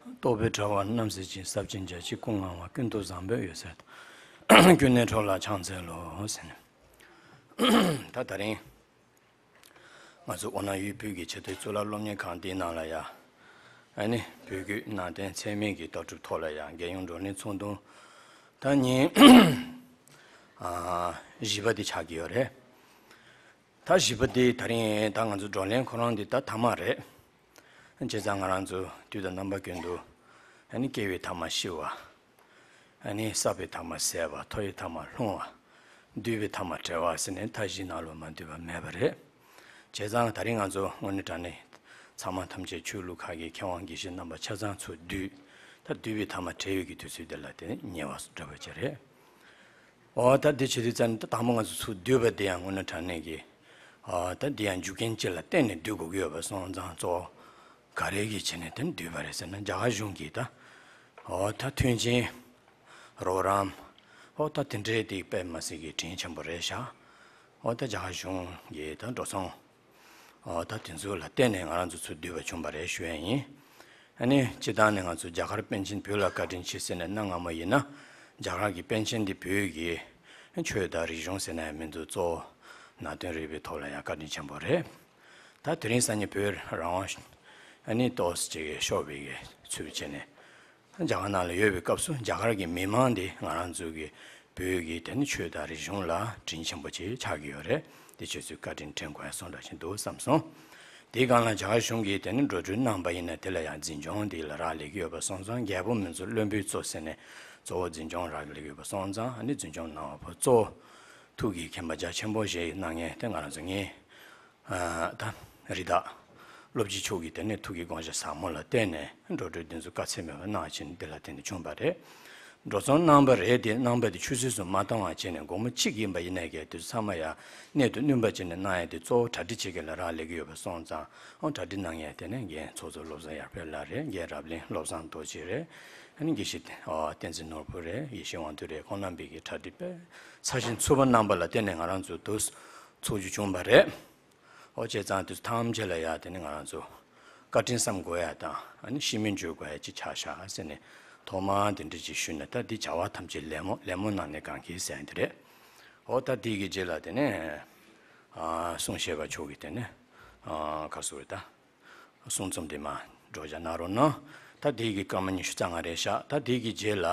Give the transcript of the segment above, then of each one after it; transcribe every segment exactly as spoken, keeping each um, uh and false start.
རྟོགས་པའི་དྲ་བ་རྣམ་གསལ་ཅན། ཟབ་ཅིང་རྒྱ་ཆེའི་སྐུ་མངའ་བ། ཀུན་ཏུ་བཟང་པོའི་འོད་ཟེར་དང་། ཀུན་ནས་འཕྲོ་ལ་ཕྱག་འཚལ་ལོ་ཟེར་ནས། ད་ད་རིང་ང་ཚོ་ཨོ་ན་ཡུལ་བོད་ཀྱི་ཆེས་མཐོའི་གཙུག་ལག་སློབ་གཉེར་ཁང་འདིའི་ནང་ལ་ཡ། ཨ་ནི་བོད་བརྒྱུད་ནང་བསྟན་ཚད་མིན་གྱི་ལྟ་གྲུབ་ཐོག་ལ་ཡ་རྒྱལ་ཡོངས་བགྲོ་གླེང་ཚོགས་འདུ་ད་ཉིན་ཨ་བཞི་པ་འདི་ཆགས་ཀྱི་ཡོད་རེད། ད་བཞི་པ་འདི་ད་རིང་ད་ང་ཚོ་བགྲོ་གླེང་ཁོ་རང་འདི་ད་མཐའ་མ་རེད། བྱས་ཙང་ང་རང་ཚོ་དུས་དང་རྣམ་པ་ཀུན་ཏུ་ཨ་ནི་སྐྱེ་བའི་མཐའ་མ་ཤི་བ། ཨ་ནི་བསགས་པའི་མཐའ་མ་ཟད་པ། འཐོར་བའི་མཐའ་མ་ལྷུང་བ། འདུས་པའི་མཐའ་མ་བྲལ་བ་ཟེར་ནས་མཐའ་བཞིའི་ནང་ལོགས་མ་འདུས་པ་མེད་པ་རེད། བྱས་ཙང་ད་རིང་ང་ཚོ་དངོས་གནས་དྲང་གནས་ཚང་མ་ཐམས་ཅད་ཆོས་ལུགས་ཁག་གི་མཁས་དབང་དགེ་བཤེས་རྣམ་པ་ཆ་ཚང་ཚུར་འདུས། ད་འདུས་པའི་མཐའ་མ་བྲལ་ཡོད་ཀྱི་དུས་ཚོད་འདི་ལ་དེ་ཉེ་བ་འདྲ་པོ་ཅིག་རེད། འོ་ད་འདི་བྱེད་དུས་ཙམ་ད་དང་པོ་ང་ཚོ་ཚུར་འདུས་པ་འདི་ཡང་དངོས་གནས་དྲང་གནས་ཀྱི། འོ་ད་འདི་ཡང་རྒྱུ་རྐྱེན་ཅིག་ལ་བརྟེན་ནས་འདུས་དགོས་ཀྱི་ཡོད་པ་སོང་ཙང་གཙོ་བོ་ག་རེ་གིས་བྱས་ནས་དེ་འདུས་པ་རེད་ཟེར་ན་རྒྱ་གར་གཞུང་གིས་ད། འོ་ད་མཐུན་རྐྱེན། རོགས་རམ། འོ་ད་དེ་འདྲའི་དེ་དཔེ་མ་སྲིད་ཀྱི་དྲིན་ཆེན་པོ་རེད་ཤག་འོ་ད་རྒྱ་གར་གཞུང་གིས་ད་འགྲོ་སོང་། ཨ་ད་དེ་ཚོ་ལ་བརྟེན་ནས་ང་རང་ཚོ་ཚུར་འདུས་པ་བྱུང་བ་རེད་ཞུ་ཡ་ཡིན། ཨ་ནི་སྤྱིར་བཏང་ནས་ང་ཚོ་རྒྱ་གར་པཎ་ཆེན་བོད་ལ་བཀའ་དྲིན་ཆེ་ཟེར་ནས་གནའ་སྔ་མོ་ཡིན་ན། རྒྱ་གར་གྱི་པཎ་ཆེན་འདི་བོད་ཀྱི་ཆོས་དང་རིག་གཞུང་ཟེར་ན་ཡང་མི་འདུག་གཙོ་བོ་ནང་དོན་རིག་པའི་ཐོག་ལ་ཡང་བཀའ་དྲིན་ཆེན་པོ་རེད། ད་དེ་རིང་སང་ཉིན་བོད་རང་དབང་ཨ་ནི་ཏོག་ཙམ་ཅིག་ཤོར་བའི་ཚུལ་བྱས་ནས། རྒྱ་གར་ནང་ལ་ཡོད་པའི་སྐབས་སུ་རྒྱ་གར་གྱི་མི་མང་འདི་ང་རང་ཚོ་གི་བོད་ཀྱི་དེ་ནི་ཆོས་དང་རིག་གཞུང་ལ་དྲིན་ཆེན་པོ་ཅིག་ཆགས་ཀྱི་ཡོད་རེད། འདི་ཁྱེད་ཚོས་བཀའ་དྲིན་དྲན་དགོས་ཡ་སོང་འདྲ་ཞིག་འདུག་བསམ་སོང་། དེའི་སྒང་ལ་རྒྱ་གར་གཞུང་གིས་དེ་ནི་འགྲོ་གྲོན་གནང་པ་ཡིན་ན་དེ་ལ་ཡང་འཛིན་སྐྱོང་འདི་ལ་རག་ལས་ཀྱི་ཡོད་པ་སོང་ཙང་རྒྱལ་པོ་མི་འཛོལ་བློན་པོའི་གཙོ་ཟེར་ནས་གཙོ་བོ་འཛིན་སྐྱོང་རག་ལས་ཀྱི་ཡོད་པ་སོང་ཙང་ཨ་ནི་འཛིན་སྐྱོང་གནང་བ་པོ་གཙོ་བོ་ཐུགས་ཀྱི་མཁྱེན་པ་རྒྱ་ཆེན་པོ་ཞིག་གནང་མཁན་དེ་ང་རང་ཚོ་ངའི། ཨ་ད་རི་དྭགས་སློབ་སྤྱི་མཆོག་གིས་དེ་ནས་ཐུགས་ཀྱི་དགོངས་བཞེད་ཟབ་མོ་ལ་བརྟེན་ནས་འགྲོ་གྲོན་འདི་ཚོ་དཀའ་ཚེགས་མེད་པར་གནང་བྱས་ནས་འདི་ལ་བརྟེན་ནས་བྱུང་བ་རེད། འགྲོ་སོང་གནང་བ་རེད་དེ་གནང་བ་དེ་ཆུད་ཟོས་སུ་མ་བཏང་བ་བྱས་ནས་སྒོར་མོ་གཅིག་ཡིན་པ་ཡིན་ནའི་གལ་དེ་ཚོ་ཚང་མ་ཡང་གནད་དུ་བསྣུན་པ་བྱས་ནས་གནང་ཡ་དེ་གཙོ་བོ་གྲ་སྒྲིག་བྱེད་མཁན་ལ་རག་ལས་ཀྱི་ཡོད་པ་སོང་ཙང་ཨོ་གྲ་སྒྲིག་གནང་ཡ་དེ་ནས་རྒན་ཚོགས་གཙོ་བློ་བཟང་ཡར་འཕེལ་ལགས་རེད། རྒན་རབ་གླིང་བློ་བཟང་རྡོ་རྗེ་རེད། ཨ་ནི་དགེ་བཤེས་ཨོ་བསྟན་འཛིན་ནོར་བུ་རེད། ཡེ་ཤེས་དབང་འདུས་རེད། ཁོང་རྣམ་པས་ཀྱི་གྲ་སྒྲིག་དཔེ་ཚ་ཞིང་ཚུད་པ་གནང་བ་ལ་བརྟེན་ནས་ང་རང་ཚོ་དུ་ཚོགས་རྒྱུ་བྱུང་བ་རེད། ཨོ་བྱས་ཙང་དུས་ཐམས་ཅད་ལ་ཡ་དེ་ནི་ང་རང་ཚོ་བཀའ་དྲིན་བསམ་དགོས་ཡ་དང་ཨ་ནི་ཤི་མིན་བརྗོད་དགོས་ཡ་ཅིག་ཆགས་ཤག་ཟེར་ནས་ཐོག་མར་དེ་འདྲ་ཅིག་ཞུས་ནས་ད་འདི་བྱ་བ་ཐམས་ཅད་ལད་མོ་ལད་མོ་གནང་ནས་གང་གིས་ཟེར་འདི་རེད། ཨོ་ད་འདི་གི་རྗེས་ལ་དེ་ནས་ཨ་གསུང་བཤད་པ་མཆོག་གིས་དེ་ནས་ཨ་ག་སུ་རེད་ད། གསུང་རྩོམ་དེ་མར་སྒྲོག་སྦྱང་གནང་རོགས་གནང་། ད་དེ་གི་སྐར་མ་ཉི་ཤུ་རྩ་ལྔ་རེད་ཤག་ད་དེ་གི་རྗེས་ལ་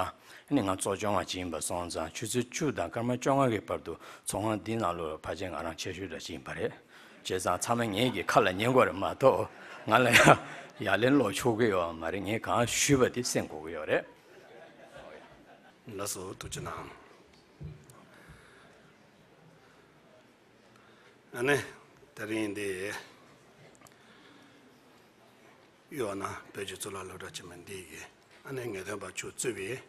ནི་ང་གཙོ་སྐྱོང་བ་ཅིག་ཡིན་པ་སོང་ཙང་ཆུ་ཚོད་བཅུ་དང་སྐར་མ་བཅོ་ལྔ་གི་བར་དུ་ཚོགས་ཁང་འདིའི་ནང་ལོགས་ཕལ་ཆེར་ང་རང་ཆེ་ཤོས་འདྲ་ཅིག་ཡིན་པ་རེད། བྱས་ཙང་ཚང་མས་ངེད་ཀྱི་ཁ་ལ་ཉན་དགོས་རེད་མ་གཏོགས་ང་ལ་ཡ་ཡ་ལན་སློག་ཆོག་གི་ཡོད་མ་རེད། ངས་གང་ཞུས་པ་དེ་གསན་དགོས་ཀྱི་ཡོད་རེད། ལགས་སོ་ཐུགས་རྗེ་གནང་། ཨ་ནི། དེ་རིང་འདི། གཡུ་ཝ་ན་བོད་ཀྱི་གཙུག་ལག་སློབ་གྲྭ་ཆེན་མོ་འདི་གི། ཨ་ནི་ངེས་སྟོན་པ་མཆོག་གཙོས་པའི།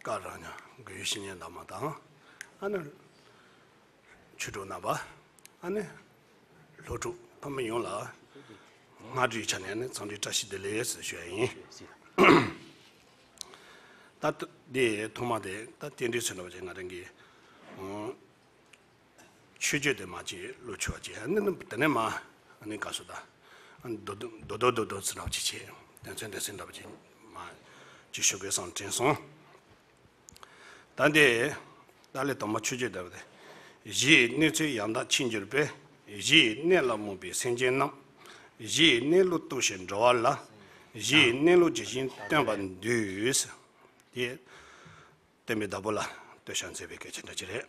བཀའ་རང་ཉིད་དགེ་བའི་བཤེས་གཉེན་དམ་པ་དང་། ཨ་ནི། ཆོས་གྲོགས་རྣམ་པ། ཨ་ནི། སློབ་ཕྲུག་ཕ་མ་ཡོངས་ལ། སྔ་དྲོའི་ཆ་ནས་ནི་འཚམས་འདྲི་བཀྲ་ཤིས་བདེ་ལེགས་ཟེར་ཞུ་ཡ་ཡིན། ད་ལྟ་འདི་ཐོག་མ་དེ་ད་རྟེན་འབྲེལ་ཚུལ་འདྲ་བ་ཅིག་ང་རང་གི་ཨང་། མཆོད་བརྗོད་དེ་མ་ཅིག་བློ་ཆོས་ཅིག་ཨ་ནི་དེ་ནས་མ་ཨ་ནི་ག་སོ་ད་རྡོ་རྡོ་རྡོ་རྡོ་རྡོ་ཚུལ་འདྲ་བ་ཅིག་བྱས་དོན་ཚན་དོན་ཚན་འདྲ་བ་ཅིག་མ་ཅིག་ཞུ་དགོས་བསམ་དྲན་སོང་། ད་འདི། ཏཱ་ལའི་དང་པོ་མཆོད་བརྗོད་འདི་སྟེ། གཞི་ཡི་གནས་ཚུལ་ཡང་དག་མཁྱེན་གྱུར་པས། གཞི་ཡི་གནས་ལ་རྨོངས་པའི་སེམས་ཅན་རྣམས། གཞི་ཡི་གནས་ལུགས་རྟོགས་ཤིང་འགྲོ་བ་ལ། གཞི་ཡི་གནས་ལུགས་ཇི་བཞིན་སྟོན་པར་འདུད། དེ། བསྟན་པའི་བདག་པོ་ལ་བསྟོད་ཞག་མཛད་པའི་སྐད་ཆ་འདྲ་ཅིག་རེད།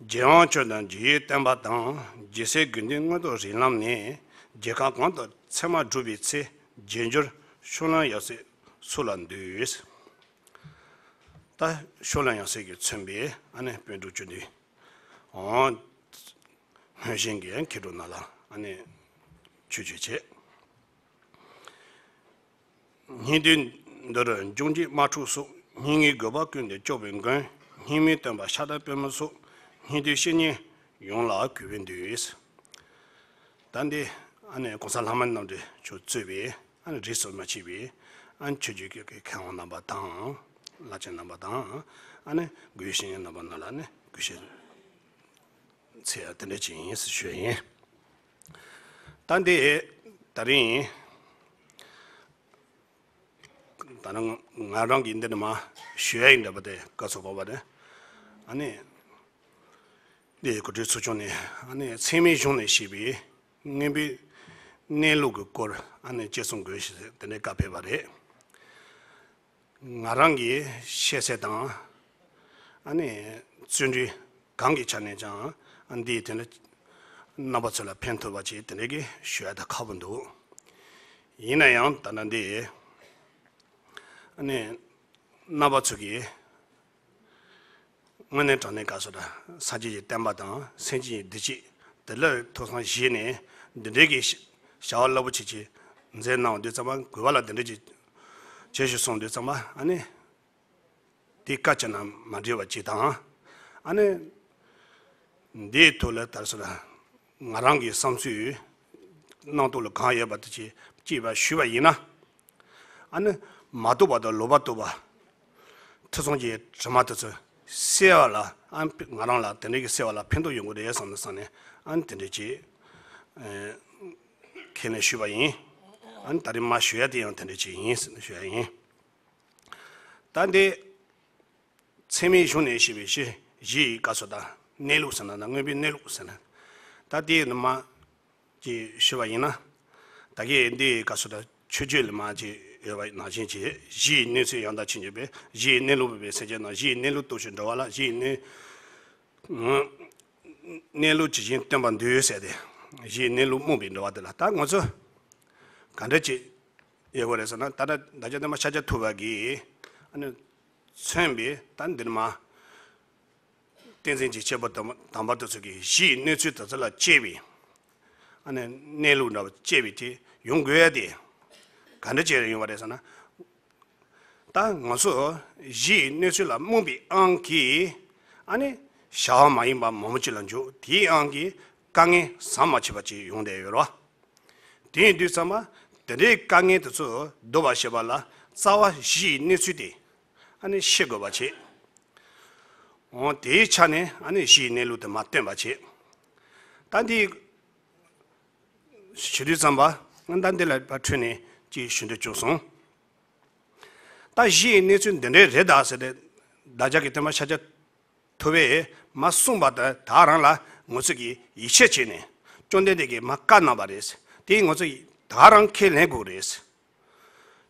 རྒྱལ་དབང་ཆོས་དང་རྒྱལ་བའི་བསྟན་པ་དང་། རྒྱལ་སྲས་དགེ་འདུན་མངོན་རྟོགས་རིགས་ལམ་ནི། རྒྱལ་ཁམས་གང་དུ་ཚད་མར་བསྒྲུབས་པའི་ཚེ། རྗེས་འཇུག་ཕྱོགས་ལམ་ཡབ་སྲས་སུ་ལ་འདུད། ད་ཕྱོགས་ལམ་ཡབ་སྲས་ཀྱིས་མཚོན་པའི་ཨ་ནི་པཎ་གྲུབ་བཅུ་བདུན། འོ། སྔོན་བཞིན་གྱི་མཁས་གྲུབ་རྣམས་ལ་ཨ་ནི་མཆོད་བརྗོད་བྱེད། སྙིགས་དུས་འདིར་འབྱུང་བགྱིད་དམག་འཁྲུག་སོགས། སྙིགས་ལྔའི་རྒུད་པ་ཀུན་ཏུ་སྐྱོབ་པའི་མགོན། སྙིགས་མའི་སྟོན་པ་ཤ་སྟག་པད་མ་སོགས། སྙིགས་དུས་བཤེས་གཉེན་ཡོངས་ལ་གུས་པས་འདུད། ད་འདི་ཨ་ནི་༸གོང་ས་ལྷ་མོ་རྣམ་འདྲེན་མཆོག་གཙོས་པའི་ཨ་ནི་རིས་སུ་མ་ཆད་པའི་ཨ་ནི་ཆོས་བརྒྱུད་ཀྱི་མཁས་དབང་རྣམ་པ་དང་བླ་ཆེན་རྣམ་པ་དང་ཨ་ནི་གུས་བཤེས་གཉེན་རྣམ་པ་རྣམས་ལ་ནི་གུས་ཞབས་འཚལ་ཡ་དེ་འདྲ་ཅིག་ཡིན་ཟེར་ཞུ་ཡ་ཡིན། ད་འདི་ད་རིང་ ང་རང་ང་རང་གིས་འདི་ནས་མར་ཞུ་ཡ་ཡིན་འདྲ་པོ་དེ་སྐབས་སུ་བབས་པ་རེད། ཨ་ནི། འདི་གོ་སྒྲིག་ཚོགས་ཆུང་ནས་ཨ་ནི་ཚད་མའི་གཞུང་ནས་བཤད་པའི་མངོན་པའི་གནས་ལུགས་ཀྱི་སྐོར་ཨ་ནི་དཔྱད་རྩོམ་དགོས་ཞེས་དེ་འདྲའི་བཀའ་ཕེབས་པ་རེད། ང་རང་གི་ཤེས་ཚད་དང་ཨ་ནི་བརྩོན་འགྲུས་གང་གི་ཆ་ནས་ཀྱང་ཨ་འདིའི་དོན་ལ་རྣམ་པ་ཚོ་ལ་ཕན་ཐོགས་པ་ཅིག་དེ་འདྲའི་གི་ཞུ་ཡ་ད་ཁག་པོ་འདུག་ཡིན་ན་ཡང་ད་ལྟ་འདི་ཨ་ནི་རྣམ་པ་ཚོ་གིས་དངོས་གནས་དྲང་གནས་སྐབས་སུ་ད་སངས་རྒྱས་ཀྱི་བསྟན་པ་དང་སེམས་ཅན་གྱི་བདེ་སྐྱིད་དེ་ལ་ཐོས་བསམ་བཞེས་ནས་འདི་འདྲའི་གི་བྱ་བ་རླབས་པོ་ཆེ་ཆེ་མཛད་གནང་བ་དུས་ཙམ་པ་གུས་པ་ལ་འདི་འདྲའི་ཅིག་བྱེད་ཞུ་སོང་དུས་ཙམ་པ་ཨ་ནི་དེ་བཀའ་བཅག་ན་མ་འགྲིག་པ་ཅིག་དང་ཨ་ནི་འདིའི་ཐོག་ལ་དར་སོ་ལ་ང་རང་གི་བསམ་ཚུལ་གནང་སྟངས་ལ་གང་ཡོད་པ་དེ་ཅིག་ཅིག་པ་ཞུས་པ་ཡིན་ན། ཨ་ནི་མ་རྟོགས་པ་དང་ལོག་པ་རྟོགས་པ། ཐེ་ཚོམ་གྱི་དྲི་མ་དེ་ཚོ་སེལ་བ་ལ་ཨ་ནི་ང་རང་ལ་དེ་འདྲའི་གི་སེལ་བ་ལ་ཕན་ཐོགས་ཡོང་གི་རེད་བསམ་ནས་བསམ་ནས་ཨ་ནི་དེ་འདྲའི་ཅིག་ཁས་ལེན་ཞུས་པ་ཡིན། ཨ་ནི་ད་རེས་མ་ཞུ་ཡ་དེ་ཡང་དེ་འདྲའི་ཅིག་ཡིན་ཟེར་ནས་ཞུ་ཡ་ཡིན། ད་འདི་ཚད་མའི་གཞུང་ནས་བཤད་པའི་གཞི་གཞི་ཡི་སྐབས་སུ་ད་གནས་ལུགས་ཟེར་ན་ད་མངོན་པའི་གནས་ལུགས་ཟེར་ན་ད་དེ་ནི་མ། ཅེས་ཞུས་པ་ཡིན་ན། ད་གིན་འདི་སྐབས་སུ་ད་མཆོད་བརྗོད་ལ་མ་ཅིག་ཡོད་པ་ནང་བཞིན་གྱི་གཞི་ཡི་གནས་ཚུལ་ཡང་དག་ཕྱིན་གྱི་བས་གཞི་ཡི་གནས་ལུགས་པའི་སེམས་ཅན་རྣམས་གཞི་ཡི་གནས་ལུགས་རྟོགས་ཕྱིར་འགྲོ་བ་ལ་གཞི་ཡི་གནས་གནས་ལུགས་ཇི་བཞིན་སྟོན་པར་འདུས་ཟེར་ཏེ་གཞི་ཡི་གནས་ལུགས་རྨོངས་པའི་འགྲོ་བ་དེ་ལ་ད་ང་ཚོ་ག་འདྲ་ཅིག་ཡོད་དགོས་རེད་ཟེར་ན་ད་ལྟ་བདག་ཅག་སྟོན་པ་ཤཱཀྱ་ཐུབ་པ་གིས་ཨ་ནི་མཚོན་པའི་ད་འདིར་མ། བསྟན་འཛིན་གྱི་སྐྱེས་བུ་དམ་པ་དེ་ཚོ་གིས་གཞི་ཡི་གནས་ཚུལ་དེ་ཚོ་ལ་དཔྱད་པའི་ཨ་ནི་གནས་ལུགས་འདྲ་བ་དཔྱད་པའི་དེ་ཡོང་དགོས་ཡ་དེ་ག་འདྲ་བྱས་རེ་ཡོང་བ་རེད་ཟེར་ན། ད་ང་ཚོ་གཞི་ཡི་གནས་ཚུལ་ལ་རྨོངས་པའི་དབང་གིས་ཨ་ནི་བྱ་བ་མ་ཡིན་པ་མང་པོ་ཅིག་ལ་འཇུག་དེའི་དབང་གིས་དཀའ་ངལ་ཟམ་མ་ཆད་པ་ཅིག་ཡོང་བསྡད་ཡོད་རེད་བ། དེ་ཡིན་དུས་ཙམ་པ་དེ་འདྲའི་དཀའ་ངལ་དེ་ཚོ་བཟློག་པར་བྱེད་པ་ལ་རྩ་བ་གཞི་ཡི་གནས་ཚུལ་དེ་ཨ་ནི་ཤེས་དགོས་པ་བྱེད། འོ་དེའི་ཆ་ནས་ཨ་ནི་གཞི་ཡི་གནས་ལུགས་དེ་མ་སྟོན་པ་བྱེད། ད་འདི་ཞུ་དུས་ཙམ་པ་ད་འདི་ལ་ཕར་འཕྲོས་ནས་ཅིག་ཞུ་འདོད་བྱུང་སོང་། ད་གཞི་ཡི་གནས་ཚུལ་འདི་འདྲའི་རེད་ད་ཟེར་ཏེ་བདག་ཅག་གི་སྟོན་པ་ཤཱཀྱ་ཐུབ་པས་མ་གསུངས་པ་དེ་ད་རང་ལ་ང་ཚོ་གིས་ཡིད་ཆེས་བྱས་ནས་བཅོམ་ལྡན་འདས་ཀྱིས་མ་བཀའ་གནང་བ་རེད། དེ་ང་ཚོ་ད་རང་ཁས་ལེན་དགོས་རེད།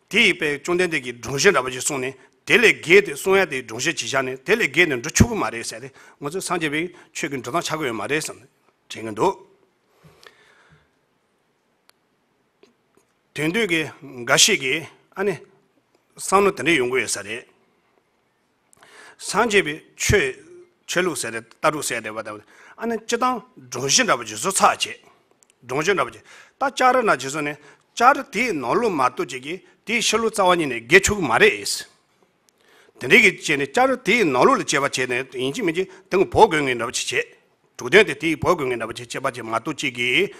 དེ་ཡི་པའི་བཅོམ་ལྡན་འདས་ཀྱིས་སྒྲོམ་གཞི་འདྲ་པོ་ཞིག་གསུངས་ནས་དེ་ལས་བརྒལ་ཏེ་གསུང་ཡ་དེ་སྒྲོམ་གཞི་ཅིག་བཞག་ནས་དེ་ལས་བརྒལ་ནས་འགྲོ་ཆོག་གི་མ་རེད་ཟེར་ཏེ་ང་ཚོ་སངས་རྒྱས་པའི་ཆོས་ཀྱི་འགྲོ་སྟངས་ཆགས་ཀྱི་ཡོད་མ་རེད་བསམ་ནས་དྲན་གྱི་འདུག་དེང་དུས་ཀྱི་འགའ་ཞིག་གིས་ཨ་ནི་བསམ་བློ་དེ་འདྲ་ཡོང་གི་ཡོད་ས་རེད། སངས་རྒྱས་པའི་ཆོས་ཆོས་ལུགས་ཟེར་ཏེ་ལྟ་གྲུབ་ཟེར་ཏེ་བ་དང་ཨ་ནི་སྤྱི་བཏང་སྒྲོམ་གཞི་འདྲ་པོ་ཅིག་བཟོ་ཚར་བྱས། སྒྲོམ་གཞི་འདྲ་པོ་ཅིག་ད་ལྕགས་རི་ན་ཅིག་བཟོས་ནས་ལྕགས་རི་དེའི་ནང་ལོགས་མ་གཏོགས་ཅིག་གིས་དེའི་ཕྱི་ལོགས་རྩ་བ་ཉིད་ནས་བརྒལ་ཆོག་གི་མ་རེད། དེ་འདྲའི་གི་བྱས་ནས་ལྕགས་རི་དེའི་ནང་ལོགས་ལ་དཔྱད་པ་བྱས་ནས་ཡིན་གཅིག་མིན་གཅིག་དེ་ངོ་བོ་དགོས་ངེས་འདྲ་པོ་ཅིག་བྱས། དྲུག་དོན་དེ་དེའི་བོ་དགོས་ངེས་འདྲ་པོ་ཅིག་དཔྱད་པ་ཅིག་མ་གཏོགས་ཅིག་གིས་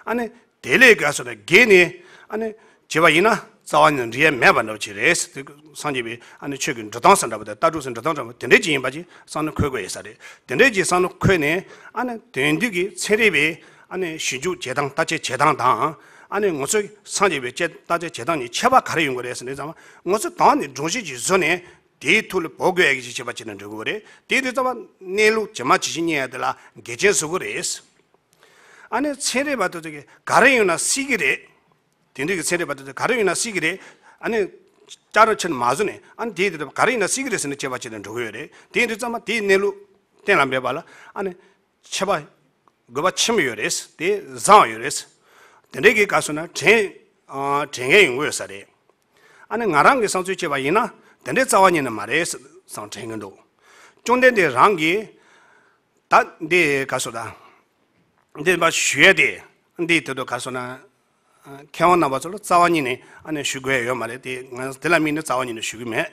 ཨ་ནི་དེ་ལས་ག་སོ་ན་བརྒལ་ནས་ཨ་ནི་བྱས་པ་ཡིན་ན་རྩ་བ་ཉིད་ནས་འགྲིག་ཡ་མེད་པ་འདྲ་པོ་ཅིག་རེད། སངས་རྒྱས་པའི་ཨ་ནི་ཆོས་ཀྱི་འགྲོ་སྟངས་ཟེར་འདྲ་པོ་དང་ལྟ་གྲུབ་ཟེར་འགྲོ་སྟངས་འདྲ་པོ་དེ་འདྲའི་ཅིག་ཡིན་པ་ཅིག་བསམ་བློ་འཁོར་དགོས་ཡོད་ས་རེད། དེ་འདྲའི་ཅིག་བསམ་བློ་འཁོར་ནས་ཨ་ནི་དེང་དུས་ཀྱི་ཚན་རིག་པའི་ཨ་ནི་ཞིབ་འཇུག་བྱེད་སྟངས་ལྟ་དཔྱད་བྱེད་སྟངས་དང་ཨ་ནི་ང་ཚོའི་སངས་རྒྱས་པའི་ལྟ་དཔྱད་བྱེད་སྟངས་གཉིས་ཁྱད་པར་ག་རེ་ཡོང་གི་རེད་ཟེར་ནས་ཙམ་ང་ཚོ་དང་ནི་སྒྲོམ་གཞི་ཅིག་བཟོས་ནས། དེའི་ཐོག་ལ་བོ་དགོས་ཡ་གི་ཅིག་བྱེད་པ་བྱས་ནས་འགྲོ་དགོས་རེད། དེ་དུས་ཙམ་པ་གནས་ལུགས་ཇི་མ་ཇི་བཞིན་རྙེད་ཡ་དེ་ལ་འགལ་རྐྱེན་བཟོ་གི་རེད། ཨ་ནི་ཚན་རིག་པ་དེ་ཚོ་གིས་ག་རེ་ཡོང་ན་སྲིད་གི་རེད། དེང་དུས་ཀྱི་ཚན་རིག་པ་དེ་ཚོ་ག་རེ་ཡོང་ན་སྲིད་གི་རེད། ཨ་ནི་ལྕགས་རི་ཆེན་མ་བཟོ་ནས་ཨ་ནི་དེའི་དེ་ག་རེ་ཡོང་ན་སྲིད་གི་རེད་ཟེར་ནས་བྱེད་པ་བྱས་ནས་འགྲོ་གི་ཡོད་རེད། དེ་དུས་ཙམ་པ་དེའི་གནས་ལུགས་གཏན་ལ་འབེབས་པ་ལ་ཨ་ནི་ཁྱད་པར་དགོས་པ་ཆེན་པོ་ཡོད་རེད། དེ་བཟང་བ་ཡོད་རེད། དེ་འདྲའི་གི་སྐབས་སུ་ན་དྲན་དྲན་མཁན་ཡོང་གི་ཡོད་ས་རེད། ཨ་ནི་ང་རང་གི་བསམ་ཚུལ་བྱས་པ་ཡིན་ན་དེ་འདྲའི་རྩ་བ་ཉིད་ནས་མ་རེད་བསམ་དྲན་གྱི་འདུག་བཅོམ་ལྡན་འདས་རང་གིས་ད་འདི་ག་སོ་ད་འདི་མ་ཞུ་ཡ་དེ་འདི་དེ་དུ་ག་སོ་ན་མཁས་དབང་རྣམ་པ་ཚོ་ལ་རྩ་བ་ཉིད་ནས་ཨ་ནི་ཞུ་དགོས་ཡ་ཡོད་མ་རེད། དེ་ང་དེ་ལ་དམིགས་ནས་རྩ་བ་ཉིད་ནས་ཞུ་གི་མེད།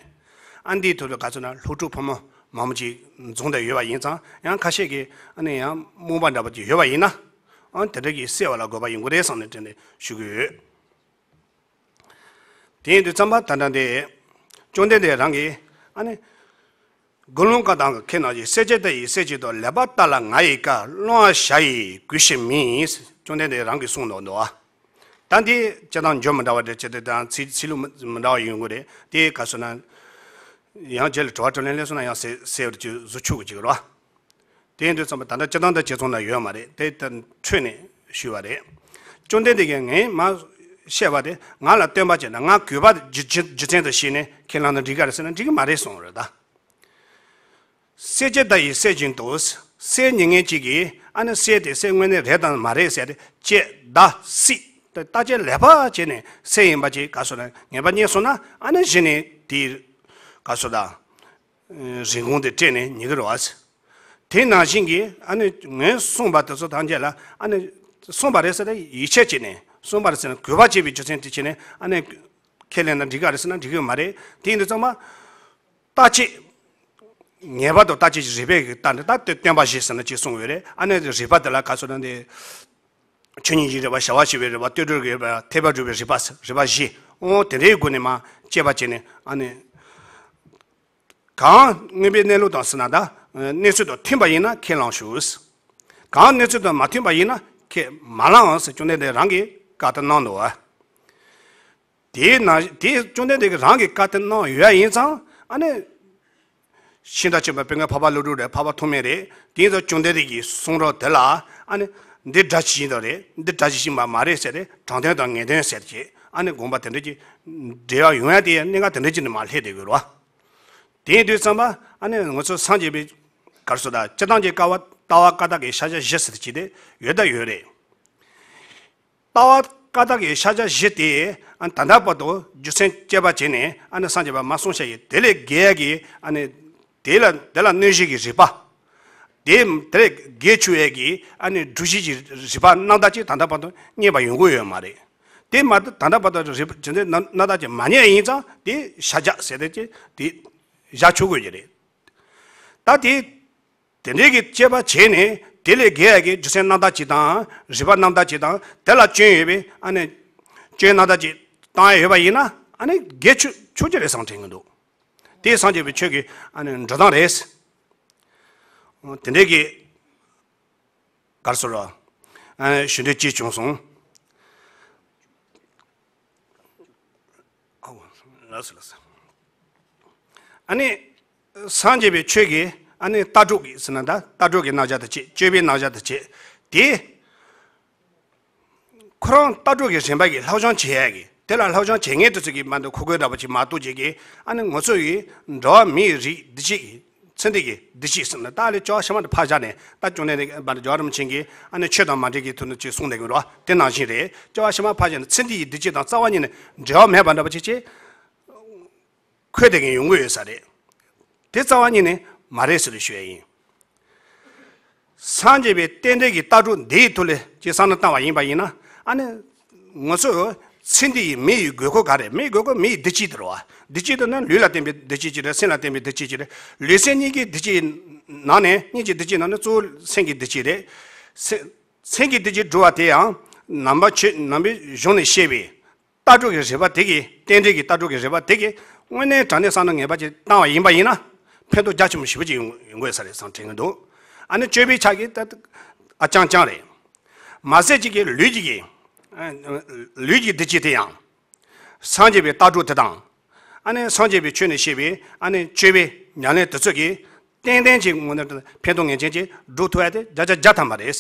ཨ་འདི་དུ་ག་སོ་ན་སློབ་ཕྲུག་ཕོ་མོ་མང་པོ་ཅིག་འཛོམས་བསྡད་ཡོད་པ་ཡིན་ཙང་ཡང་ཁ་ཤས་ཀྱིས་ཨ་ནི་ཡང་རྨོངས་པ་འདྲ་པོ་ཅིག་ཡོད་པ་ཡིན་ན་ཨ་དེ་འདྲ་གི་སེལ་བ་ལ་དགོས་པ་ཡོང་གི་རེད་བསམ་ནས་དྲན་ནས་ཞུ་གི་ཡོད། དེ་ཡིན་དུས་ཙམ་པ་ད་ལྟ་འདི་བཅོམ་ལྡན་འདས་རང་གིས་ཨ་ནི་དགུང་ལོ་བཀའ་དང་ཁྱེད་རྣམས་ཀྱི་སྲས་བཅས་ལྟ་ཡི་སྲས་བཅས་དང་ལེགས་པར་ལྟ་ལ་ང་ཡི་བཀའ་བླང་བྱ་ཡི་གུས་ཕྱིར་མིན། བཅོམ་ལྡན་འདས་རང་གིས་གསུངས་འདུག་འདུག་ཨ། ད་འདི་སྤྱིར་བཏང་འགྱུར་མི་འདྲ་བ་འདྲ་བྱས་ཏེ་དང་ཚིག་ཚིག་ལུགས་མི་མི་འདྲ་བ་ཡོང་གི་རེད། དེ་ག་སོང་ན་ཡང་རྗེས་ལ་དྲི་བ་དྲིས་ལན་སླེབས་སོང་ན་ཡང་གསལ་གསལ་བར་གྱི་བཟོ་ཆོག་གི་ཅིག་རེད་བ། དེ་ཡིན་དུས་ཙམ་པ་ད་ལྟ་སྤྱིར་བཏང་དང་སྤྱི་ཚོགས་ནང་ཡོད་མ་རེད། དེ་ལྟར་འཕྲོས་ནས་ཞུས་པ་རེད། བཅོམ་ལྡན་འདས་ཀྱིས་ངས་མ་བཤད་པ་དེ་ང་ལ་སྟོན་པ་བྱས་ན་ང་གུས་པ་རྒྱུ་རྒྱུ་རྒྱུ་མཚན་དུ་བྱས་ནས་ཁས་བླངས་ན་འགྲིག་ག་རེད་ཟེར་ན་འགྲིག་གི་མ་རེད་གསུངས་རེད་ད། གསེར་ཇི་ལྟ་ཡི་གསེར་བཞིན་དུ། གསེར་ཉིད་ངེས་གཅིག་གིས་ཨ་ནི་གསེར་དེ་གསེར་དངོས་གནས་རེད་དམ་མ་རེད་ཟེར་ཏེ་ཇི་ལྟ་སྲིད་དེ་བརྟག་དཔྱད་ལེགས་པར་བྱས་ནས་གསེར་ཡིན་པ་ཅིག་ག་སོ་ན་ངེས་པ་རྙེད་སོང་ན་ཨ་ནི་གཞི་ནས་དེའི་ག་སོ་ད་རིན་གོང་དེ་སྤྲད་ནས་ཉོ་གི་རེད་བ། དེ་ནང་བཞིན་གྱི་ཨ་ནི་ངས་གསུངས་པ་དེ་ཚོ་ཐམས་ཅད་ལ་ཨ་ནི་གསུངས་པ་རེད་ཟེར་ཏེ་ཡིད་ཆེས་བྱས་ནས་གསུངས་པ་རེད་ཟེར་ན་གུས་པ་བྱེད་པའི་རྒྱུ་མཚན་དེ་བྱས་ནས་ཨ་ནི་ཁས་ལེན་ན་འགྲིག་ག་རེད་ཟེར་ན་འགྲིག་གི་མ་རེད། དེ་ཡིན་དུས་ཚང་མ། བརྟག་དཔྱད། ངེས་པར་དུ་བརྟག་དཔྱད་ཀྱི་རིགས་པས་ཀྱི་ལྟ་ནས་ད་ལྟོས་སྟོན་པ་བཞི་ཟེར་ན་ཅིག་གསུངས་ཡོད་རེད། ཨ་ནི་རིགས་པ་དེ་ལ་ག་ཚོད་ན་འདི། ཆོས་ཉིད་ཀྱི་རིགས་པ་བྱ་བ་བྱེད་པའི་རིགས་པ་ལྟོས་གྲོལ་གྱི་རིགས་པ་ཐེག་པ་སྒྲུབ་པའི་རིགས་པ་རིགས་པ་བཞི། འོ་དེ་འདྲའི་སྒོ་ནས་མ་དཔྱད་པ་བྱས་ནས་ཨ་ནི། གང་དངོས་པོའི་གནས་ལུགས་དང་ཟེར་ན་ད། གནས་ཚུལ་དང་མཐུན་པ་ཡིན་ན་ཁས་བླངས་ཞུ། གང་གནས་ཚུལ་དང་མ་མཐུན་པ་ཡིན་ན་ཁས་མ་བླངས་ཟེར་བཅོམ་ལྡན་འདས་རང་གིས་བཀའ་དེ་གནང་འདུག་བ། དེའི་ནང་དེའི་བཅོམ་ལྡན་འདས་ཀྱིས་རང་གི་བཀའ་དེ་གནང་ཡོད་ཡིན་ཙང་ཨ་ནི། ཤིང་རྟ་ཆེན་པོ་དཔེ་ངན་འཕགས་པ་ཀླུ་སྒྲུབ་རེད། འཕགས་པ་ཐོགས་མེད་རེད། དེ་ཡིན་ཙང་བཅོམ་ལྡན་འདས་ཀྱི་གསུང་རབ་དེ་ལ་ཨ་ནི། འདི་སྒྲ་ཇི་བཞིན་དུ་རེད། འདི་སྒྲ་ཇི་བཞིན་པ་མ་རེད་ཟེར་ཏེ་དྲང་དོན་དང་ངེས་དོན་ཟེར་གྱི་ཨ་ནི་དགོངས་པ་དེ་འདྲ་ཅིག་འགྲེལ་བ་ཡོང་ཡ་དེ་གནད་འགག་དེ་འདྲ་ཅིག་ནས་མར་སླེབས་བསྡད་ཡོད་རེད་བ། དེ་ཡིན་དུས་ཙམ་པ་ཨ་ནི་ང་ཚོ་སངས་རྒྱས་པའི་ག་རེ་ཟེར་ད་སྤྱིར་བཏང་གི་ལྟ་བ་ལྟ་བ་བཀའ་རྟགས་ཀྱི་ཤཱཀྱ་བཞི་ཟེར་གྱི་དེ་ཡོད་ད་ཡོད་རེད། ལྟ་བ་བཀའ་རྟགས་ཀྱི་ཤཱཀྱ་བཞི་དེ་ཨ་ད་ལྟ་བར་དུ་རྒྱུ་མཚན་དཔྱད་པ་བྱས་ནས་ཨ་ནི་སངས་རྒྱས་པ་མ་གསུངས་ཤ་ཡི་དེ་ལས་བརྒལ་ཡ་གི་ཨ་ནི་དེ་ལ་དེ་ལ་གནོད་བྱེད་ཀྱི་རིགས་པ། དེ་དེ་ལས་བརྒལ་ཆོག་ཡ་གི་ཨ་ནི་སྒྲུབ་བྱེད་ཀྱི་རིགས་པ་རྣམ་དག་ཅིག་ད་ལྟ་བར་དུ་རྙེད་པ་ཡོང་གི་ཡོད་མ་རེད། དེ་མ་ད་ལྟ་བར་དུ་རིགས་པ་རྒྱུ་མཚན་རྣམ་དག་ཅིག་མ་རྙེད་ཡིན་ཙང་དེ་ཤཱཀྱ་ཟེར་དེ་ཅིག་དེ་བཞག་ཆོག་དགོས་ཀྱི་རེད། ད་དེ། དེ་འདྲའི་གི་དཔྱད་པ་བྱས་ནས་དེ་ལས་བརྒལ་ཡ་གི་རྒྱུ་མཚན་རྣམ་དག་ཅིག་དང་རིགས་པ་རྣམ་དག་ཅིག་དང་དེ་ལ་སྐྱོན་ཡོད་པའི་ཨ་ནི། སྐྱོན་རྣམ་དག་ཅིག་བཏང་ཡ་ཡོད་པ་ཡིན་ན་ཨ་ནི་བརྒལ་ཆོག་ཆོག་གི་རེད་བསམ་དྲན་གི་འདུག་དེ་སངས་རྒྱས་པའི་ཆོས་ཀྱི་ཨ་ནི་འགྲོ་སྟངས་རེད། དེ་འདྲའི་གི་ག་རེ་ཟེར་རོ། ཨ་ནི་ཞུ་འདོད་ཅིག་བྱུང་སོང་། ཨ་ནི། སངས་རྒྱས་པའི་ཆོས་ཀྱི་ཨ་ནི་ལྟ་གྲུབ་ཀྱི་ཟེར་ན་ད་ལྟ་གྲུབ་ཀྱི་རྣམ་གཞག་དང་བཅས་སྤྱོད་པའི་རྣམ་གཞག་དང་བཅས་དེ། ཁོ་རང་ལྟ་གྲུབ་ཀྱི་རིམ་པ་ཡི་བསླབ་སྦྱོང་བྱེད་ཡ་གི་དེ་ལ་བསླབ་སྦྱོང་བྱེད་མཁན་དེ་ཚོ་གི་མ་འདི་ཁོ་གོས་འདྲ་པོ་ཅིག་མ་གཏོགས་ཅིག་གི་ཨ་ནི་ང་ཚོ་ཡི་འགྲོ་བ་མིའི་རིགས་འདི་གཅིག་གི་ཚེ་འདི་གི་འདི་གཅིག་ཟེར་ན་ད་ལས་སྐྱོ་བ་ཤ་མ་དེ་ཕར་བཞག་ནས་ད་སྐྱོ་ནས་རིགས་པ་འདི་རྒྱལ་བ་རིན་པོ་ཆེ་གིས་ཨ་ནི་ཆོས་དང་མ་འབྲེལ་གི་ཐོག་ནས་ཅིག་གསུངས་བསྡད་ཀྱི་རོ་དེ་ནང་བཞིན་རེད། སྐྱོ་བ་ཤ་མ་ཕར་བཞག་ནས་ཚེ་འདི་ཡི་འདི་གཅིག་དང་རྩ་བ་ཉིད་ནས་འབྲེལ་བ་མེད་པ་འདྲ་པོ་ཅིག་ཅིག་འཁོད་བསྡད་མཁན་ཡོང་གི་ཡོད་ས་རེད། དེ་རྩ་བ་ཉིད་ནས་མ་རེད་ཟེར་ཞུ་ཡ་ཡིན། སངས་རྒྱས་པའི་རྟེན་འབྲེལ་གྱི་ལྟ་གྲུབ་འདིའི་ཐོག་ལས་ཅིག་བསམ་བློ་བཏང་བ་ཡིན་པ་ཡིན་ན་ཨ་ནི། ང་ཚོ་ཚེ་འདི་ཡི་མི་ཡི་དགོས་མཁོ་ག་རེ་མི་ཡི་དགོས་མཁོ་མི་ཡི་བདེ་སྐྱིད་དེ་རེད་བ། བདེ་སྐྱིད་དེ་ནི་ལུས་ལ་བརྟེན་པའི་བདེ་སྐྱིད་ཅིག་རེད། སེམས་ལ་བརྟེན་པའི་བདེ་སྐྱིད་ཅིག་རེད། ལུས་སེམས་གཉིས་ཀྱི་བདེ་སྐྱིད་ནང་ནས་གཉིས་ཀྱི་བདེ་སྐྱིད་ནང་ནས་གཙོ་བོ་སེམས་ཀྱི་བདེ་སྐྱིད་རེད། སེམས་སེམས་ཀྱི་བདེ་སྐྱིད་སྒྲུབ་པ་དེ་ཡང་ནང་པ་ཆོས་ནང་པའི་གཞུང་ནས་བཤད་པའི་ལྟ་གྲུབ་ཀྱི་རིགས་པ་དེ་གིས་རྟེན་འབྲེལ་གྱི་ལྟ་གྲུབ་ཀྱི་རིགས་པ་དེ་གིས་དངོས་གནས་དྲང་གནས་བསམ་བློ་ངེས་པ་ཅིག་བཏང་བ་ཡིན་པ་ཡིན་ན་ཕན་ཐོགས་རྒྱ་ཆེན་པོ་ཞེ་པོ་ཅིག་ཡོང་ཡོང་དགོས་ས་རེད་བསམ་དྲན་གྱི་འདུག་ཨ་ནི་སྤྱོད་པའི་ཆ་གི་ད་ཨ་ཅང་ཅང་རེད། མ་ཟད་ཅིག་གི་ལུས་ཀྱི་གི་ཨ་ལུས་ཀྱི་བདེ་སྐྱིད་དེ་ཡང་། སངས་རྒྱས་པའི་ལྟ་གྲུབ་དེ་དང་། ཨ་ནི་སངས་རྒྱས་པའི་ཆོས་ནས་བཤད་པའི་ཨ་ནི་སྤྱོད་པའི་ཉམས་ལེན་དེ་ཚོ་གིས་ཏན་ཏན་ཅིག་དངོས་གནས་ཕན་ཐོགས་ངེས་ཅན་ཅིག་སྒྲུབ་ཐུབ་ཡ་དེ་བརྒྱ་ཆ་བརྒྱ་ཐམ་པ་རེད།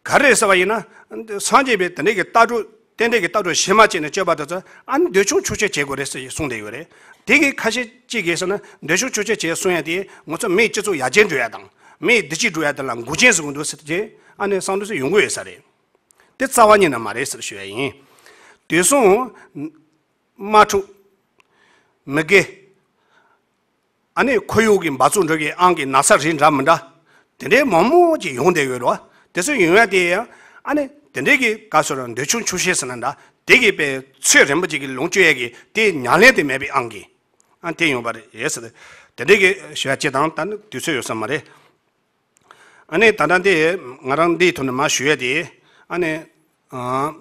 ག་རེ་ཟེར་བ་ཡིན་ན། སངས་རྒྱས་པའི་དེ་འདྲའི་གི་ལྟ་གྲུབ་རྟེན་འབྲེལ་གྱི་ལྟ་གྲུབ་གཞི་མ་བྱས་ནས་སྤྱོད་པ་དེ་ཚོ་ཨ་ནི་འདོད་ཆུང་ཆོག་ཤེས་བྱེད་དགོས་རེད་ཟེར་གསུངས་བསྡད་ཡོད་རེད། དེ་གི་ཁ་ཤས་གཅིག་གིས་ཟེར་ན་འདོད་ཆུང་ཆོག་ཤེས་བྱེད་གསུང་ཡ་དེ་ང་ཚོ་མིའི་སྤྱི་ཚོགས་ཡར་རྒྱས་འགྲོ་ཡ་དང་མིའི་བདེ་སྐྱིད་འགྲོ་ཡ་དེ་ལ་འགོག་རྐྱེན་བཟོ་གི་འདུག་ཟེར་གྱི་ཨ་ནི་བསམ་བློ་ཟེར་ཡོང་གི་ཡོད་ས་རེད། དེ་རྩ་བ་ཉིད་ནས་མ་རེད་ཟེར་ཞུ་ཡ་ཡིན། དུས་སང་། དམག་འཁྲུག་མི་དགེ། ཨ་ནི་ཁོར་ཡུག་གི་འབག་བཙོག་འགྲོ་གི་ཨང་གི་ན་ཚ་རིགས་འདྲ་མི་འདྲ། དེ་འདྲའི་མང་མང་ཅིག་ཡོང་བསྡད་ཡོད་རེད་བ། དེ་ཚོ་ཡོང་ཡ་དེ་ཡང་ཨ་ནི་དེ་འདྲའི་གི་ག་ཟེར་ར་འདོད་ཆུང་ཆོག་ཤེས་ཟེར་ན་འདྲ། དེ་གི་པའི་ཚོད་རན་པོ་ཅིག་གི་ལོངས་སྤྱོད་ཡ་གི་དེ་ཉམས་ལེན་དེ་མེད་པའི་ཨང་གི་ཨ་དེ་ཡོང་པ་རེད་ཟེར། དེ་འདྲའི་གི་ཞུ་ཡ་ཅིག་དང་ད་ནི་དུས་ཚོད་ཡོད་ས་མ་རེད། ཨ་ནི་ད་ལྟ་འདི་ང་རང་འདིའི་ཐོག་ནས་མར་ཞུ་ཡ་དེ་ཨ་ནི་ཨ་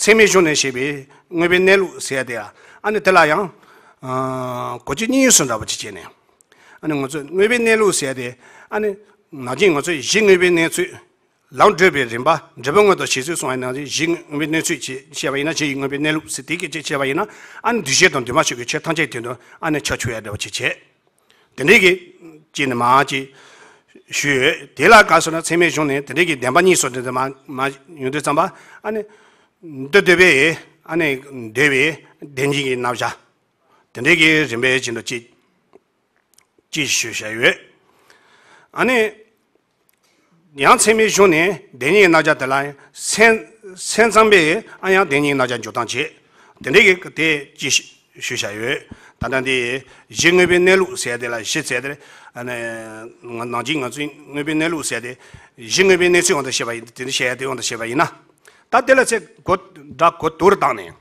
ཚད་མའི་གཞུང་ནས་བཤད་པའི་དངོས་པོའི་གནས་ལུགས་ཟེར་ཡ་དེ་ཨ་ནི་དེ་ལ་ཡང་ཨ་གོ་རྒྱུ་རྙེད་སོང་འདྲ་པོ་ཅིག་བྱས་ནས་ཨ་ནི་ང་ཚོས་དངོས་པོའི་གནས་ལུགས་ཟེར་ཡ་དེ་ཨ་ནི་ནང་བཞིན་ང་ཚོས་གཞི་དངོས་པོའི་གནས་ཚུལ་ ལམ་བགྲོད་པའི་རིམ་པ། འབྲས་བུ་མངོན་དུ་བྱེད་ཚུལ་གསུངས་པ་ནང་བཞིན། གཞི་དངོས་པོའི་གནས་ཚུལ་ཅེས་བཤད་པ་ཡིན་ན། གཞི་ཡི་དངོས་པོའི་གནས་ལུགས་ཟེར་དེ་སྐད་ཅེས་བཤད་པ་ཡིན་ན། ཨ་ནི་འདུས་བྱས་དང་འདུས་མ་བྱས་ཀྱི་ཆོས་ཐམས་ཅད་དེ་དོན་ཨ་ནི་ཁྱབ་ཆུག་ཡ་འདྲ་བ་ཅིག་བྱས། དེ་འདྲའི་གི་ཅིག་ནི་མ་ཅིག་ཞུས་ཡོད། དེ་ལ་ག་སོ་ན་ཚད་མའི་གཞུང་ནས་དེ་འདྲའི་གི་བདེན་པ་གཉིས་སོ་དེ་མ་མ་ཡོང་དུས་ཙམ་པ། ཨ་ནི་མདོ་སྡེ་པས་ཨ་ནི་འདོད་པའི་བདེན་གཉིས་ཀྱི་རྣམ་གཞག་དེ་འདྲའི་གི་རིམ་པས་ཅིག་འདུག་ཅིག་ཅིག་ཞུས་བཞག་ཡོད། ཨ་ནི། ཡང་ཚད་མའི་གཞུང་ནས་བདེན་གཉིས་ཀྱི་རྣམ་གཞག་དེ་ལ་སེམས་སེམས་ཙམ་པས་ཨ་ཡང་བདེན་གཉིས་ཀྱི་རྣམ་གཞག་འཇོག་སྟངས་བྱེད། དེ་འདྲའི་གི་དེ་ཅི་ཞུ་བཞག་ཡོད། ད་ལྟ་འདི་གཞི་དངོས་པོའི་གནས་ལུགས་ཟེར་དེ་ལ་གཞི་ཟེར་དེ། ཨ་ནི་ང་ནང་བཞིན་ང་ཚོའི་དངོས་པོའི་གནས་ལུགས་ཟེར་དེ། གཞི་དངོས་པོའི་གནས་ཚུལ་དབང་དུ་བཤད་པ་ཡིན། དེ་འདྲ་བཤད་ཡ་དེ་དབང་དུ་བཤད་པ་ཡིན་ན། ད་དེ་ལ་ཚེ་གོ་སྒྲ་གོ་བསྡུར་བཏང་ནས།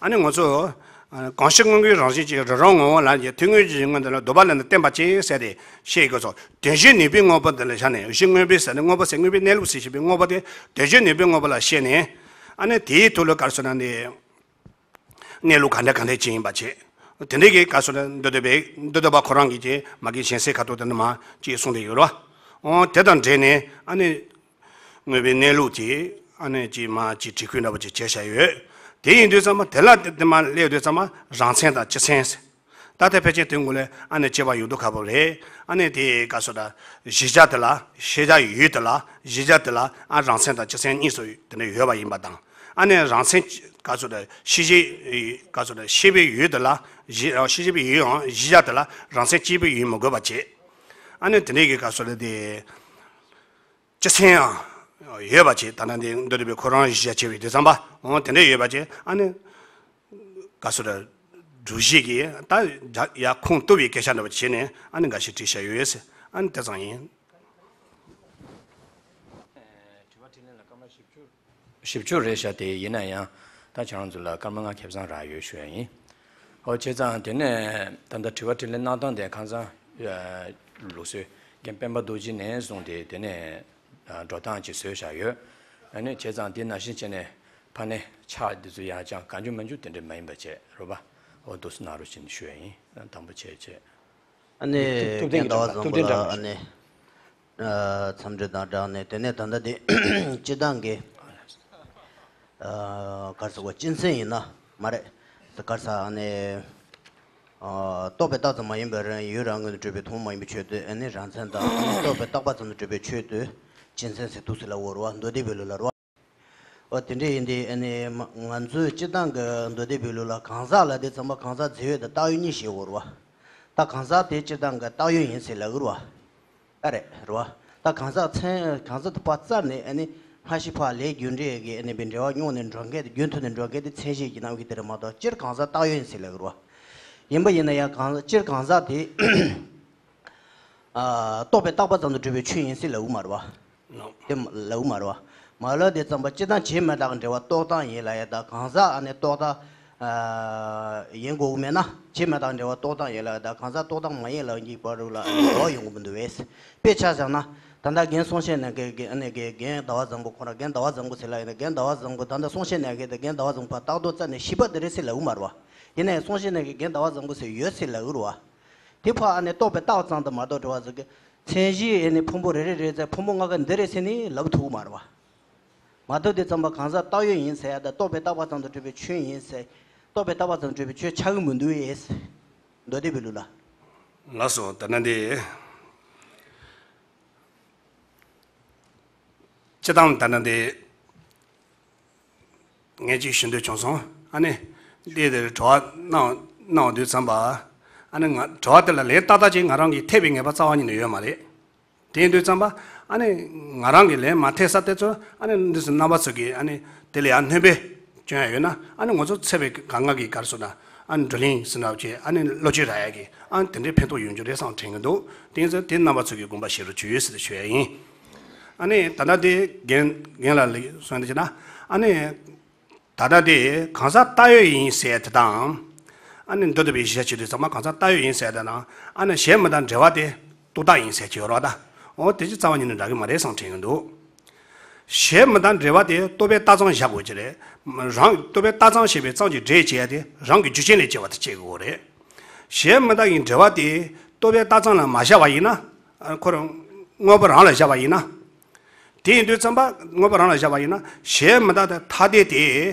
ཨ་ནི་ང་ཚོ་ཨ་གང་ཞིག་དངོས་ཀྱི་རང་བཞིན་གྱིས་རང་རང་ངོ་བོ་ལ་ཡང་ཐུན་དངོས་ཀྱི་སྔོན་དུ་ལ་འདོད་པ་ལ་ནི་བརྟེན་པ་ཅན་ཟེར་ཏེ་བཤད་དགོས་སོ། དོན་གཞི་ནུས་པའི་དངོས་པོ་འདི་ལ་བཞག་ནས། གཞི་དངོས་པོའི་ཟེར་ནས་དངོས་པོ་ཟེར་དངོས་པོའི་གནས་ལུགས་ཟེར་བཞིན་པའི་དངོས་པོ་དེ་དོན་གཞི་ནུས་པའི་དངོས་པོ་ལ་བཤད་ནས། ཨ་ནི་དེའི་ཐོག་ལ་ག་རེ་ཟེར་ན་ནི་གནས་ལུགས་ག་འདྲ་ག་འདྲ་ཅིག་ཡིན་པ་བྱས། དེ་འདྲའི་གི་ག་རེ་ཟེར་ན་མདོ་སྡེ་པའི་མདོ་སྡེ་པ་ཁོ་རང་གིས་ཀྱི་མ་གི་གཞན་སེལ་ཁ་ཐོག་དེ་ནི་མ་ཅིག་གསུངས་ཏེ་ཡོད་རོ། འོ་དེ་དང་འབྲེལ་ནས་ཨ་ནི། དངོས་པོའི་གནས་ལུགས་དེ་ཨ་ནི་ཅིག་མ་ཅིག་བྲིས་ཁུལ་འདྲ་པོ་ཅིག་བྱས་བཞག་ཡོད། དེ་ཡིན་དུས་ཙམ་པ་དེ་ལ་དེ་མ་སླེབས་དུས་ཙམ་པ་རང་མཚན་དང་སྤྱི་མཚན་ཟེར། ད་ལྟ་ཕལ་ཆེར་དེ་ངོ་ལས་ཨ་ནི་དཔྱད་པ་ཡོད་དོ་ཁ་པོ་རེད། ཨ་ནི་དེ་ག་སོ་ད་གཞི་བྱ་དེ་ལ་ཤེས་བྱ་ཡུལ་དེ་ལ་གཞི་བྱ་དེ་ལ་ཨ་རང་མཚན་དང་སྤྱི་མཚན་གཉིས་སུ་དེ་འདྲ་ཡོད་པ་ཡིན་པ་དང་། ཨ་ནི་རང་མཚན་ག་སོ་ད་ཤེས་བྱའི་ག་སོ་ད་ཤེས་པའི་ཡུལ་དེ་ལ་གཞི་ཤེས་བྱའི་ཡུལ་ཡང་གཞི་བྱ་དེ་ལ་རང་མཚན་སྐྱེས་བུའི་ཡུལ་མི་དགོས་པ་བྱས། ཨ་ནི་དེ་འདྲའི་གི་ག་སོ་ད་དེ། སྤྱི་མཚན་ཡང་ཡོད་པ་བྱས། ད་ནང་དེ་མདོ་སྡེ་པའི་ཁོ་རང་གཞི་བྱས་པའི་དེ་ཙམ་པ་འོ་དེ་འདྲ་ཡོད་པ་བྱས། ཨ་ནི་ག་སོ་ར་སྒྲུབ་བྱེད་ཀྱི་ད་ཡ་ཁུངས་གཏུགས་པའི་སྐད་ཆ་འདྲ་པོ་བྱས་ནས་ཨ་ནི་འགའ་ཞིག་བྲིས་བཞག་ཡོད་ཟེར། ཨ་ནི་དེ་ཙམ་ཡིན། དྲི་བ་དྲིས་ལན་ལ་སྐར་མ་བཞི་བཅུ། བཞི་བཅུ་རེད་ཤག་དེ་ཡིན་ན་ཡང་ད་ཁྱེད་རང་ཚོ་ལ་སྐར་མ་ལྔ་ཁེ་བཟང་རག་ཡོད་ཞུ་ཡ་ཡིན། ཨོ་བྱས་ཙང་དེ་ནས་ད་ལྟ་དྲི་བ་དྲིས་ལན་གནང་སྟངས་དེ་ཁ་སང་ལུགས་སྲོལ་རྒན་སྤེན་པ་རྡོ་རྗེ་ནས་བཟུང་སྟེ་དེ་ནས་འགྲོ་སྟངས་ཅིག་བཟོས་བཞག་ཡོད། ཨ་ནི་བྱས་ཙང་དེ་ནང་བཞིན་བྱས་ནས་ཕ་ནས་ཕྱག་འདི་ཚོ་ཡང་ཅང་གང་བྱུང་མང་བྱུང་དེ་འདྲ་མ་ཡིན་པ་བྱས་རོ་པ། ཨོ་འདུག་སེ་གནང་རོགས་བྱས་ནས་ཞུ་ཡ་ཡིན། དང་པོ་བྱས་བྱས། ཨ་ནི་ཐུབ་བསྟན་རྒན་གྱི་ཟླ་བ་འགྲམ་ལ་བཟང་ཐུབ་བསྟན་པོ་ལ་འགྲམ་ལ་ཨ་ནི་འཚམས་འདྲི་དང་སྦྲགས་ནས་དེ་ནས་ད་ལྟ་དེ་སྤྱི་བཏང་གི་གར་ས་བ་སྤྱི་མཚན་ཡིན་ན་མ་རེད། གར་ས་ཨ་ནི་རྟོགས་པའི་རྟགས་ཙམ་མ་ཡིན་པའི་རང་ཡུལ་རང་ངོས་ནས་གྲུབ་པའི་ཐུན་མོང་མ་ཡིན་པའི་ཆོས་དེ་ཨ་ནི་རང་མཚན་དང་རྟོགས་པའི་རྟག་པ་ཙམ་དུ་གྲུབ་པའི་ཆོས་དེ་སྤྱི་མཚན་ཟེར་འདུག་ཟེར་ལབ་ཡོད་རེད་བ། མདོ་སྡེ་པའི་ལུགས་ལ་རེད་བ། འོ་དེ་འདྲ་ཡིན་དུས་ཨ་ནི་མ་ང་ཚོའི་སྤྱི་བཏང་གི་མདོ་སྡེ་པའི་ལུགས་ལ་གང་ཟག་ལ་དེ་ཙམ་པ་གང་ཟག་རྫས་ཡོད་དང་བཏགས་ཡོད་གཉིས་བཤད་ཡོད་རེད་བ། ད་གང་ཟག་དེ་སྤྱི་བཏང་གི་བཏགས་ཡོད་ཡིན་ཟེར་ལབ་ཀྱི་རེད་བ། ཨ་རེད་རེད་བ། ད་གང་ཟག་མཚན་གང་ཟག་དེ་ཕར་བཙལ་ནས་ཨ་ནི་སྔ་ཕྱི་ཕར་ལས་རྒྱུ་འབྲས་ཀྱི་ཨ་ནི་པའི་འབྲེལ་བ་རྙོག་ནས་འགྲོ་མཁན་དེ་རྒྱུན་མཐུད་ནས་འགྲོ་མཁན་དེ་མཚན་གཞི་ཡིན་ནམ་གྱི་དེ་རེད་མ་གཏོགས་སྤྱིར་གང་ཟག་བཏགས་ཡོད་ཡིན་ཟེར་ལབ་ཀྱི་རེད་བ། ཡིན་པ་ཡིན་ན་ཡང་གང་སྤྱིར་གང་ཟག་དེ་རྟོགས་པའི་རྟག་པ་ཙམ་དུ་གྲུབ་པའི་ཆོས་ཡིན་ཟེར་ལབ་ཀྱི་མ་རེད་བ། དེ་ལབ་ཀྱི་མ་རེད་བ། མ་ལབ་དེ་ཙམ་པ་སྤྱི་བཏང་བྱེད་མེད་རྟགས་ཀྱི་འབྲེལ་བ་རྟོགས་སྟངས་ཡིན་ལབ་ཡ་ད་གང་ཟག་ཨ་ནི་རྟོགས་སྟངས་ཡིན་དགོས་ཀྱི་མེད་ན་བྱེད་མེད་རྟགས་ཀྱི་འབྲེལ་བ་རྟོགས་སྟངས་ཡིན་ལབ་ཡ་ད་གང་ཟག་རྟོགས་སྟངས་མ་ཡིན་ལབ་ཀྱི་བར་རུ་ལ་ཨ་ནི་འགྲོ་བ་ཡོང་གི་མི་འདུག་བས། དཔེ་ཆ་བཞག་ན་ད་ལྟ་རྒན་གསུང་བཤད་གནང་མཁན་གྱི་ཨ་ནི་རྒན་ཟླ་བ་བཟང་པོ་ཁོ་རང་རྒན་ཟླ་བ་བཟང་པོ་ཟེར་ལབ་ཡིན་ན་རྒན་ཟླ་བ་བཟང་པོ་ད་ལྟ་གསུང་བཤད་གནང་མཁན་དེ་རྒན་ཟླ་བ་བཟང་པོ་ཕར་ལྟ་རྟོག་རྩ་ནས་ཤེས་པ་དེ་རེད་ཟེར་ལབ་ཀྱི་མ་རེད་བ། ཡིན་ནའི་གསུང་བཤད་གནང་མཁན་རྒན་ཟླ་བ་བཟང་པོ་ཟེར་ཡོད་ཟེར་ལབ་ཀྱི་རེད་བ། དེ་ཕར་ཨ་ནི་རྟོགས་པའི་རྟགས་ཙམ་དུ་མ་གཏོགས་འགྲོ་བ་ཟེར་གི་མཚན་གཞི་ཨ་ནི་ཕུང་པོ་རེ་རེ་རེ་ཟེར་ཕུང་པོ་ལྔ་ཀ་འདི་རེད་ཟེར་ནི་ལབ་ཐུབ་ཀྱི་མ་རེད་བ། མ་གཏོགས་དེ་ཙམ་པ་གང་ཟག་བཏགས་ཡོད་ཡིན་ཟེར་ཡ་དང་རྟོགས་པའི་རྟག་པ་ཙམ་དུ་གྲུབ་པའི་ཆོས་ཡིན་ཟེར། རྟོགས་པའི་རྟག་པ་ཙམ་དུ་གྲུབ་པའི་ཆོས་ཆགས་ཀྱི་མི་འདུག་ཨེ། མདོ་སྡེ་པའི་ལུགས་ལ། ལགས་སོ། ད་ནི་འདི། སྤྱི་བཏང་ད་ནི་འདི། ངས་ཅིག་ཞུ་འདོད་བྱུང་སོང་། ཨ་ནི། འདི་དེར་དྲི་བ་གནང་གནང་བ་དུས་ཙམ་པ། ཨ་ནི་ང་དྲི་བ་དེ་ལ་ལན་ཏག་ཏག་ཅིག་ང་རང་གིས་ཐེབས་པའི་ངེས་པ་རྩ་བ་ཉིད་ནས་ཡོད་མ་རེད། དེ་ཡིན་དུས་ཙམ་པ། ཨ་ནི། ང་རང་གིས་ལན་མ་ཐེབས་ས་དེ་ཚོ་ཨ་ནི་འདི་ཚོ་རྣམ་པ་ཚོ་གིས་ཨ་ནི་དེ་ལ་ཡང་སྣོན་པ་བསྐྱོན་ཡ་ཡོད་ན་ཨ་ནི་ང་ཚོ་ཚེ་བའི་གང་ང་གི་གར་སོང་ན་ཨ་ནི་བགྲོ་གླེང་ཟེར་ན་བྱས་ཨ་ནི་བློ་སྐྱེད་རག་ཡ་གི་ཨ་ནི་དེ་འདྲའི་ཕན་ཐོགས་ཡོང་རྒྱུ་རེད་བསམ་དྲན་གི་འདུག་དེ་ཡིན་ཙང་དེ་རྣམ་པ་ཚོ་གིས་དགོངས་པ་བཞེས་རོགས་བྱོས་ཟེར་ཏེ་ཞུ་ཡ་ཡིན། ཨ་ནི་ད་ལྟ་དེ་རྒན་རྒན་ལགས་ལ་གསུངས་དེ་བྱས་ན་ཨ་ནི། ད་ལྟ་དེ་གང་ཟག་བཏགས་ཡོད་ཡིན་ཟེར་དེ་དང་། ཨ་ནི་མདོ་སྡེ་པའི་གཞི་བྱས་དུས་ཚང་མ་གང་ཟག་བཏགས་ཡོད་ཡིན་ཟེར་དེ་དང་ཨ་ནི་གཞན་མི་དང་འབྲེལ་བ་དེ་རྟོག་བཏགས་ཡིན་ཟེར་གྱི་ཡོད་རེད་བ་ད། འོ་དེ་ཅི་རྩ་བ་ཉིད་ནས་འདྲ་གི་མ་རེད་བསམ་དྲན་གི་འདུག་གཞན་མི་དང་འབྲེལ་བ་དེ་རྟོག་པའི་རྟགས་ཙམ་བཞག་དགོས་ཀྱི་རེད། རང་རྟོག་པའི་རྟགས་ཙམ་ཞེས་པའི་ཙམ་གྱི་འབྲེལ་བྱེད་ཡ་དེ་རང་གི་རྒྱུ་རྐྱེན་ལས་སྐྱེ་བ་དེ་བྱེད་དགོས་རེད། གཞན་མི་དང་གི་འབྲེལ་བ་དེ་རྟོག་པའི་རྟགས་ཙམ་ལ་མ་བཞག་པ་ཡིན་ན། ཁོ་རང་དངོས་པོ་རང་ལ་བཞག་པ་ཡིན་ན། དེ་ཡིན་དུས་ཙམ་པ་དངོས་པོ་རང་ལ་བཞག་པ་ཡིན་ན་གཞལ་ཡས་མི་རྟག་སྟེ་ཐ་དད་དེ་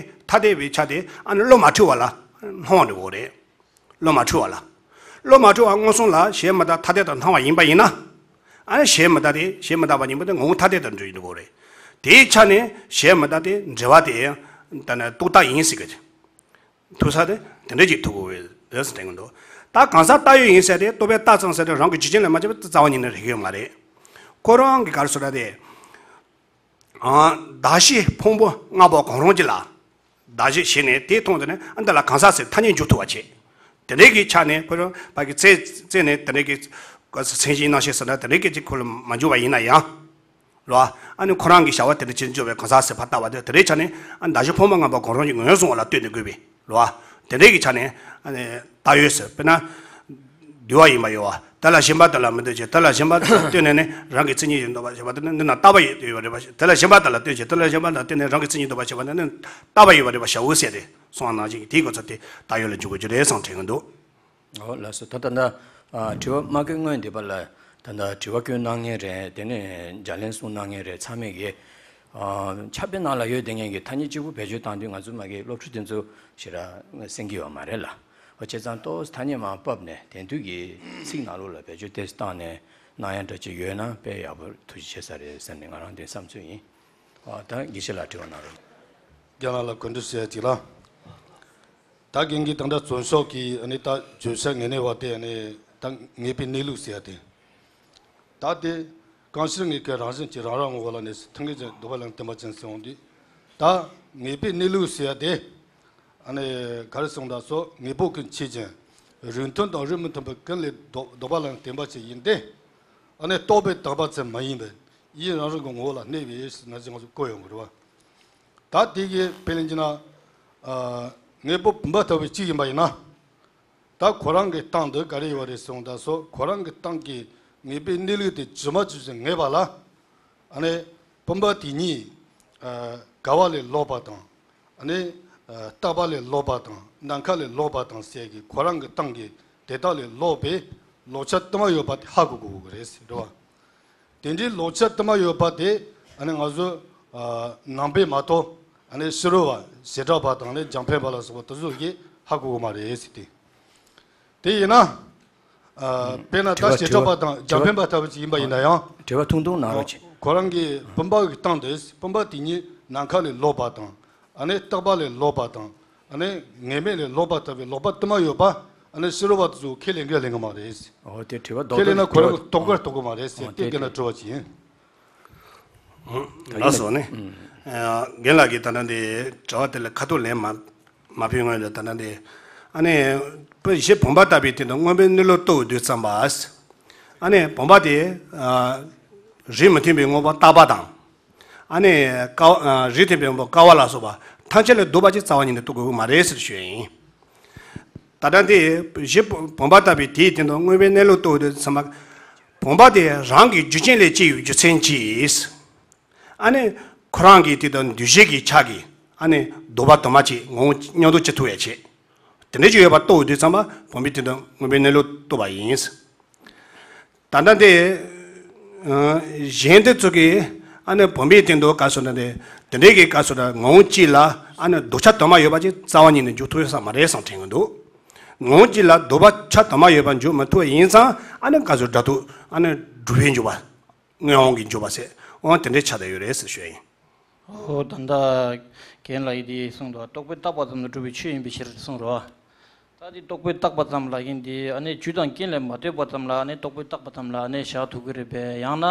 ཐ་དད་པའི་ཆ་དེ་ཨ་ནི་བློ་མ་འཁྲུལ་བ་ལ་སྣང་བ་འགྲོ་གི་རེད། བློ་མ་འཁྲུལ་བ་ལ། བློ་མ་འཁྲུལ་བ་མངོན་སུམ་ལ་གཞལ་ཡས་མི་རྟག་ཐ་དད་དུ་སྣང་བ་ཡིན་པ་ཡིན་ན། ཨ་ནི་གཞལ་ཡས་མི་རྟག་དེ་གཞལ་ཡས་མི་རྟག་པ་ཉིད་པོ་དེ་ངོ་བོ་ཐ་དད་དུ་འགྲོ་ཡི་འགྲོ་གི་རེད། དེའི་ཆ་ནས་གཞལ་ཡས་མི་རྟག་སྟེ་འབྲེལ་བ་དེ་ད་ནི་རྟོག་བཏགས་ཡིན་ཟེར་གི་རེད། ཐུག་ས་དེ་དེ་འདྲ་ཅིག་ཐུག་དགོས་པའི་རེད་ཟེར་དྲན་གྱི་འདུག་ད་གང་ཟག་བཏགས་ཡོད་ཡིན་ཟེར་དེ་རྟོག་པས་བཏགས་ཙམ་ཟེར་དེ་རང་གི་རྒྱུ་རྐྱེན་ལས་མ་སྐྱེས་པ་རྩ་བ་ཉིད་ནས་རེག་གི་ཡོད་མ་རེད། ཁོ་རང་གི་ག་རེ་ཟེར་ན་དེ། ཨང་། གདགས་གཞི་ཕུང་པོ་ལྔ་པོ་གང་རུང་གཅིག་ལ། གདགས་གཞི་བྱས་ནས་དེ་མཐོང་དུས་ནས་ཨ་འདི་ལ་གང་ཟག་ཟེར་ཐ་སྙད་འཇོག་ཐུབ་པ་བྱེད། དེ་འདྲའི་གི་ཆ་ནས་ཁོ་རང་ཕ་གི་རྩལ་རྩལ་ནས་དེ་འདྲའི་གི་མཚན་གཞི་རྣམ་བཤད་ཟེར་ན་དེ་འདྲའི་གི་ཅིག་ཁོ་ལ་མ་འཇུག་པ་ཡིན་ན་ཡང་། རེད་བ། ཨ་ནི་ཁོ་རང་གི་བྱ་བ་དེ་འདྲ་བྱེད་འཇུག་པའི་གང་ཟག་ཟེར་ཕར་བཏགས་པ་དེ་དེ་འདྲའི་ཆ་ནས་ཨ་གདགས་གཞི་ཕུང་པོ་ལྔ་པོ་གང་རུང་གི་ངོས་བཟུང་བ་ལ་ལྟོས་ནས་དགོས་པས། རེད་བ། དེ་འདྲའི་གི་ཆ་ནས་ཨ་ནི་བཏགས་ཡོད་ཟེར་དཔེར་ན། འདུལ་བ་ཡིན་པ་ཡོད་བ། དེ་ལ་ཞེན་པ་དེ་ལ་མི་ལྟོས་ཀྱི་དེ་ལ་ཞེན་པ་དེ་ལ་ལྟོས་ནས་ནི་རང་གི་མཚན་ཉིད་ཀྱིས་འདོད་པ་ཞེས་པ་དེ་ནི་འདི་ན་བཏགས་པ་ཡོད་ཡོད་པ་རེད་པ། དེ་ལ་ཞེན་པ་དེ་ལ་ལྟོས་ཀྱི་དེ་ལ་ཞེན་པ་དེ་ལ་ལྟོས་ནས་རང་གི་མཚན་ཉིད་འདོད་པ་ཞེས་པ་དེ་ནི་བཏགས་པ་ཡོད་པ་རེད་པ་ཞེའོ་ཟེར་ཏེ་གསུངས་པ་ནང་བཞིན་དེའི་གོ་ཚུལ་དེ་བཏགས་ཡོད་ལ་འཇུག་དགོས་ཀྱི་རེད་བསམ་དྲན་གྱི་འདུག་ཨོ་ལགས་སོ། ད་ལྟ་ན་ཨ་དྲི་བ་མ་བཀོད་སྔོན་འདི་པ་ལ་ད་ལྟ་དྲི་བ་བཀོད་གནང་མཁན་རེད། དེ་ནས་ལྗགས་ལན་གསུང་གནང་མཁན་རེད། ཚང་མས་ཀྱི་ཨ་ཕྱག་དཔེ་ནང་ལ་ཡོད་བསྡད་མཁན་གྱི་ཐ་སྙད་གཅིག་པུ་བེད་སྤྱོད་བཏང་དུས་ང་ཚོ་མ་གི་སློབ་ཕྲུག་དེ་ཚོ་ཞེ་དྲག་གསན་གྱི་ཡོད་མ་རེད་ལ། ཨོ་བྱས་ཙང་ཏོག་ཙམ་ཐ་སྙད་མར་ཕབ་ནས་དེང་དུས་ཀྱི་ཚིག་ནང་ལོགས་ལ་བེད་སྤྱོད་ཏོག་ཙམ་བཏང་ནས་གནང་ཡ་འདྲ་ཅིག་ཡོད་ན་དཔེ་ཡག་པོ་ཐུགས་རྗེ་ཆེ་ས་རེད་ཟེར་ནས་ང་རང་དེ་བསམ་ཚུལ་ཡིན། ཨ་ད་དགེ་བཤེས་ལགས་དྲི་བ་གནང་རོགས། རྒན་ལགས་ལ་གུས་འདུད་ཞུ་ཡ་གཅིག་ལ། ད་རྒན་གྱིས་ད་ལྟ་བཙོན་ཤོག་གི་ཨ་ནི་ད་བརྗོད་བྱ་ངེས་གནས་པ་དེ་ཨ་ནི་ད་ངེས་པའི་གནས་ལུགས་ཟེར་ཡ་དེ། ད་དེ་གང་ཕྱིར་ངེས་ཀྱི་རང་བཞིན་གྱིས་རང་རང་ངོ་བོ་ལ་གནས་སུ་ཐུན་མོང་གི་འདོད་པ་ལ་བརྟེན་པ་ཅན་ཟེར་འོང་དུས། ད་ངེས་པའི་གནས་ལུགས་ཟེར་ཡ་དེ། ཨ་ནི་ག་རེ་གསུངས་ད་སོ་ངེས་པོ་ཀུན་ཆོས་ཅན། རིགས་མཐུན་དང་རིགས་མི་མཐུན་པའི་ཀུན་ལས་ལྡོག་ལྡོག་པ་ལ་བརྟེན་པ་ཅིག་ཡིན་ཏེ། ཨ་ནི་རྟོག་པས་བཏགས་པ་ཙམ་མ་ཡིན་པར་ཡུལ་རང་རང་གི་ངོ་བོ་ལ་གནས་པའི་ཟེར་ན་ཅིག་ང་ཚོས་གོ་ཡོང་གི་རེད་བ། ད་དེ་གི་དཔེ་ལེན་གྱི་ན། ཨ་ངེས་པོ་བུམ་པ་ལྟ་བུ་གཅིག་ཡིན་པ་ཡིན་ན། ད་ཁོ་རང་གི་སྟེང་དུ་ག་རེ་ཡོད་པ་རེད་གསུངས་ད་སོ་ཁོ་རང་གི་སྟེང་གི་ངེས་པའི་གནས་ལུགས་དེ་ཇི་མ་ཇི་བཞིན་ངེས་པ་ལ། ཨ་ནི་བུམ་པ་དེ་ཉིད་ཨ་འགལ་བ་ལས་ལོག་པ་དང་། ཨ་ནི་ཨ་རྟག་པ་ལས་ལོག་པ་དང་ནམ་མཁའ་ལས་ལོག་པ་དང་ཟེར་གྱི་ཁོ་རང་གི་སྟེང་གི་དེ་དག་ལས་ལོག་པའི་ལོག་ཆ་དུ་མ་ཡོད་པ་དེ་ཧ་གོ་དགོས་ཀྱི་རེད་ཟེར་རེད་བ། དེ་འདྲའི་ལོག་ཆ་དུ་མ་ཡོད་པ་དེ་ཨ་ནི་ང་ཚོ་ཨ་ནང་པའི་མ་གཏོགས་ཨ་ནི་ཕྱི་རོལ་བ་བྱེ་བྲག་པ་དང་ནི་རྒྱང་འཕེན་པ་ལ་སོགས་པ་དེ་ཚོ་གིས་ཧ་གོ་གི་མ་རེད་ཟེར་ཏེ། དེ་ཡིན་ན། ཨ་དཔེར་ན་ད་དྲི་བ་བྱེ་བྲག་པ་དང་དྲི་བ་རྒྱང་འཕེན་པ་ལྟ་བུ་ཅིག་ཡིན་པ་ཡིན་ན་ཡང་། དྲི་བ་ཐུང་ཐུང་གནང་རོགས་བྱེད། ཁོ་རང་གི་བུམ་པ་གི་སྟེང་དུ་བུམ་པ་དེ་ཉིད་ནམ་མཁའ་ལས་ལོག་པ་དང་། ཨ་ནི་རྟག་པ་ལས་ལོག་པ་དང་། ཨ་ནི་ངེས་མེད་ལས་ལོག་པ་ལྟ་བུའི་ལོག་པ་དུ་མ་ཡོད་པ། ཨ་ནི་ཕྱི་རོལ་པ་དེ་ཚོ་ཁས་ལེན་གི་ལེན་གི་མ་རེད། ཨོ་དེ་དྲི་བ་རྡོག་ཁས་ལེན་ན་རྡོག་ཁོ་རང་གི་རྡོག་གི་རྡོག་གི་མ་རེད་ཟེར་ཨོ་དེ་དེ་སྐད་ན་དྲི་བ་ཅིག་ཡིན། ལགས་སོ་ནི། རྒན་ལགས་ཀྱིས་ད་ལྟ་འདི་དྲི་བ་དེ་ལ་ཁ་ཐུག་ལན་མ་མ་ཕུལ་སྔོན་ལ་ད་ལྟ་འདི། ཨ་ནི། བུམ་གཞི་བུམ་པ་ལྟ་བུའི་སྟེང་དུ་དངོས་པོའི་གནས་ལུགས་རྟོགས་དུས་ཙམ་པ། ཨ་ནི་བུམ་པ་དེ། རིགས་མི་མཐུན་པའི་དངོས་པོ་རྟག་པ་དང་། ཨ་ནི། ཀ་རིགས་མཐུན་པའི་དངོས་པོ་ཀ་བ་ལ་སོགས་པ་ཐམས་ཅད་ལས་ལྡོག་པ་ཅིག་རྩ་བ་ཉིད་ནས་རྟོགས་དགོས་ཀྱི་མ་རེད་ཟེར་ཞུ་ཡ་ཡིན། ད་ལྟ་འདི་གཞི་བུམ་པ་ལྟ་བུའི་དེའི་སྟེང་དུ་དངོས་པོའི་གནས་ལུགས་རྟོགས་དུས་ཙམ་པ། བུམ་པ་དེ་རང་གི་རྒྱུ་རྐྱེན་ལས་སྐྱེས་ཡོད་རྒྱུ་མཚན་གྱིས། ཨ་ནི་ཁོ་རང་གི་དེ་དང་འདུས་བྱས་ཀྱི་ཆ་གིས་ཨ་ནི་ལྡོག་པ་དུ་མ་ཅིག་ངོ་བོ་མཉམ་དུ་སྐྱེ་ཐུབ་ཡ་བྱེད། དེ་འདྲ་ཅིག་ཡོད་པ་རྟོགས་དུས་ཙམ་པ་བུམ་པའི་སྟེང་དུ་དངོས་པོའི་གནས་ལུགས་རྟོགས་པ་ཡིན། ད་ལྟ་འདི། གཞན་དེ་ཚོ་གིས་ཨ་ནི་བུམ་པའི་སྟེང་དུ་ག་སོ་ན་དེ་དེ་འདྲའི་གི་ག་སོ་ན་ངོ་བོ་གཅིག་ལ་ཨ་ནི་ལྡོག་ཆ་དུ་མ་ཡོད་པ་ཅིག་རྩ་བ་ཉིད་ནས་འཇུག་ཐུབ་ཡོད་ས་མ་རེད་བསམ་དྲན་གི་འདུག་ངོ་བོ་གཅིག་ལ་ལྡོག་པ་ཆ་དུ་མ་ཡོད་པ་འཇུག་མི་ཐུབ་པ་ཡིན་ཙང་ཨ་ནི་ག་སོ་སྒྲ་མཐུན་ཨ་ནི་སྒྲུབ་པའི་འཇུག་པ། དངོས་དབང་གི་འཇུག་པ་ཟེར་འོང་དེ་འདྲའི་ཆ་དེ་ཡོད་རེད་ཟེར་ཞུ་ཡ་ཡིན། ཨོ་ད་ལྟ་རྒན་ལགས་ཀྱིས་འདི་གསུངས་འདུག་རྟོག་པས་བཏགས་པ་ཙམ་དུ་གྲུབ་པའི་ཆོས་ཡིན་པའི་ཕྱིར་གསུངས་རོ། ད་འདི་རྟོག་པས་བཏགས་པ་ཙམ་ལབ་མཁན་འདི་ཨ་ནི་རྒྱུ་དང་རྐྱེན་ལས་མ་ལྡོག་པ་ཙམ་ལ་ཨ་ནི་རྟོག་པས་བཏགས་པ་ཙམ་ལ་ཨ་ནི་བཞག་ཐུབ་ཀྱི་རེད་པས། ཡང་ན་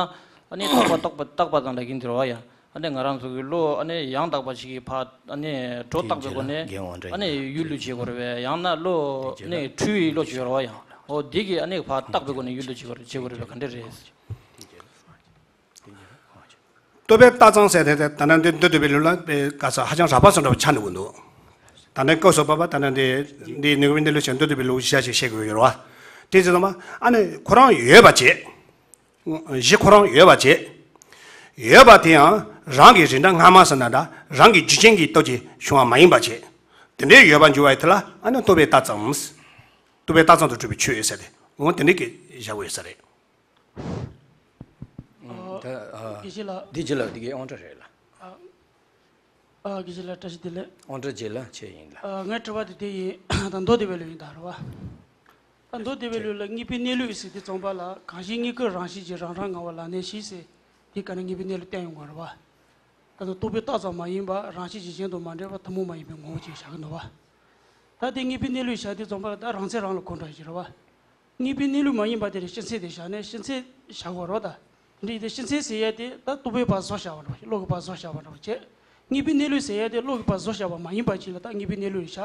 ཨ་ནི་རྟོག་པ་བཏགས་པ་བཏགས་པ་ཙམ་ལབ་མཁན་འདི་རོ་ཡ། ཨ་ནི་ང་རང་ཚོ་གི་བློ་ཨ་ནི་ཡང་དག་པ་ཞིག་གིས་ཕར་ཨ་ནི་སྒྲོ་བཏགས་པའི་སྒོ་ནས་ཨ་ནི་ཡུལ་དུ་བྱེད་དགོས་རེད་པས། ཡང་ན་བློ་ཨ་ནི་འཁྲུལ་བའི་བློ་ཅིག་ཡོད་རེད་པ་ཡ། འོ་འདི་གིས་ཨ་ནི་ཕར་བཏགས་པའི་སྒོ་ནས་ཡུལ་དུ་བྱེད་དགོས་རེད་བྱེད་དགོས་རེད་པས། ག་འདྲ་རེད། རྟོག་པས་བཏགས་ཙམ་ཟེར་དེ་ད་ལྟ་འདི་མདོ་སྡུད་པའི་ལུགས་ལ་དཔེ་ག་ས་ཧ་ཅང་རགས་པ་སོང་འདྲ་བ་ཆགས་འགྲོ་གི་འདུག་ད་ལྟ་སྐབས་སུ་བབ་པ་ད་ལྟ་འདི་འདི་ནུས་པའི་གནས་ལུགས་ཤིག་མདོ་སྡུད་པའི་ལུགས་ཤིག་བཤད་ཀྱི་ཡོད་རེད་བ། དེ་ཚོ་ཚང་མ་ཨ་ནི་ཁོ་རང་ཡོད་པ་བྱེད། གཞི་ཁོ་རང་ཡོད་པ་བྱེད། ཡོད་པ་དེ་ཡང་རང་གི་རིགས་འདྲ་སྔ་མ་ཟེར་ན་འདྲ་རང་གི་རྒྱུ་རྐྱེན་གྱི་སྟོབས་ཀྱིས་བྱུང་བ་མ་ཡིན་པ་བྱེད། དེ་འདྲའི་ཡོད་པ་འཇུག་པའི་དེ་ལ་ཨ་ནི་རྟོག་པས་བཏགས་ཙམ། རྟོག་པས་བཏགས་ཙམ་དུ་གྲུབ་པའི་ཆོས་ཟེར་ཏེ་འོ་དེ་འདྲའི་གི་བཞག་དགོས་ས་རེད། ད་ཨ། དགེ་བཤེས་ལགས། འདི་རྗེས་ལ་འདི་གའི་དབང་གྲགས་རེད་ལ། ཨ། ཨ། དགེ་བཤེས་ལགས་བཀྲ་ཤིས་བདེ་ལེགས། དབང་གྲགས་རྗེས་ལ་ཆེ་ཡིན་ལ། ཨ། ངའི་དྲི་བ་དེ་དེ་ཡིན། ད་མདོ་སྡེ་པའི་ལུགས་ཡིན་ད་རེད་བ། ད་མདོ་སྡེ་པའི་ལུགས་ལ་དངོས་པོའི་གནས་ལུགས་ཟེར་དུས་ཙམ་པ་ལ་གང་ཞིག་དངོས་ཀྱི་རང་བཞིན་གྱིས་རང་རང་ངང་པ་ལ་གནས་ཤིང་ཟེར། དེ་ག་ནས་དངོས་པོའི་གནས་ལུགས་བསྟན་ཡོང་གི་རེད་བ། ད་ནི་རྟོག་པས་བཏགས་ཙམ་མ་ཡིན་པར་རང་བཞིན་གྱིས་གཞན་དང་མ་འདྲེས་པར་ཐུན་མོང་མ་ཡིན་པའི་ངོ་བོ་ཅིག་བཞག་གི་འདུག་བ། ད་དེ་དངོས་པོའི་གནས་ལུགས་བཞག་དུས་ཙམ་པ་ལ་ད་རང་མཚན་རང་ལ་གོ་འདྲ་ཞིག་རེད་བ། དངོས་པོའི་གནས་ལུགས་མ་ཡིན་པ་དེ་ལ་སྤྱི་མཚན་དེ་བཞག་ནས་སྤྱི་མཚན་བཞག་དགོས་རེད་བ་ད། དེ་འདྲ་ཡིན་དུས་སྤྱི་མཚན་ཟེར་ཡས་དེ་ད་རྟོག་པས་ཕར་བཟོ་བཞག་པ་འདྲ་བ་ཞིག་བློ་གིས་ཕར་བཟོ་བཞག་པ་འདྲ་བ་བྱས། དངོས་པོའི་གནས་ལུགས་ཟེར་ཡས་དེ་བློ་གིས་ཕར་བཟོ་བཞག་པ་མ་ཡིན་པ་ཅིག་ལ་ད་དངོས་པོའི་གནས་ལུགས་ཡིན་བཞག་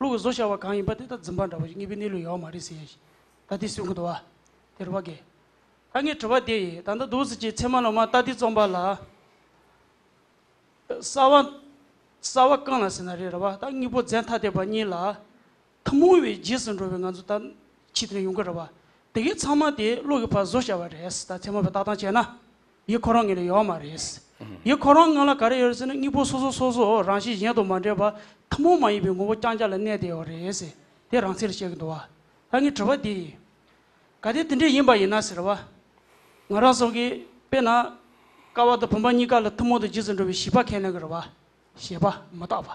བློ་གིས་བཟོ་བཞག་པ་གང་ཡིན་པ་དེ་ད་རྫུན་པ་འདྲ་བ་ཞིག་དངོས་པོའི་གནས་ལུགས་ཡོད་མ་རེད་ཟེར་ཡས་ཞིག་ད་དེ་གསུང་གི་འདུག་བ། དེ་རེད་བ་གས། ད་ངའི་དྲི་བ་དེ་ཡིན། ད་ལྟ་འདུག་ཟེར་གྱི་ཚད་མ་ལ་མ་ལྟ་དུས་ཙམ་པ་ལ། གསལ་བ། གསལ་བ་གང་ལ་ཟེར་ན་རེད་རེད་བ། ད་དངོས་པོ་རྫས་ཐ་དད་པ་གཉིས་ལ། ཐུན་མོང་བའི་རྗེས་སུ་འགྲོ་བའི་ང་ཚོ་ད་ཕྱི་དེར་ཡོང་གི་རེད་བ། དེ་གའི་ཚང་མ་དེ་བློ་གིས་ཕར་བཟོ་བྱ་བ་རེད། ད་ཚད་མ་པའི་ལྟ་སྟངས་བྱས་ན། ཡིད་ཁོ་རང་ངོས་ནས་ཡོད་མ་རེད། ཡིད་ཁོ་རང་ངོས་ལ་ག་རེ་ཡོད་རེད་ཟེར་ན་དངོས་པོ་སོ་སོ་སོ་སོ་རང་བཞིན་གཞན་དང་མ་འདྲེས་པ་ཐུན་མོང་མ་ཡིན་པའི་ངོ་བོ་རྐྱང་རྐྱང་ལ་གནས་བསྡད་ཡོད་རེད། དེ་རང་མཚན་ལ་བཤད་ཀྱི་འདུག་བ། ད་ངའི་དྲི་བ་དེ་ཡིན། གལ་ཏེ་དེ་འདྲ་ཡིན་པ་ཡིན་ན་ཟེར་བ། ང་རང་ཚོ་གིས་དཔེར་ན། ཀ་བ་དང་བུམ་པ་གཉིས་ཀ་ལ་ཐུན་མོང་དུ་རྗེས་སུ་འགྲོ་བའི་ཤེས་པ་ཁས་ལེན་གྱི་རེད་བ། ཤེས་པ་མི་རྟག་པ།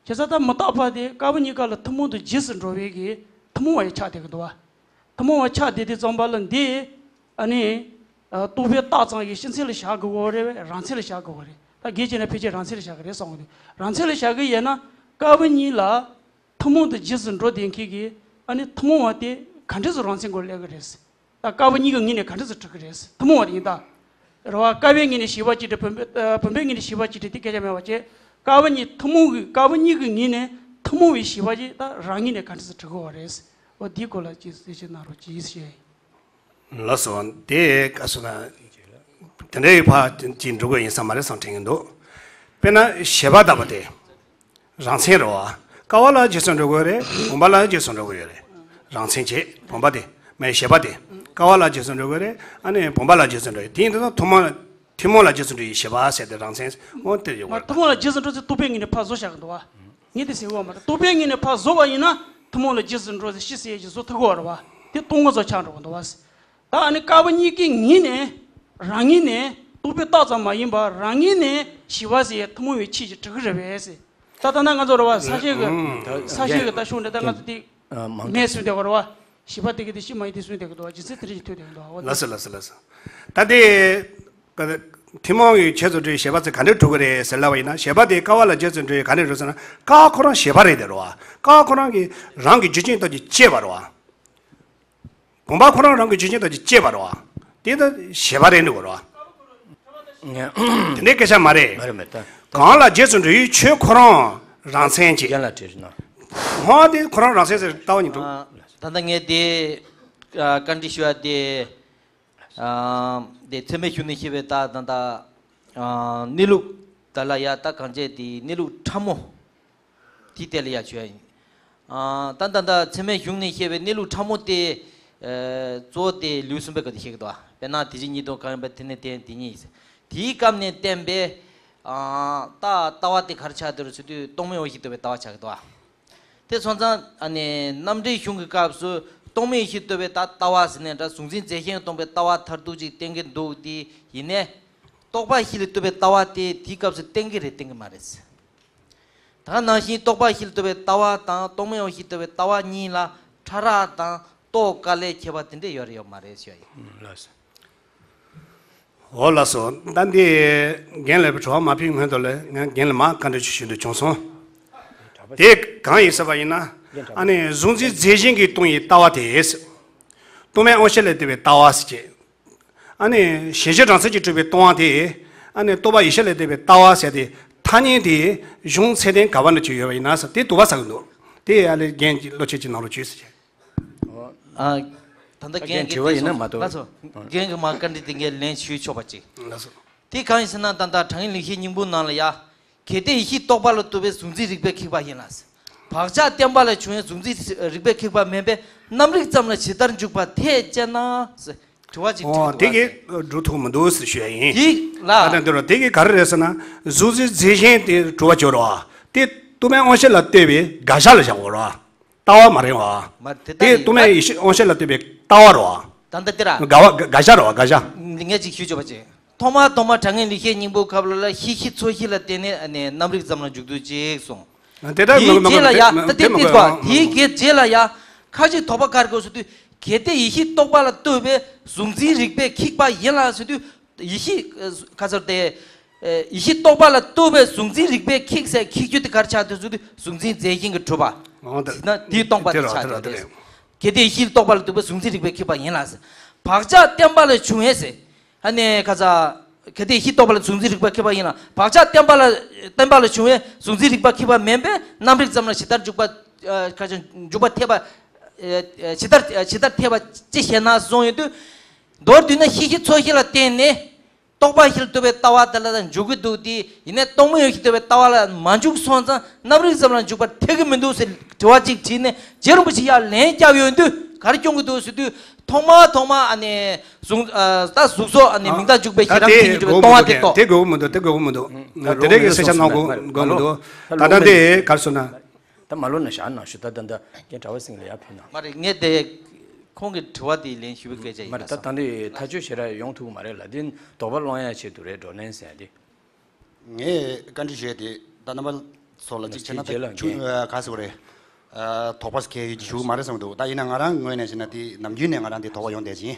བྱས་ཙང་ད་མི་རྟག་པ་དེ་ཀ་བ་གཉིས་ཀ་ལ་ཐུན་མོང་དུ་རྗེས་སུ་འགྲོ་བའི་གི་ཐུན་མོང་བ་ཡི་ཆ་དེ་གི་འདུག་བ། ཐུན་མོང་བ་ཆ་དེ་དེ་ཙམ་པ་ལ་འདི། ཨ་ནི། རྟོག་པས་བཏགས་ཙམ་གྱི་སྤྱི་མཚན་ལ་བཞག་དགོས་རེད་རང་མཚན་ལ་བཞག་དགོས་རེད། ད་རྒན་བྱས་ན་ཕལ་ཆེར་རང་མཚན་ལ་བཞག་གི་རེད་གསུང་གི་འདུག་རང་མཚན་ལ་བཞག་གི་ཡིན་ན་ཀ་བ་གཉིས་ལ། ཐུན་མོང་དུ་རྗེས་སུ་འགྲོ་བསྡད་མཁན་གྱི་ཨ་ནི་ཐུན་མོང་བ་དེ་ག་འདྲས་སུ་རང་མཚན་སྒོ་སླེབས་ཀྱི་རེད། ད་ཀ་བ་གཉིས་ཀྱི་ངོས་ནས་ག་འདྲས་སུ་གྲུབ་ཀྱི་རེད། ཐུན་མོང་བ་དེ་ཡིན་ད། རེད་བ། ཀ་བའི་ངོས་ནས་ཤེས་པ་གཅིག་དྲན་བུམ་པའི་བུམ་པའི་ངོས་ནས་ཤེས་པ་གཅིག་དྲན་དེ་སྐད་ཆ་མེད་པ་བྱས། ཀ་བ་གཉིས་ཐུན་མོང་གི་ཀ་བ་གཉིས་ཀྱི་ངོས་ནས་ཐུན་མོང་བའི་ཤེས་པ་ཅིག་ད་རང་ངོས་ནས་ག་འདྲས་སུ་གྲུབ་ཀྱི་ཡོད་རེད། འོ་དེའི་སྐོར་ལ་ཅིག་གསལ་བཤད་གནང་རོགས་གྱིས་ཞེས། ལགས་སོ། དེ་ག་སོ་ན། དེ་འདྲའི་ཕ་ཅིག་འགྲོ་དགོས་ཡིན་ས་མ་རེད་བསམ་དྲན་གྱི་འདུག་དཔེར་ན་ཤེས་པ་ལྟ་བུ་དེ། རང་མཚན་རེད་བ། ཀ་བ་ལ་རྗེས་སུ་འགྲོ་དགོས་རེད། བུམ་པ་ལ་རྗེས་སུ་འགྲོ་དགོས་ཡོད་རེད། རང་མཚན་བྱེད་བུམ་པ་དེ། མའི་ཤེས་པ་དེ། ཀ་བ་ལ་རྗེས་སུ་འགྲོ་དགོས་རེད། ཨ་ནི་བུམ་པ་ལ་རྗེས་སུ་འགྲོ་ཡོད་དེ་ཡིན་དུས་ཐུན་མོང་། ཐུན་མོང་ལ་རྗེས་སུ་འགྲོ་ཡི་ཤེས་པ་ཟེར་ཏེ་རང་མཚན་འོ་དེ་ཡོད་མ་རེད། ཐུན་མོང་ལ་རྗེས་སུ་འགྲོ་ཚེ་རྟོག་པའི་ངོས་ནས་ཕར་བཟོ་བཞག་གི་འདུག་བ། ངས་དེ་ཟེར་གི་ཡོད་མ་རེད། རྟོག་པའི་ངོས་ནས་ཕར་བཟོ་བ་ཡིན་ན་ཐུན་མོང་ལ་རྗེས་སུ་འགྲོ་ཚེ་ཤེས་ཟེར་ཡས་ཀྱི་བཟོ་ཐུབ་ཀྱི་ཡོད་རེད་བ། དེ་སྟོང་ངོ་ཚོ་ཆགས་འགྲོ་གི་འདུག་བ། ད་ཨ་ནི་ཀ་བ་གཉིས་ཀའི་ངོས་ནས། རང་ངོས་ནས་རྟོག་པས་བཏགས་ཙམ་མ་ཡིན་པར་རང་ངོས་ནས་ཤེས་པ་ཟེར་ཡས་ཐུན་མོང་བའི་ཆོས་ཅིག་གྲུབ་ཀྱི་རེད་པས་ཟེར། ད་ལྟ་ན་ང་ཚོ་རེད་བ། ས་ཞིང་གི་ཨུམ། ས་ཞིང་གི་ད་ཤོག་འདྲ་ད་ང་ཚོ་དེ་ཨ་མང་མེད་ཟེར་བསྡད་པ་རེད་བ། ཤེས་པ་དེ་གི་དེ་ཤེས་མ་ཡིན་དེ་གསུངས་བསྡད་ཀྱི་འདུག་བ། རྗེས་སུ་དེ་རིགས་ཐོས་བསྡད་ཀྱི་འདུག་བ། ལགས་སོ་ལགས་སོ་ལགས་སོ། ད་དེ། ཐུན་མོང་གི་ཆོས་སུ་འགྲོ་བའི་ཤེས་པ་ཚོ་ག་འདྲས་གྲུབ་ཀྱི་རེད་ཟེར་ལབ་པ་ཡིན་ན་ཤེས་པ་དེ་ཀ་བ་ལ་རྗེས་སུ་འགྲོ་བའི་ག་འདྲས་རེད་ཟེར་ན་ཀ་བ་ཁོ་རང་ཤེས་པ་རེད་དེ་རེད་བ། ཀ་བ་ཁོ་རང་གི་རང་གི་རྒྱུ་རྐྱེན་སྟོབས་ཀྱིས་སྐྱེས་པ་རེད་བ། བུམ་པ་ཁོ་རང་རང་གི་རྒྱུ་རྐྱེན་སྟོབས་ཀྱིས་སྐྱེས་པ་རེད་བ། དེ་ད་ཤེས་པ་རེད་འདུག་རེད་བ། དེ་འདྲའི་སྐད་ཆ་མ་རེད། མ་རེད་མ་རེད་ད། གང་ལ་རྗེས་སུ་འགྲོ་བའི་ཆོས་ཁོ་རང་རང་མཚན་གྱིས། རྒན་ལགས་དྲིས་ན། ཧོ་དེ་ཁོ་རང་རང་མཚན་ཟེར་ལྟ་བ་ཉིད་དུ། ད་ལྟ་ངས་དེ་བཀའ་འདྲི་ཞུ་ཡ་དེ། དེ་ཚད་མའི་གཞུང་ནས་བཤད་པའི་ད་ད་ད་གནས་ལུགས་ད་ལ་ཡ་ད་གང་བྱས་དེ་གནས་ལུགས་ཕྲ་མོ། དེའི་ཐད་ལ་ཡ་ཞུ་ཡ་ཡིན། ཨ། ད་ད་ད་ཚད་མའི་གཞུང་ནས་བཤད་པའི་གནས་ལུགས་ཕྲ་མོ་དེ། ཨ། གཙོ་བོ་དེ་ལེའུ་གསུམ་པའི་སྐབས་དེ་བཤད་ཀྱི་འདུག་བ། དཔེར་ན་དེ་བཞིན་ཉིད་དུ་གང་ཡིན་པ་དེ་ནི་དེ་ཡང་དེ་ཉིད་ཡིན། དེའི་སྐབས་ནས་བསྟན་པའི། ཨ། ད་ལྟ་བ་དེ་ག་རེ་ཆགས་བསྡད་རེད་ཟེར་དུས་རྟོག་མེད་དབང་ཤེས་རྟོག་པའི་ལྟ་བ་ཆགས་ཀྱི་འདུག་བ། དེ་སོང་ཙང་ཨ་ནི་རྣམ་འགྲེལ་གཞུང་གི་སྐབས་སུ་རྟོག་མེད་དབང་ཤེས་རྟོག་པའི་ད་ལྟ་བ་ཟེར་ནས་འདྲ་གཟུང་འཛིན་རྫས་གཞན་རྟོག་པའི་ལྟ་བ་མཐར་ཐུག་ཅིག་བསྟན་གྱི་འདུག་དེ་ཡིན་ནའི། རྟོག་པ་བཞི་ལས་བཏུས་པའི་ལྟ་བ་དེ་དེའི་སྐབས་སུ་བསྟན་གྱི་རེད་བསྟན་གྱི་མ་རེད། ད་ག་ནང་བཞིན་རྟོག་པ་བཞི་ལས་བཏུས་པའི་ལྟ་བ་དང་རྟོག་མེད་དབང་ཤེས་རྟོག་པའི་ལྟ་བ་གཉིས་ལ་ཕྲ་རགས་དང་རྟོགས་དཀའ་ལས་ཁྱད་པར་དེ་འདྲས་ཡོད་རེད་ཡོད་མ་རེད་ཞུ་ཡ་ཡིན། ལགས་སོ། འོ་ལགས་སོ། ད་འདི་རྒན་ལགས་ཀྱི་དྲི་བ་མ་ཕུལ་སྔོན་དུ་ལ་ང་རྒན་ལ་མ་བཀའ་འདྲི་ཞུ་འདོད་བྱུང་སོང་། དེ་གང་ཡིན་ཟེར་བ་ཡིན་ན། ཨ་ནི་གཟུང་འཛིན་རྫས་གཞན་གྱིས་སྟོང་བའི་ལྟ་བ་དེ། རྟོག་མེད་དབང་ཤེས་ལས་བཏུས་པའི་ལྟ་བ་ཟེར་གྱི། ཨ་ནི་ཞེན་གཞི་རང་མཚན་གྱིས་གྲུབ་པའི་སྟོང་པ་དེ། ཨ་ནི་རྟོག་པ་ཡིད་ཤེས་ལས་བཏུས་པའི་ལྟ་བ་ཟེར་ཏེ་ཐ་སྙད་དེ་གཞུང་ཚད་ལྡན་ག་བ་ན་ཅིག་ཡོད་པ་ཡིན་ན་ཟེར་དེ་དུ་བ་ཟ་གི་འདུག་དེ་ཨ་ལས་རྒན་གྱིས་བློ་ཁྱེད་ཀྱིས་གནང་རོགས་བྱོས་ཟེར་བྱས། ཨ། ད་ལྟ་རྒན་རྒན་གྱིས་དྲི་བ་ཡིན་ན་མ་གཏོགས། ལགས་སོ། རྒན་གྱིས་མ་བཀའ་འདྲི་དེ་ངས་ལན་ཞུས་ཆོག་པ་ཅིག་ལགས་སོ། དེ་གང་ཡིན་ཟེར་ན་ད་ལྟ་དྲང་ངེས་ལེགས་བཤད་སྙིང་པོ་ནང་ལ་ཡ། གལ་ཏེ་ཡིད་ཤེས་རྟོག་པ་ལ་ལྟོས་པའི་གཟུང་འཛིན་རིགས་པས་ཁེགས་པ་ཡིན་ལ། བག་ཆགས་བརྟན་པ་ལ་བྱུང་བའི་གཟུང་འཛིན་རིགས་པས་ཁེགས་པ་མིན་པས་རྣམ་རིག་ཙམ་ལ་ཇི་ལྟར་འཇུག་པ་དེས་དཔྱད་ན། དྲི་བ་ཅིག་འོ་དྲིས་དེ་འདུག་གི་བ། འགྲུབ་ཐུབ་མི་འདུག་ཟེར་ཞུ་ཡ་ཡིན། དེ་ལ། ད་ལྟ་འདི་རུ་དེ་གི་ག་རེ་རེད་ཟེར་ན་གཟུང་འཛིན་རྫས་གཞན་དེ་གྲུབ་པ་བྱོས་རོགས། དེ་རྟོག་མེད་དབང་ཤེས་ལ་ལྟོས་པའི་དགག་བྱ་ལ་བཞག་དགོས་རོགས། ལྟ་བ་མ་རེད་བ། མ་དེ་ལྟ་དེ་རེད་རྟོག་མེད་ཡེ་ཤེས་དབང་ཤེས་ལ་ལྟོས་པའི་ལྟ་བ་རེད་བ། ད་ལྟ་དེ་ར། དགག་པ་དགག་བྱ་རེད་བ་དགག་བྱ། ངས་ཅིག་ཞུས་ཆོག་པ་ཅིག་ཐོག་མར་ཐོག་མར་དྲང་ངེས་ལེགས་བཤད་སྙིང་པོའི་ཁ་ལ་ལ་ཤེས་བཞིན་ཚོར་བཞིན་ལ་བརྟེན་ནས་ཨ་ནི་རྣམ་རིག་ཙམ་ལ་འཇུག་ཚུལ་གཅིག་གསུངས། དེ་ལྟར་དེའི་མི་རྗེས་ལ་ཡ་ད་དེ་དེ་དེ་དེ་དེ་དེ་དེའི་གི་རྗེས་ལ་ཡ་ཁ་ཅིག་དོགས་པ་ག་རེ་དགོས་ཟེར་དུས། གལ་ཏེ་ཡེ་ཤེས་རྟོག་པ་ལ་ལྟོས་པའི་གཟུང་འཛིན་རིག་པས་ཁེགས་པ་ཡིན་ལ་ཟེར་དུས། ཡེ་ཤེས་ཁ་ཚོར་ཏེ། ཡེ་ཤེས་རྟོག་པ་ལ་ལྟོས་པའི་གཟུང་འཛིན་རིག་པས་ཁེགས་ཟེར་ཁེགས་རྒྱུ་དེ་ག་རེ་ཆགས་འདུག་ཟེར་དུས་གཟུང་འཛིན་རྫས་གཞན་གྱིས་གྲུབ་པ། འོང་ད། ཟེར་ན་དེའི་སྟོང་པ་དེ་དེ་རེད་ཆགས་དེ་འདུག་རེད། གལ་ཏེ་ཡེ་ཤེས་རྟོག་པ་ལ་ལྟོས་པའི་གཟུང་འཛིན་རིག་པས་ཁེགས་པ་ཡིན་ལ་ཟེར། བག་ཆགས་བརྟན་པ་ལས་བྱུང་བས་ཟེར། ཨ་ནི་ཁ་ཚ། གལ་ཏེ་ཡེ་ཤེས་རྟོག་པ་ལ་གཟུང་འཛིན་རིག་པ་ཁེགས་པ་ཡིན་ལ། བག་ཆགས་བརྟན་པ་ལ་བརྟན་པ་ལ་བྱུང་བས་གཟུང་འཛིན་རིག་པ་ཁེགས་པ་མིན་པས་རྣམ་རིག་ཙམ་ལ་ཇི་ལྟར་འཇུག་པ། ཁ་ཚ་འཇུག་པ་འཐད་པ། ཇི་ལྟར་ཇི་ལྟར་འཐད་པ་ཅི་ཞེ་ན་གསུངས་ཡོད་དུས། མདོར་བསྡུས་ན་ཤེས་བཞིན་ཚོར་བཞིན་ལ་བརྟེན་ནས། རྟོག་པ་བཞི་ལ་ལྟོས་པའི་ལྟ་བ་དེ་ལ་འཇུག་གི་འདུག་སྟེ། ཡིན་ནའི་རྟོག་མེད་ཡེ་ཤེས་ལྟོས་པའི་ལྟ་བ་ལ་མ་འཇུག་སོང་ཙང་རྣམ་རིག་ཙམ་ལ་འཇུག་པར་འཐད་ཀྱི་མི་འདུག་ཟེར་དྲི་བ་གཅིག་དྲིས་ནས་རྗེ་རིན་པོ་ཆེ་ཡར་ལན་བརྒྱབ་ཡོང་དུས་ག་རེ་སྐྱོན་གྱི་འདུག་ཟེར་དུས། ཐོག་མར་ཐོག་མར་ཨ་ནི་གཟུགས་ད་གཟུགས་སོགས་ཨ་ནི་མིང་བཏགས་འཇུག་པའི་ཤེས་རབ་མཁྱེན་གྱི་འཇུག་པའི་སྟོང་པ་དེ་རྟོགས། དེ་དགོས་མི་འདུག་དེ་དགོས་མི་འདུག་དེ་འདྲའི་གི་སེ་ཆ་གནང་དགོས་མི་འདུག་ད་ལྟ་འདི་ག་རེ་ཟེར་ན། ད་མ་ལོ་ན་ཞག་ནང་ཞུ་ད་ད་ད་རྒན་གྲྭ་པ་སེང་ལ་ཡར་ཕུལ་ན། མ་རེད། ངས་དེ་ཁོང་གི་དྲི་བ་དེའི་ལན་ཞུ་བའི་སྐད་ཆ་ཡིན། མ་རེད། ད་ད་འདི་ཐག་གཅོད་བྱེད་ར་ཡོང་ཐུབ་ཀྱི་མ་རེད་ལ། འདི་དོགས་པ་སློང་ཡ་ཆེད་དུ་རེད། བགྲོ་གླེང་ཟེར་ཡ་དེ། ངས་བཀའ་འདྲི་ཞུ་ཡ་དེ་ད་རྣམ་པ་ཚོ་ལ་གཅིག་བྱས་ན་ད་ཆུ་ག་ཟེར་བ་རེད། དོགས་པ་གལ་ཞིག་ཞུ་གི་མ་རེད་བསམ་གྱི་འདུག་ད་ཡིན་ན་ང་རང་ངོས་ནས་བྱས་ན་དེ་ནམ་རྒྱུན་ནས་ང་རང་དེ་དོགས་པ་ཡོང་བསྡད་ཅིང་།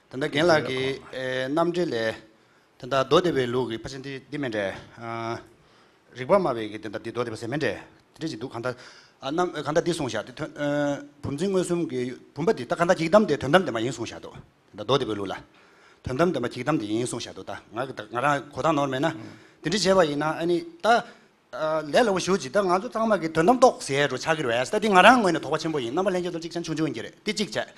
ད་ལྟ་རྒན་ལགས་ཀྱི་རྣམ་འགྲེལ་ལས། དེ་འདྲ་མདོ་སྡེ་པའི་ལུགས་ཀྱི་ཕལ་ཆེར་འདི་འདི་མིན་འདྲ། ཨ། རིགས་པ་སྨྲ་བའི་གི་དེ་འདྲ་འདི་མདོ་སྡེ་པ་ཟེར་མིན་འདྲ། དེ་འདྲ་ཅིག་འདུག་གང་ལྟར། ཨ་རྣམ་གང་ལྟར་འདི་གསུངས་བཞག་དེ་དོན། ཨ། བུམ་འཛིན་མངོན་སུམ་གྱི་བུམ་པ་འདི་ད་གང་ལྟར་འཇིག་རྟེན་དེ་དོན་དམ་བདེན་པ་ཡིན་གསུངས་བཞག་འདུག་དེ་འདྲ་མདོ་སྡེ་པའི་ལུགས་ལ། དོན་དམ་བདེན་པ་འཇིག་རྟེན་དེ་ཡིན་གསུངས་བཞག་འདུག་ད་ང་གི་ད་ང་རང་གོ་སྟངས་ནོར་མེད་ན། དེ་འདྲ་བྱས་པ་ཡིན་ན་ཨ་ནི་ད། ཨ། ལས་སླ་པོ་ཞེ་པོ་ཅིག་ད་ང་ཚོ་ཚང་མ་གི་དོན་དམ་རྟོགས་ཟེར་ཡ་འདྲ་ཆགས་ཀྱི་རེད་པས། ད་འདི་ང་རང་ངོས་ནས་དོགས་པ་ཆེན་པོ་ཡིན། རྣམ་པ་ལྷན་རྒྱས་ཚོ་གཅིག་ཆང་ཆུང་ཆུང་ཡིན་གྱི་རེད། འདི་གཅིག་བྱས།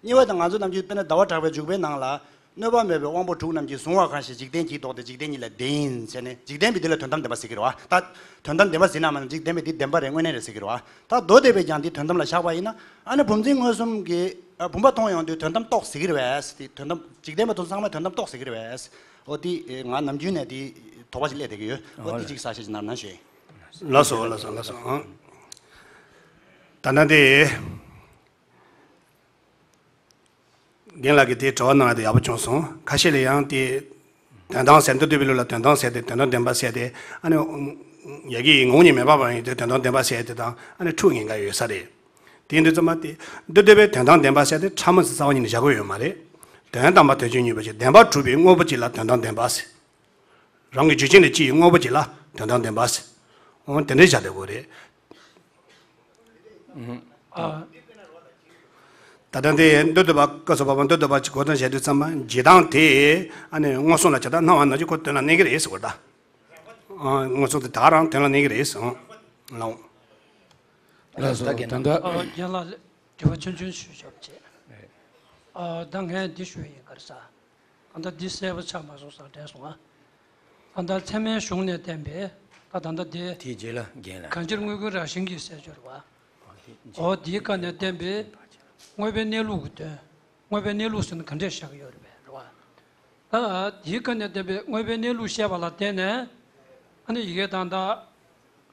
གཉིས་པ་དེ་ང་ཚོ་ནམ་རྒྱུན་དཔེར་ན་ཟླ་བ་གྲགས་པའི་འཇུག་པའི་ནང་ལ། གནོད་པ་མེད་པའི་དབང་པོ་དྲུག་རྣམས་ཀྱིས་གཟུང་བ་གང་ཞིག་འཇིག་རྟེན་གྱིས་ལྡོག་སྟེ་འཇིག་རྟེན་ཉིད་ལས་བདེན་ཡིན་ཟེར་ནས་འཇིག་རྟེན་པའི་འདི་ལ་དོན་དམ་བདེན་པ་ཟེར་གྱི་རེད་པ། ད་དོན་དམ་བདེན་པ་ཟེར་ན་མ་ན་འཇིག་རྟེན་པའི་འདི་བདེན་པ་རེད་དངོས་གནས་རེད་ཟེར་གྱི་རེད་པ། ད་མདོ་སྡེ་པས་ཀྱང་འདི་དོན་དམ་ལ་བཞག་པ་ཡིན་ན་ཨ་ནི་བུམ་འཛིན་མངོན་སུམ་གྱིས་ཨ་བུམ་པ་མཐོང་ཡོང་དུས་དོན་དམ་རྟོགས་ཟེར་གྱི་རེད་པས། དེ་དོན་དམ་འཇིག་རྟེན་པ་དེ་ཚོ་ཚང་མས་དོན་དམ་རྟོགས་ཟེར་གྱི་རེད་པས། འོ་དེ་ང་ནམ་རྒྱུན་ནས་དེ་དོགས་པ་ཞིག་སླེབས་བསྡད་ཀྱི་ཡོད། འོ་དེ་གཅིག་གསལ་བཤད་ཅིག་གནང་རོགས་གནང་ཞུ་ཡིན། ལགས་སོ་ལགས་སོ་ལགས་སོ། ཨང་། ད་ལྟ་དེ། རྒན་ལགས་ཀྱིས་དེ་དྲི་བ་གནང་ཡ་དེ་ཡག་པོ་བྱུང་སོང་། ཁ་ཤས་ལ་ཡང་དེ་དོན་དམ་ཟེར། མདོ་སྡེ་པའི་ལུགས་ལ་དོན་དམ་ཟེར་ཏེ་དོན་དམ་བདེན་པ་ཟེར་ཏེ་ཨ་ནི་ཡ་གི་ངོ་བོ་ཉིད་མེད་པ་བ་ཡིན་ཏེ་དོན་དམ་བདེན་པ་ཟེར་ཏེ་དང་ཨ་ནི་འཁྲུག་ཉེན་ཁ་ཡོད་ས་རེད། དེ་ཡིན་དུས་ཙམ་པ་དེ་མདོ་སྡེ་པས་དོན་དམ་བདེན་པ་ཟེར་ཏེ་ཕྲ་མོ་ཟེར་རྩ་བ་ཉིད་ནས་བཞག་གི་ཡོད་མ་རེད། དོན་དམ་པ་དོན་སྤྱི་གཉིས་པ་ཅིག་བདེན་པར་གྲུབ་པའི་དངོས་པོ་གཅིག་ལ་དོན་དམ་བདེན་པ་ཟེར། རང་གི་རྒྱུ་རྐྱེན་ལས་སྐྱེས་པའི་དངོས་པོ་གཅིག་ལ་དོན་དམ་བདེན་པ་ཟེར། འོ་དེ་འདྲའི་བཞག་བསྡད་དགོས་རེད། ཨ། ད་ལྟ་འདི་མདོ་སྡེ་པ་སྐབས་སུ་བབ་པ་མདོ་སྡེ་པ་གི་གོ་དོན་བྱས་དུས་ཙམ་པ་འཇིག་རྟེན་དེ་ཨ་ནི་མངོན་སུམ་ལ་བྱ་ད་སྣང་བ་ནང་བཞིན་ཁོ་དོན་ལ་གནས་ཀྱི་རེད་ཟེར་བ་ད། ཨ། མངོན་སུམ་དེ་ད་རང་དོན་ལ་གནས་ཀྱི་རེད་ཟེར། ལའོ། ལགས་སོ། ད་ལྟ་རྒན་ལགས། ཨ། རྒན་ལགས་དྲི་བ་ཆུང་ཆུང་ཞུ་ཆོག་བྱས། ཨ། ད་ངས་འདི་ཞུ་ཡིན་ག་རེ་ཟ། ད་ལྟ་འདི་གསལ་པོ་ཆགས་མ་སོང་ཟེར་དྲན་སོང་ང་། ད་ལྟ་ཚད་མའི་གཞུང་ནས་བསྟན་པའི་ད་ད་ལྟ་འདི་དེའི་རྗེས་ལ་རྒན་ལགས། གང་ཕྱིར་དངོས་ཀུན་རང་བཞིན་གྱིས་ཟེར་ཅིག་ཡོད་རེད་པ། འོ་དེའི་སྐབས་ནས་བསྟན་པའི་དངོས་པོའི་གནས་ལུགས་ཀྱི་དོན། དངོས་པོའི་གནས་ལུགས་ཟེར་ན་ག་འདྲས་བཞག་གི་ཡོད་རེད་པས། རེད་པ། ད་དེའི་སྐབས་ནས་བསྟན་པའི་དངོས་པོའི་གནས་ལུགས་བཤད་པ་ལ་བརྟེན་ནས་ཨ་ནི་ཡི་གེ་དང་ད།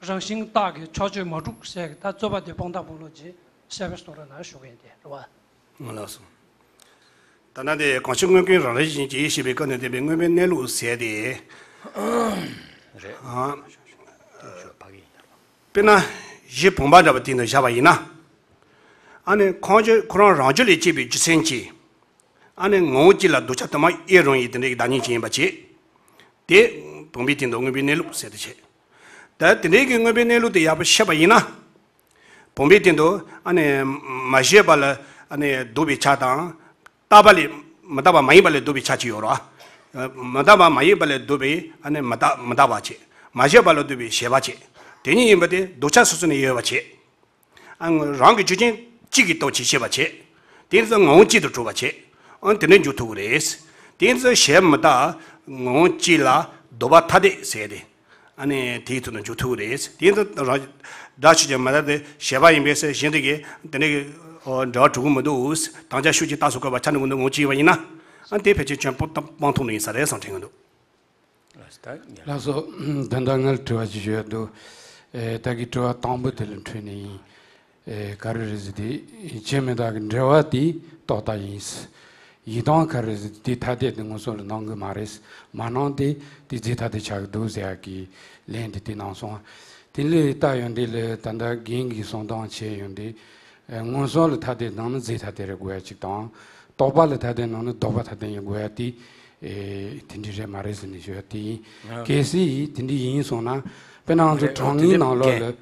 རང་བཞིན་རྟགས་ཀྱི་ཕྱོགས་ཆོས་མ་གྲུབ་ཟེར་གྱི་ད་རྩོད་པ་དེ་སྤོང་ཐག་སྤོང་ལོ་རྗེས་གསལ་པོ་གསུང་རོགས་གནང་ཞུ་གི་ཡིན་ཏེ་རེད་པ། ལགས་སོ། ད་ལྟ་དེ་གང་ཕྱིར་དངོས་ཀུན་རང་རང་བཞིན་གྱིས་ཞེས་པའི་སྐབས་ནས་བསྟན་པའི་དངོས་པོའི་གནས་ལུགས་ཟེར་ཏེ། རེད། ཨ། དཔེར་ན་གཞི་བུམ་པ་འདྲ་བ་དེ་འདྲ་བཞག་པ་ཡིན་ན། ཨ་ནི་ཁོང་ཁྱོད་ཁོ་རང་རང་རྒྱུད་ལས་སྐྱེས་པའི་རྒྱུ་མཚན་གྱིས། ཨ་ནི་ངོ་བོ་གཅིག་ལ་འདོད་ཆགས་དུ་མ་དབྱེར་རུང་བའི་དེ་འདྲའི་བདག་ཉིད་ཅིག་ཡིན་པ་བྱས། དེ་བུམ་པའི་སྟེང་དུ་དངོས་པོའི་གནས་ལུགས་ཟེར་དུ་བྱས། ད་དེ་འདྲའི་གི་དངོས་པོའི་གནས་ལུགས་དེ་ཡག་པོ་ཤེས་པ་ཡིན་ན། བུམ་པའི་སྟེང་དུ་ཨ་ནི་མ་བྱས་པ་ལ་ཨ་ནི་ལྡོག་པའི་ཆ་དང་། རྟག་པ་ལས་མི་རྟག་པ་མ་ཡིན་པ་ལས་ལྡོག་པའི་ཆ་གཅིག་ཡོད་རེད་པ། མི་རྟག་པ་མ་ཡིན་པ་ལས་ལྡོག་པའི་ཨ་ནི་མི་རྟག་མི་རྟག་པ་བྱས། མ་བྱས་པ་ལས་ལྡོག་པའི་བྱས་པ་བྱས། དེ་གཉིས་ཡིན་པ་དེ་ལྡོག་ཆ་སོ་སོ་ནས་ཡོད་པ་བྱས། ཨ། རང་གི་རྒྱུ་རྐྱེན་གཅིག་གིས་རྟོགས་བྱེད་ཤེས་པ་བྱེད། དེ་ཚོ་ངོ་བོ་གཅིག་ཏུ་གྲུབ་པ་བྱེད། ཨ། དེ་འདྲ་འཇུག་ཐུབ་ཀྱི་རེད། དེ་ཚོ་གཞན་མི་རྟག་ངོ་བོ་གཅིག་ལ་ལྡོག་པ་ཐ་དད་ཟེར་ཏེ། ཨ་ནི་དེའི་ཐོག་ཏུ་འཇུག་ཐུབ་ཀྱི་རེད། དེ་ཚོ་རང་སྒྲ་ཆོས་ཅན་མི་རྟག་སྟེ་བྱས་པ་ཡིན་པས་ཟེར་གཞན་དེ་གིས་དེ་འདྲ་གི་འབྲེལ་བ་གྲུབ་ཀྱི་མི་འདུག་དམ་བཅའ་ཤུགས་ཀྱིས་རྟགས་སུ་བཀོད་པ་ཆ་ནས་ངོ་བོ་གཅིག་ཡིན་པ་ཡིན་ན། ཨ། དེ་ཕལ་ཆེར་སྐྱོན་སྤོང་ཐུབ་ནི་ཡིན་ས་རེད་བསམ་དྲན་གྱི་འདུག་ལགས་སོ། ད་ལྟ་ང་ལ་དྲི་བ་ཅིག་ཞུ་ཡ་འདུག་ཨེ། ད་གི་དྲི་བ་དང་པོ་དེ་ལ་འཕྲོས་ནས་ཡིན། ཨེ། ག་རེ་རེད་ཟེར་དུས་ཆོས་མི་རྟག་གི་འབྲེལ་བ་དེ་རྟོག་བཏགས་ཡིན། ཡིག་ཐང་ག་རེ་དེ་ཐ་དད་དེ་སྔོན་སོང་ལ་གནང་གི་མ་རེད། མ་གནང་དེ་དེ་རྫས་ཐ་དད་ཆགས་ཀྱི་འདུག་ཟེར་ཡག་གི་ལན་དེ་དེ་གནང་སོང་། དེ་ལས་ལྟ་ཡོང་དུས་ལ་ད་ལྟ་རྒན་གྱིས་གསུང་སྟངས་བྱས་ཡོང་དུས། ཨ། སྔོན་སོང་ལ་ཐ་དད་གནང་ན་རྫས་ཐ་དད་རེད་དགོས་ཡ་གཅིག་དང་། རྟོག་པ་ལ་ཐ་དད་གནང་ན་ལྡོག་པ་ཐ་དད་ཡིན་དགོས་ཡ་དེ། ཨེ། དེ་འདྲ་རེད་མ་རེད་ཟེར་ནས་ཞུ་ཡ་དེ་ཡིན། ཨ། གལ་སྲིད་དེ་འདྲ་ཡིན་སོང་ན། དཔེར་ན་ང་ཚོ་རེད། དྲང་ངེས་ནང་ལོགས་ལ།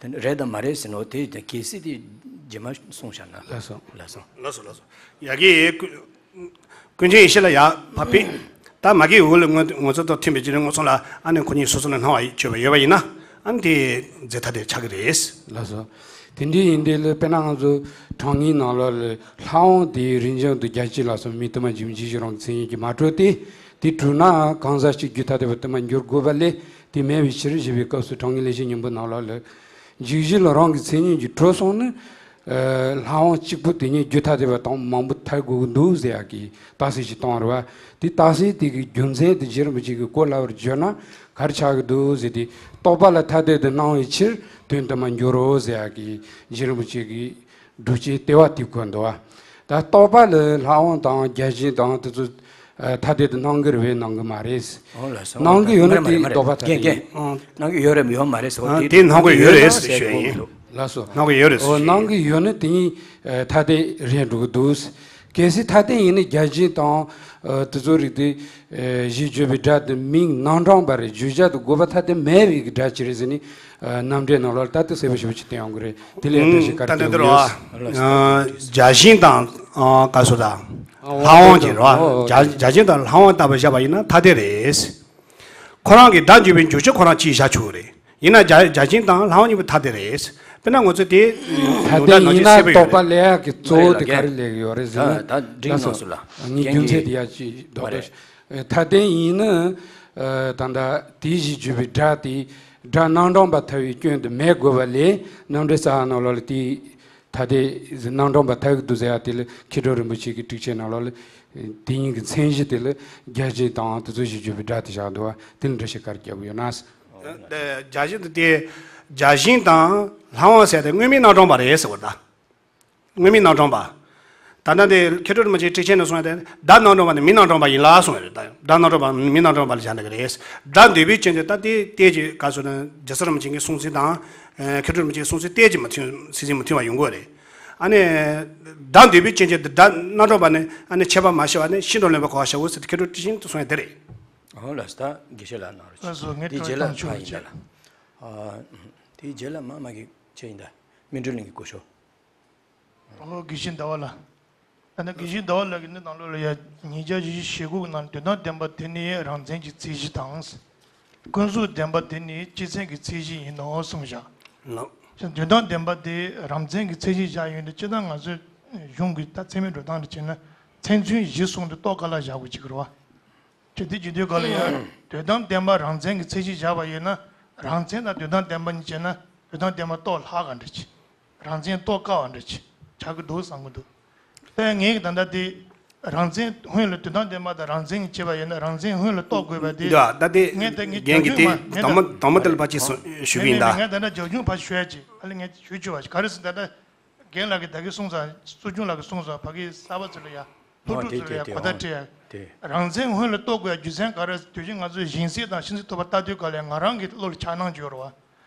དེ་རེད་དང་མ་རེད་ཟེར་ནོ་དེ་གལ་སྲིད་དེ་རྗེས་མ་གསུངས་བཞག་ན། ལགས་སོ། ལགས་སོ། ལགས་སོ། ལགས་སོ། ཡ་གི། ཀུན་མཁྱེན་ཡེ་ཤེས་ལགས། ཡ་ཕ་ཕི། ད་མ་གི་འོག་ལ་ངོ་ངོ་ཚ་དང་མཐུན་པའི་བྱེད་ལས་ངོ་ཚ་ལ་ཨ་ནི་ཁོ་གཉིས་སོ་སོ་ལ་སྣང་བ་བྱོས་པ་ཡོད་པ་ཡིན་ན། ཨ་ནི་དེ་རྫས་ཐ་དད་ཆགས་ཀྱི་རེད། ལགས་སོ། དེ་འདྲ་ཡིན་དུས་ལ་དཔེར་ན་ང་ཚོ་དྲང་ངེས་ནང་ལོགས་ལ་ལྷ་དབང་དེའི་རིན་འབྱུང་དུ་རྒྱ་ཆེ་ལ་སོགས་མི་དུ་མ་འཇིག་རུང་གི་མཚན་ཉིད་ཀྱིས་མ་གྲུབ་སྟེ། དེ་གྲུབ་ན་གང་ཟག་གཅིག་རྒྱུད་ཐ་དད་པ་དུ་མ་འགྱུར་དགོས་པ་ལས་དེ་མེད་པའི་ཕྱིར་ཞེས་པའི་སྐབས་སུ་དྲང་ངེས་ལེགས་བཤད་སྙིང་པོ་ནང་ལོགས་ལ། འཇིག་རུང་གི་མཚན་ཉིད་ཀྱིས་གྲུབ་སོང་ན། ཨ། ལྷ་དབང་གཅིག་པུ་དེ་ཉིད་རྒྱུད་ཐ་དད་པ་དང་མང་པོ་ཐལ་དགོས་ཀྱི་འདུག་ཟེར་ཡག་གི་རྟགས་གསལ་ཞིག་བཏང་བ་རེད་བ། དེ་རྟགས་གསལ་དེ་གི་རྒྱུ་མཚན་དེ་རྗེ་རིན་པོ་ཆེ་གིས་གོ་སླ་བར་བརྗོད་ན་ག་རེ་ཆགས་ཀྱི་འདུག་ཟེར་ཏེ། རྟོག་པ་ལ་ཐ་དད་དུ་སྣང་བའི་ཕྱིར་དོན་དུ་མ་འགྱུར་རོ་ཟེར་ཡག་གི་རྗེ་རིན་པོ་ཆེ་གི་སྒྲུབ་བྱེད་ལྟེ་བ་དེ་བཀོད་འདུག་བ། ད་རྟོག་པ་ལ་ལྷ་དབང་དང་བརྒྱ་བྱིན་དང་དེ་ཚོ་ཐ་དད་དུ་སྣང་གི་རེད་པས་སྣང་གི་མ་རེད། འོ་ལགས་སོ། སྣང་གི་ཡོད་ན་དེ་ལྡོག་པ་ཐ་དད་ཡིན། སྣང་གི་ཡོད་རེད་ཡོད་མ་རེད་ཟེར་བ། ཨ། དེ་སྣང་གི་ཡོད་རེད་ཟེར་ཞུ་ཡ་ཡིན། ལགས་སོ། སྣང་གི་ཡོད་རེད་ཟེར་ཞུ་ཡ་ཡིན། འོ། སྣང་གི་ཡོད་ན་དེ་ཐ་དད་རེད་འགྲོ་གི་འདུག། གལ་སྲིད་ཐ་དད་ཡིན་ན་བརྒྱ་བྱིན་དང་། ཨ། དེ་ཚོ་རིགས་དེ། ཨ། ཞེས་བརྗོད་པའི་སྒྲ་དེ་མིང་རྣམ་གྲངས་པ་རེད། བརྗོད་བྱ་དེ་དགོས་པ་ཐ་དད་མེད་པའི་གི་སྒྲ་ཅིག་རེད་ཟེར་ནས། ཨ། རྣམ་འགྲེལ་ནང་ལོགས་ལ་ད་དེ་གསལ་པོ་ཞེ་པོ་ཅིག་བསྟན་ཡོང་གི་རེད། དེ་ལས་འགྲེལ་བཤད་ག་རེ། ད་ལྟ་འདི་རེད་བ། ཨ། བརྒྱ་བྱིན་དང་། ཨ། ག་རེ་ཟེར་དང་། ལྷ་དབང་གི་རེད་བ། བརྒྱ་བྱིན་དང་ལྷ་དབང་ལྟ་བུ་བཞག་པ་ཡིན་ན་ཐ་དད་རེད། ཁོ་རང་གི་སྒྲ་འཇུག་པའི་འཇུག་ཆོས་ཁོ་རང་གཅིག་བཞག་ཆོག་གི་རེད། ཡིན་ན་བརྒྱ་བརྒྱ་བྱིན་དང་ལྷ་དབང་གཉིས་པོ་ཐ་དད་རེད། དཔེར་ན་ང་ཚོས་དེ་ཐ་དད་ཡིན་ན་རྟོག་པ་ལས་ཀྱི་གཙོ་བོ་དེ་ག་རེ་ལས་ཀྱི་ཡོད་རེད་ཟེར་ན། ད་འགྲིག་ལགས་སོ་ལགས། ངའི་རྒྱུ་མཚན་དེ་ཡ་ཅིག་རྡོག་རྡོག་ཐ་དད་ཡིན་ན། ཨ། ད་ལྟ་དེའི་གཞི་བརྗོད་པའི་སྒྲ་དེ་སྒྲ་རྣམ་གྲངས་པ་ཐལ་བའི་སྐྱོན་དུ་མེད་དགོས་པ་ལས། རྣམ་འགྲེལ་རྩ་བ་ནང་ལོགས་ལ་དེ། ཐ་དད་རྣམ་གྲངས་པ་ཐལ་གྱི་འདུག་ཟེར་ཡ་དེ་ལ་མཁས་གྲུབ་རིན་པོ་ཆེ་གི་ཊིཀ་ཆེན་ནང་ལོགས་ལ། དེ་གཉིས་ཀྱི་མཚན་གཞི་དེ་ལ་བརྒྱ་བྱིན་དང་དེ་ཚོ་གཞི་བརྗོད་པའི་སྒྲ་དེ་བཞག་འདུག་བ། དེ་ལ་འགྲེལ་བཤད་ག་རེ་རྒྱབ་ཡོད་ན། བརྒྱ་བྱིན་དེ། བརྒྱ་བྱིན་དང་ལྷ་དབང་ཟེར་དེ་དངོས་མིང་རྣམ་གྲངས་པ་རེད་ཟེར་བ་ད། དངོས་མིང་རྣམ་གྲངས་པ། ད་ལྟ་འདི་མཁས་གྲུབ་རིན་པོ་ཆེ་ཊིཀ་ཆེན་ནས་གསུངས་ཡ་དེ་བརྡ་རྣམ་གྲངས་པ་ནི་མིང་རྣམ་གྲངས་པ་ཡིན་ལ་གསུངས་ཡ་རེད། ད་བརྡ་རྣམ་གྲངས་པ་མིང་རྣམ་གྲངས་པ་ལ་བཞག་འདོད་ཀྱི་རེད། སྒྲ་འདོད་པའི་སྐྱོན་དེ་ད་དེ་ལྟས་ཀྱི་ག་ཚོད་ན་རྒྱལ་སྲས་རིན་པོ་ཆེ་གི་གསུང་ཚིག་དང་། ཨ། མཁས་གྲུབ་རིན་པོ་ཆེའི་གསུང་ཚིག་ལྟས་ཀྱི་མ་མཐུན། ཚིག་ཟིན་མ་མཐུན་པ་ཡོང་གི་རེད། ཨ་ནི། སྒྲ་འདོད་པའི་སྐྱོན་ཅན་དེ་སྒྲ་རྣམ་གྲངས་པ་ནི་ཨ་ནི་ཁྱད་པར་མ་ཕྱེ་བ་ནི་ཤིན་ཏུ་རློམ་པར་གོ་བར་བྱའོ་ཟེར་ཏེ་མཁས་གྲུབ་ཊིཀ་ཆེན་དུ་གསུངས་ཡ་དེ་རེད། འོ་ལགས་སོ། ད་དགེ་བཤེས་ལགས་གནང་རོགས་བྱེད། ལགས་སོ། ངས་དེའི་རྗེས་ལ་ཕ་ཡིན་ད་ལ། ཨ། དེའི་རྗེས་ལ་མ་མ་གི་ཆེ་ཡིན་ད། སྨིན་གྲོལ་གླིང་གི་སྐུ་ཞབས། ཨོ། དགེ་བཤེས་ཟླ་བ་ལགས། ད་ནི་དགེ་བཤེས་ཟླ་བ་ལགས་ཀྱིས་འདི་ནང་ལོགས་ལ་ཡ། ཉིས་བརྒྱ་བཞི་བཅུ་ཞེ་དགུ་གི་ནང་དོན་དམ་བདེན་པ་དེ་ནི་རང་མཚན་གྱི་མཚན་གཞི་དང་། ཀུན་རྫོབ་བདེན་པ་དེ་ནི་སྤྱི་མཚན་གྱི་མཚན་གཞི་ཡིན་ནོ་གསུངས་བཞག། ལགས། དོན་དམ་བདེན་པ་དེ་རང་མཚན་གྱི་མཚན་གཞི་བཞག་ཡོད་དུས་སྤྱིར་བཏང་ང་ཚོའི་གཞུང་གི་ད་ཚད་མའི་འགྲོ་སྟངས་དེ་བྱས་ན་མཚན་མཚོན་གཞི་བཟུང་སྟེ་རྟོགས་ག་ལ་བཞག་དགོས་ཀྱི་རེད་བ། ཁྱེད་དེ་བྱེད་དུས་ག་ལ་ཡང་དོན་དམ་བདེན་པ་རང་མཚན་གྱི་མཚན་གཞི་བཞག་པ་ཡིན་ན། རང་མཚན་དང་དོན་དམ་བདེན་པ་གཉིས་བྱས་ན་དོན་དམ་བདེན་པ་རྟོགས་སླ་ག་འདྲ་ཅིག། རང་མཚན་རྟོགས་དཀའ་བ་འདྲ་ཅིག་ཆགས་ཀྱི་འདུག་བསམ་གྱི་འདུག། ད་ངས་ད་ལྟ་དེ་རང་མཚན་སྔོན་ལ་དོན་དམ་བདེན་པ་དང་རང་མཚན་གྱི་བྱས་པ་ཡིན་ན་རང་མཚན་སྔོན་ལ་རྟོགས་དགོས་པ་དེ། འདུག་ད་དེ་ངས་ད་ངས་རྒན་གྱིས་དེ་རྒྱབ་ལྗོངས་མ་ངས་ད་དང་པོ་དང་པོ་དེ་ལ་ཕར་ཅིག་གསུང་ཞུས་པ་ཡིན་ད། ངས་ད་ལྟ་རྒྱབ་ལྗོངས་ཕར་ཞུ་ཡ་ཅིག་ཨ་ལས་ངས་ཞུ་ཆོག་པ་ཞིག་ག་རེ་ཟེར་ད་ལྟ། རྒན་ལགས་ཀྱིས་ད་གིན་གསུངས་ཙང་། གཙོ་སྐྱོང་ལགས་ཀྱིས་གསུངས་ཙང་། ཕ་གི་གསར་པ་ཚོ་ལ་ཡ། སློབ་ཕྲུག་ཚོ་ལ་ཡ་གོ་བརྡ་སྤྲད་ཡ། རང་མཚན་སྔོན་ལ་རྟོགས་དགོས་ཡ་རྒྱུ་མཚན་ག་རེ་ཟེར་དུས་ཅི། ང་ཚོས་གཞན་སེལ་དང་ཤིན་ཏུ་སྟོབས་པ་ལྟ་དུས་ག་ལ་ཡ་ང་རང་གི་བློ་ལ་འཆར་སྣང་ཅིག་ཡོད་རེད་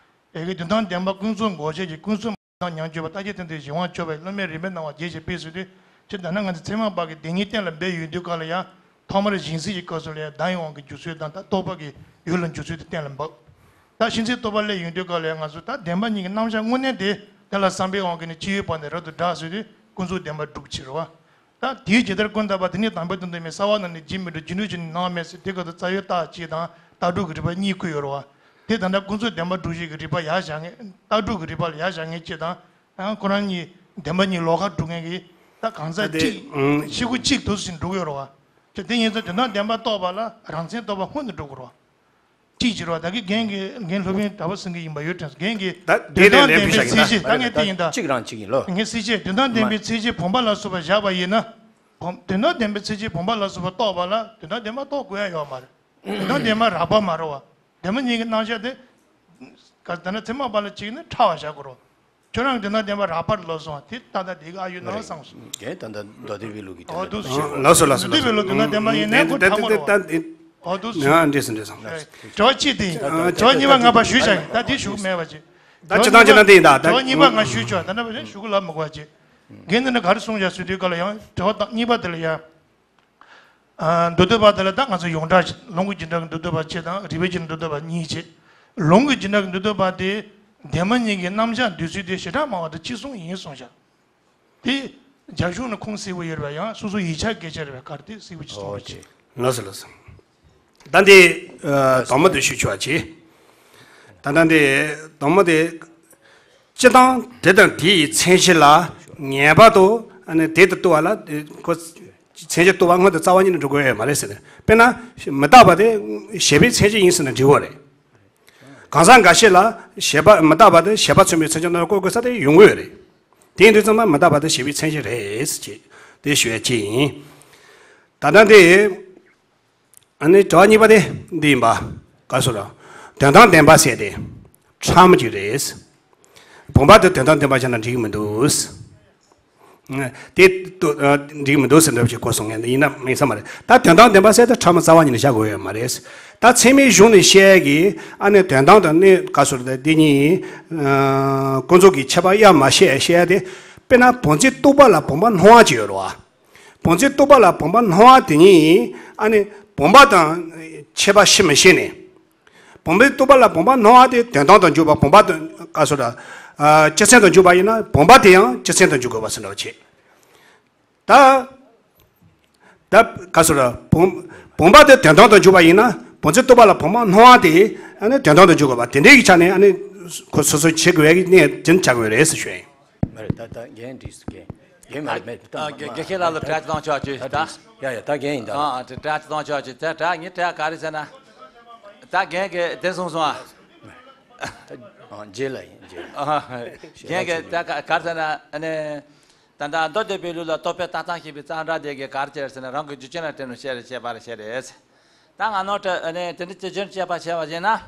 བ། ཡ་གི་དོན་དམ་བདེན་པ་ཀུན་རྫོབ་འགོག་བྱེད་ཀྱི་ཀུན་རྫོབ་མ་ཡིན་པ་དང་མྱང་བརྗོད་པ་རྟག་གཅིག་བརྟན་ཏེ་གཞན་དབང་སྤྱོད་པའི་བླ་མེད་རིགས་པའི་སྣང་བ་རྒྱས་བྱེད་པས་ཟེར་དུས། སྤྱིར་བཏང་ན་ང་ཚོ་ཚད་མ་པ་གི་བདེན་གཉིས་གཏན་ལ་འབེབས་ཡོང་དུས་ག་ལ་ཡ། ཐོག་མར་གཞན་སེལ་གྱི་སྐབས་སུ་ལ་ཡ་བརྡ་ཡི་དབང་གིས་འཇུག་ཚུལ་དང་། ད་རྟོག་པ་གི་ཡུལ་ལ་འཇུག་ཚུལ་དེ་གཏན་ལ་འབེབས། ད་ཤིན་སེལ་རྟོག་པ་སླེབས་ཡོང་དུས་ག་ལ་ཡ་ང་ཚོ་ད་བདེན་པ་གཉིས་ཀྱི་རྣམ་གཞག་དངོས་གནས་དེ་དེ་ལ་བསམ་པའི་དབང་གིས་ནི་སྤྱི་ཡོད་པ་ནས་རབ་ཏུ་བསྒྲགས་ཟེར་དུས་ཀུན་རྫོབ་བདེན་པ་སྒྲུབ་ཕྱིར་རོ། ད་དེའི་ཇི་ལྟར་ཀུན་བརྟགས་པ་དེ་ནི་དང་པོའི་དོན་དུ་མེད། རྩ་བ་ནས་ནི་རྒྱུ་མི་འགྲུབ། རྒྱུ་འགྲུབ་ཀྱི་ནི་སྣང་བ་མེད་ཟེར། དེ་སྐབས་སུ་རྩ་བའི་རྟགས་གཅིག་དང་རྟགས་སྒྲུབ་ཀྱི་རིགས་པ་གཉིས་བཀོད་ཡོད་རེད་བ། དེ་ད་ལྟ་ཀུན་རྫོབ་བདེན་པ་སྒྲུབ་བྱེད་ཀྱི་རིགས་པ་ཡར་བཞག་མཁན། རྟགས་སྒྲུབ་ཀྱི་རིགས་པ་ལ་ཡར་བཞག་མཁན་གཅིག་དང་། ཡང་ཁོ་རང་གཉིས་བདེན་པ་གཉིས་ལོགས་ཀ་སྒྲུབ་མཁན་གྱི་ད་གང་ཟག་ད་དེ་གཅིག་ཨང་། གཅིག་པུ་གཅིག་འདུག་ཟེར་འགྲོ་གི་ཡོད་རེད་བ། དེ་དེ་ཡིན་ཙང་དོན་དམ་བདེན་པ་རྟོགས་པ་ལ་རང་མཚན་རྟོགས་པ་སྔོན་དུ་འགྲོ་དགོས་རེད་བ། གཅིག་བྱེད་རོགས། ད་གིན་རྒན་གྱིས་རྒན་སློབ་དཔོན་གྲྭ་པ་སེང་གེ་ཡིན་པ་ཡོད་དྲན་སོང་། རྒན་གྱིས་ད་དེ་དོན་དམ་ལན་བདེན་པའི་ཕུལ་བྱ་ཚད་གཞི། ད་ངས་དེ་ཡིན་ད། གཅིག་རང་གཅིག་ཡིན་ལོ། ངས་ཚད་གཞི་དོན་དམ་བདེན་པའི་ཚད་གཞི་བུམ་པ་ལ་སོགས་པ་བཞག་པ་ཡིན་ན། བུམ། དོན་དམ་བདེན་པའི་ཚད་གཞི་བུམ་པ་ལ་སོགས་པ་རྟོགས་པ་ལ་དོན་དམ་བདེན་པ་རྟོགས་དགོས་ཡ་ཡོད་མ་རེད། དོན་དམ་བདེན་པ་རགས་པ་མ་རེད་བ། བདེན་པ་གཉིས་ཀྱི་རྣམ་གཞག་དེ། ག་ད་ནི་ཚད་མ་པ་ལ་གཅིག་ནི་ཕྲ་བ་བཞག་དགོས་རེད། ཁྱོད་རང་གི་དོན་དམ་བདེན་པ་རགས་པར་ལབ་སོང་བ་དེ་ད་ལྟ་དེ་ག་ཨ་ཡོད་ན་བསམ་སོང་། རྒན་ད་ལྟ་མདོ་སྡེ་པའི་ལུགས་ཀྱི་དོན་དམ་བདེན་པ་ཞེས་པ། ལགས་སོ་ལགས་སོ་ལགས་སོ། མདོ་སྡེ་པའི་ལུགས་དོན་དམ་བདེན་པ་ཡིན་ན་ཁོ་ཐ་མ་རེད་བ། འགྲིག་སོང་འགྲིག་སོང་། དྲི་བ་གཅིག་དེ་ཡིན། དྲི་བ་གཉིས་པ་ང་ཕར་ཞུས་བཞག་ཡིན། ད་དེ་ཞུ་གི་མེད་པ་བྱས། ད་སྤྱིར་བཏང་སྤྱིར་བཏང་དེ་ཡིན་ད། དྲི་བ་གཉིས་པ་ང་ཞུས་ཆོག་ད་ནི་ཞུ་གི་ལབ་མི་དགོས་བྱས། རྒན་འདི་ནི་ག་རེ་གསུངས་བཞག་ཟེར་དུས་སྐབས་ལ་ཡང་དྲི་བ་དང་གཉིས་པ་དེ་ལ་ཡང་། ཨ། མདོ་སྡེ་པ་དེ་ལ་ད་ང་ཚོ་ཡོངས་གྲགས་ལུང་གི་བྱེ་བྲག་གི་མདོ་སྡེ་པ་གཅིག་དང་རིགས་པའི་བྱེ་བྲག་མདོ་སྡེ་པ་གཉིས་བྱས། ལུང་གི་བྱེ་བྲག་གི་མདོ་སྡེ་པ་དེ་བདེན་པ་གཉིས་ཀྱི་རྣམ་གཞག་འདོད་ཚུལ་དེ་བྱེ་བྲག་སྨྲ་བ་དང་གཅིག་མཚུངས་ཡིན་གསུངས་བཞག་དེ་རྒྱ་གཞུང་ནི་ཁུངས་གསལ་པོ་ཡོད་རེད་པ། ཡང་སོ་སོ་ཡིག་ཆ་སྐད་ཆ་རེད་པ། ག་རེ་དེ་གསལ་པོ་ཅིག་གསུངས་པ་ཅིག་ལགས་སོ་ལགས་སོ། ད་འདི་ཨ་དོན་མ་དེ་ཞུ་ཆོག་ཅིག་ད་ལྟ་འདི་དོན་མ་དེ་སྤྱིར་བཏང་དེ་དང་དེ་ཡི་མཚན་གཞི་ལ་ངེས་པར་དུ་ཨ་ནི་དེ་དང་ལྟོས་པ་ལ་ཁོ་མཚན་གཞི་ལྟོས་པ་སྔོན་དུ་རྩ་བ་ཉིད་ནས་འགྲོ་དགོས་ཡོད་མ་རེད་ཟེར་ནས། དཔེར་ན་མི་རྟག་པ་དེ་བྱས་པའི་མཚན་གཞི་ཡིན་ཟེར་ན་འགྲིག་གི་རེད། གང་ཟག་འགའ་ཤས་ལ་བྱས་པ་མི་རྟག་པ་དེ་བྱས་པ་མཚོན་པའི་མཚན་གཞི་རྣམ་པར་བཀོད་དགོས་ས་དེ་ཡོང་གི་ཡོད་རེད། དེ་ཡིན་དུས་ཙམ་པ་མི་རྟག་པ་དེ་བྱས་པའི་མཚན་གཞི་རེད་ཅེས་དེ་ཞུ་ཡ་གཅིག་ཡིན། ད་ལྟ་འདི། ཨ་ནི་དྲི་བ་གཉིས་པ་དེ་འདི་ཡིན་པ། ག་སོ་ར། དོན་དམ་བདེན་པ་ཟེར་དེ་ཕྲ་མོ་གཅིག་རེད། བུམ་པ་དེ་དོན་དམ་བདེན་པ་བྱས་ན་འགྲིག་གི་མི་འདུག་དེ་ལྟོས་ཨ་འགྲིག་གི་མི་འདུག་ཟེར་འདྲ་བ་ཞིག་གོ་སོང་ངས། ཡིན་ན་མིན་ས་མ་རེད། ད་དོན་དམ་བདེན་པ་ཟེར་དེ་ཕྲ་མོ་རྩ་བ་ཉིད་ནས་བཞག་དགོས་ཡོད་མ་རེད། ད་ཚད་མའི་གཞུང་ནས་བཤད་ཀྱི་ཨ་ནི་དོན་དམ་དང་ནི་ག་སོ་ར་དེ་འདི་གཉིས་ཨ་ཀུན་རྫོབ་ཀྱི་ཁྱད་པར་དབྱེ་མ་བཤད་བཤད་དེ། དཔེར་ན་བུམ་འཛིན་རྟོག་པ་ལ་བུམ་པ་སྣང་བ་ཅིག་ཡོད་རེད་བ། བུམ་འཛིན་རྟོག་པ་ལ་བུམ་པ་སྣང་བ་དེ་ཉིད་ཨ་ནི་བུམ་པ་དང་ཁྱད་པར་ཕྱེ་མི་ཤེས་ནས། བུམ་པའི་རྟོག་པ་ལ་བུམ་པ་སྣང་བ་དེ་དོན་དམ་དུ་འཇུག་པ། བུམ་པ་དང་ག་སོ་ར། ཨ་སྤྱི་མཚན་དུ་འཇུག་པ་ཡིན་ན་བུམ་པ་དེ་ཡང་སྤྱི་མཚན་དུ་འཇུག་དགོས་པ་ཟེར་འདྲ་བ་བྱེད། ད། ད་ག་སོ་ར་བུམ་བུམ་པ་དེ་དོན་དམ་དུ་འཇུག་པ་ཡིན་ན་བུམ་འཛིན་རྟོག་པ་ལ་བུམ་པ་སྣང་བ་དེ་ཨ་ནི་དོན་དམ་དུ་འཇུག་དགོས་པ། དེ་འདྲའི་ཡིག་ཆ་ནས་ཨ་ནི་ཁོ་སོ་སོ་བྱེད་དགོས་པའི་གནས་རྒྱུན་ཆགས་དགོས་རེད་ཟེར་ཞུ་ཡིན། མ་རེད། ད་ད་རྒན་འགྲིག་སོང་། རྒན་རྒན་མ་རེད། མ་རེད། ད་ཨ་རྒན་རྒན་ཁྱེད་ལ་ལ་དྲ་ཅིག་བཏང་ཆོག་ཅིག་ད་ད། ཡ་ཡ་ད་རྒན་ཡིན་ད། ཨ་ཨ་དྲ་ཅིག་བཏང་ཆོག་ཅིག་ད་དྲ་ངའི་དྲ་ག་རེ་ཟེར་ན། ད་རྒན་གྱིས་དེ་གསུངས་སོང་ཨ། ཨ་རྗེས་ལ་ཡིན་རྗེས་ལ། ཨ་རྒན་གྱིས་ད་ག་ག་རེ་ཟེར་ན་ཨ་ནི། ད་ལྟ་མདོ་སྡེ་པའི་ལུགས་ལ་རྟོག་པས་ལྟ་སྟངས་ཞེས་པའི་གཙང་སྦྲ་དེ་གའི་ག་རེ་བྱས་ཟེར་ན་རང་གི་རྒྱུ་ཅན་ལ་བརྟེན་ནས་བཤད་རེད། བཤད་པ་རེད། བཤད་རེད། ད་ང་ནོར་བྲལ་ཨ་ནི་དེ་འདྲ་ཅི་བྱུང་དཔྱད་པ་བྱས་པ་ཡིན་ན།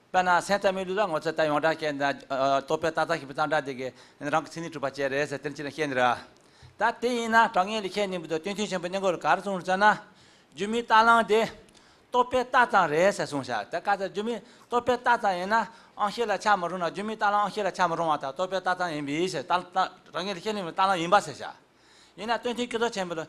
དཔེར་ན་སེམས་ཙམ་པའི་ལུགས་ལ་ངོ་ཚ་ད་ཡོངས་གྲགས་བཤད་ན་རྟོག་པས་ལྟ་སྟངས་ཞེས་པའི་གཙང་སྦྲ་དེ་གའི་རང་གི་མཚན་ཉིད་གྲུབ་པ་བྱས་རེད་ཟེར་དེ་འདྲ་ཅི་ལ་བཤད་ནི་རེད། ད་དེ་ཡིན་ན་གྲགས་སྙན་ལེགས་བཤད་སྙིང་པོ་དང་སྟོད་ཐུང་ཆེན་པོའི་སྙན་ངག་ལ་ག་རེ་གསུངས་ཟེར་ན། སྒྱུ་མའི་ལྟ་ལོང་དེ། རྟོག་པས་ལྟ་སྟངས་རེད་ཟེར་གསུངས་ཤག་ད་ག་ཚོད་སྒྱུ་མའི་རྟོག་པས་ལྟ་སྟངས་ཡིན་ན་དབང་ཤེས་ལ་ཆགས་མི་རུང་ན། སྒྱུ་མའི་ལྟ་ལོང་དབང་ཤེས་ལ་ཆགས་མི་རུང་བ་དང་རྟོག་པས་ལྟ་སྟངས་ཡིན་པས་ཟེར། ལྟ་ལྟ་རང་ཉིད་ལ་ཤེས་ལེན་པའི་ལྟ་ལོང་ཡིན་པ་ཟེར་ཤག་ཡིན་ན་སྟོད་ཐུང་ཀུན་རྫོབ་ཆེན་པོ་ལ་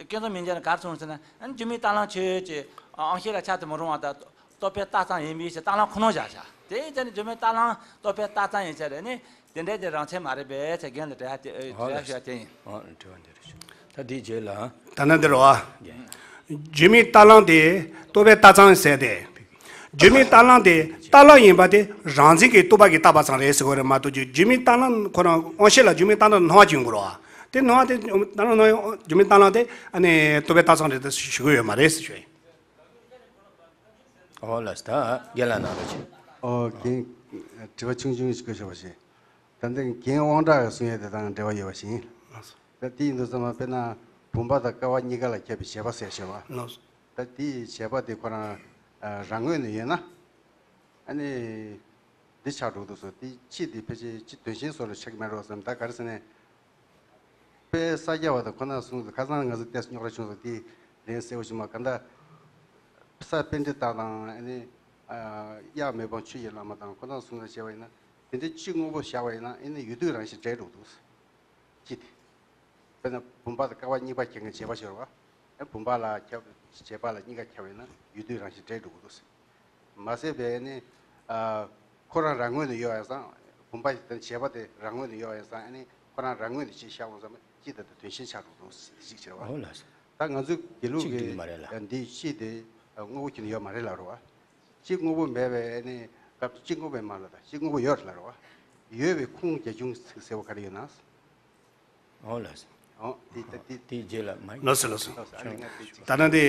ཀུན་རྫོབ་མིང་ཅན་ལ་ག་རེ་གསུངས་ཟེར་ན། ཨ་ནི་སྒྱུ་མའི་ལྟ་ལོང་ཆོས་ཅན། དབང་ཤེས་ལ་ཆགས་ཏུ་མི་རུང་བ་དང་རྟོག་པས་ལྟ་སྟངས་ཡིན་པས་ཟེར་ལྟ་ལོང་ཁོ་ན་བཞག་ཤག་དེ་ཡིན་ཙང་ནི་སྒྱུ་མའི་ལྟ་ལོང་རྟོག་པས་ལྟ་སྟངས་ཡིན་ཟེར་རེད་ནི། དེ་འདྲའི་དེ་རང་མཚན་མ་རེད་པས་ཟེར་རྒན་ལ་དྲི་བ་དེ་ཨ་ཨོ་དྲི་བ་ལགས། ཞུ་བ་དེ་ཡིན། ཨོ་དྲི་བ་འདི་རེད་ཞུ། ད་འདིའི་རྗེས་ལ། ད་ནི་འདི་རེད་བ། རྒན། སྒྱུ་མའི་ལྟ་ལོང་དེ་རྟོག་པས་ལྟ་སྟངས་ཟེར་ཏེ། སྒྱུ་མའི་ལྟ་ལོང་དེ་ལྟ་ལོང་ཡིན་པ་དེ་རང་འཛིན་གྱི་རྟོག་པ་གིས་བཏགས་པ་ཙམ་རེད་ཟེར་དགོས་རེད་མ་གཏོགས། སྒྱུ་མའི་ལྟ་ལོང་ཁོ་རང་དབང་ཤེས་ལ་སྒྱུ་མའི་ལྟ་ལོང་སྣང་བ་ཅིག་ཡོང་གི་རེད་བ། དེ་སྣང་བ་དེ་ལྟ་ལོང་སྣང་སྒྱུ་མའི་ལྟ་ལོང་དེ་ཨ་ནི་རྟོག་པས་ལྟ་སྟངས་རེད་ཟེར་ཞུ་གི་ཡོད་མ་རེད་ཟེར་ཞུ་ཡིན། ཨོ་ལགས་སོ། ད་རྒན་ལགས་གནང་རོགས་བྱེད། ཨོ་རྒན། དྲི་བ་ཆུང་ཆུང་ཞིག་བཀོད་ཆོག་པ་ཞིག་ད་འདི་རྒན་དབང་གྲགས་ཀྱིས་གསུང་ཡས་དེ་དང་འབྲེལ་བ་ཡོད་པ་ཞིག་ཡིན། ལགས་སོ། ད་དེ་ཡིན་དུས་ཙམ་པ་དཔེར་ན་བུམ་པ་དང་ཀ་བ་གཉིས་ཀ་ལ་ཁྱབ་པའི་བྱས་པ་ཟེར་བྱས་པ། ལགས་སོ། ད་དེའི་བྱས་པ་དེ་ཁོ་རང་རང་ངོས་ནས་ཡོད་ན། ཨ་ནི། འདི་ཆགས་འགྲོ་འདུག་ཟེར། དེ་ཕྱིས་དེ་ཕལ་ཆེར་ཅི་དོན་གཞན་བཟོ་འདྲ་ཆགས་ཀྱི་མེད་རོགས་བསམ། ད་ག་རེ་ཟེར་ན། དཔལ་ས་སྐྱ་པ་དང་ཁོ་ན་གསུངས་ཚུལ། ཁ་སང་ང་ཚོ་ཏོག་ཙམ་རྙོག་དྲ་བྱུང་སོང་། དེ་ལན་གསལ་པོ་ཞིག་མ། གང་ལྟར་ས་པཎྜི་ཏ་དང་ཨ་ནི་གཡག་མེ་དཔུང་ཆུ་ཡི་བླ་མ་དང་ཁོ་ན་གསུངས་ཚུལ་བྱས་པ་ཡིན་ན། དེ་འདྲའི་སྤྱི་དངོས་པོ་བཞག་པ་ཡིན་ན་ཨ་ནི་ཡུལ་དུས་རང་བཞིན་འདྲེས་འགྲོ་འདུག་ཟེར། ཅི་སྟེ། དཔེར་ན་བུམ་པ་དང་ཀ་བ་གཉིས་པ་ཁྱེད་ཀྱིས་བྱས་པ་ཤོར་བ། ཨེ་བུམ་པ་ལ་ཁྱབ་བྱས་པ་ལ་གཉིས་ཀ་ཁྱབ་པ་ཡིན་ན་ཡུལ་དུས་རང་བཞིན་འདྲེས་འགྲོ་གི་འདུག་ཟེར། མ་ཟད་པའི་ནི། ཨ། ཁོ་རང་རང་ངོས་ནས་ཡོད་པ་ཡིན་ཙང་། བུམ་པ་དང་བྱས་པ་དེ་རང་ངོས་ནས་ཡོད་པ་ཡིན་ཙང་ཨ་ནི་ཁོ་རང་རང་ངོས་ནས་ཅིག་བཞག་འོང་ཙང་སྤྱི་ལྟར་དུ་དོན་གཞན་ཆགས་འགྲོ་འདུག་ཟེར་ཞིག་བྱས་པ། ཨོ་ལགས་སོ། ད་ང་ཚོའི་དགེ་ལུགས་ཀྱི་འདི་སྤྱི་དེ་དངོས་པོ་ཁྱོན་ནས་ཡོད་མ་རེད་ལབ་རེད་བ། སྤྱི་དངོས་པོ་མེད་པའི་ནི་སྐབས་སྤྱི་དངོས་པོ་མ་ལ་ད་སྤྱི་དངོས་པོ་ཡོད་རེད་ལབ་རེད་བ། ཡོད་པའི་ཁུངས་རྒྱ་ཆུང་ཟེར་བ་ག་རེ་ཡོད་ན། ཨོ་ལགས་སོ། ཨོ་དེ་ད་དེ། དེའི་རྗེས་ལ་མ། ལགས་སོ་ལགས་སོ། ལགས་སོ། ཨ་ནི་ང་དེ་ཅིག་ད་ལྟ་འདི།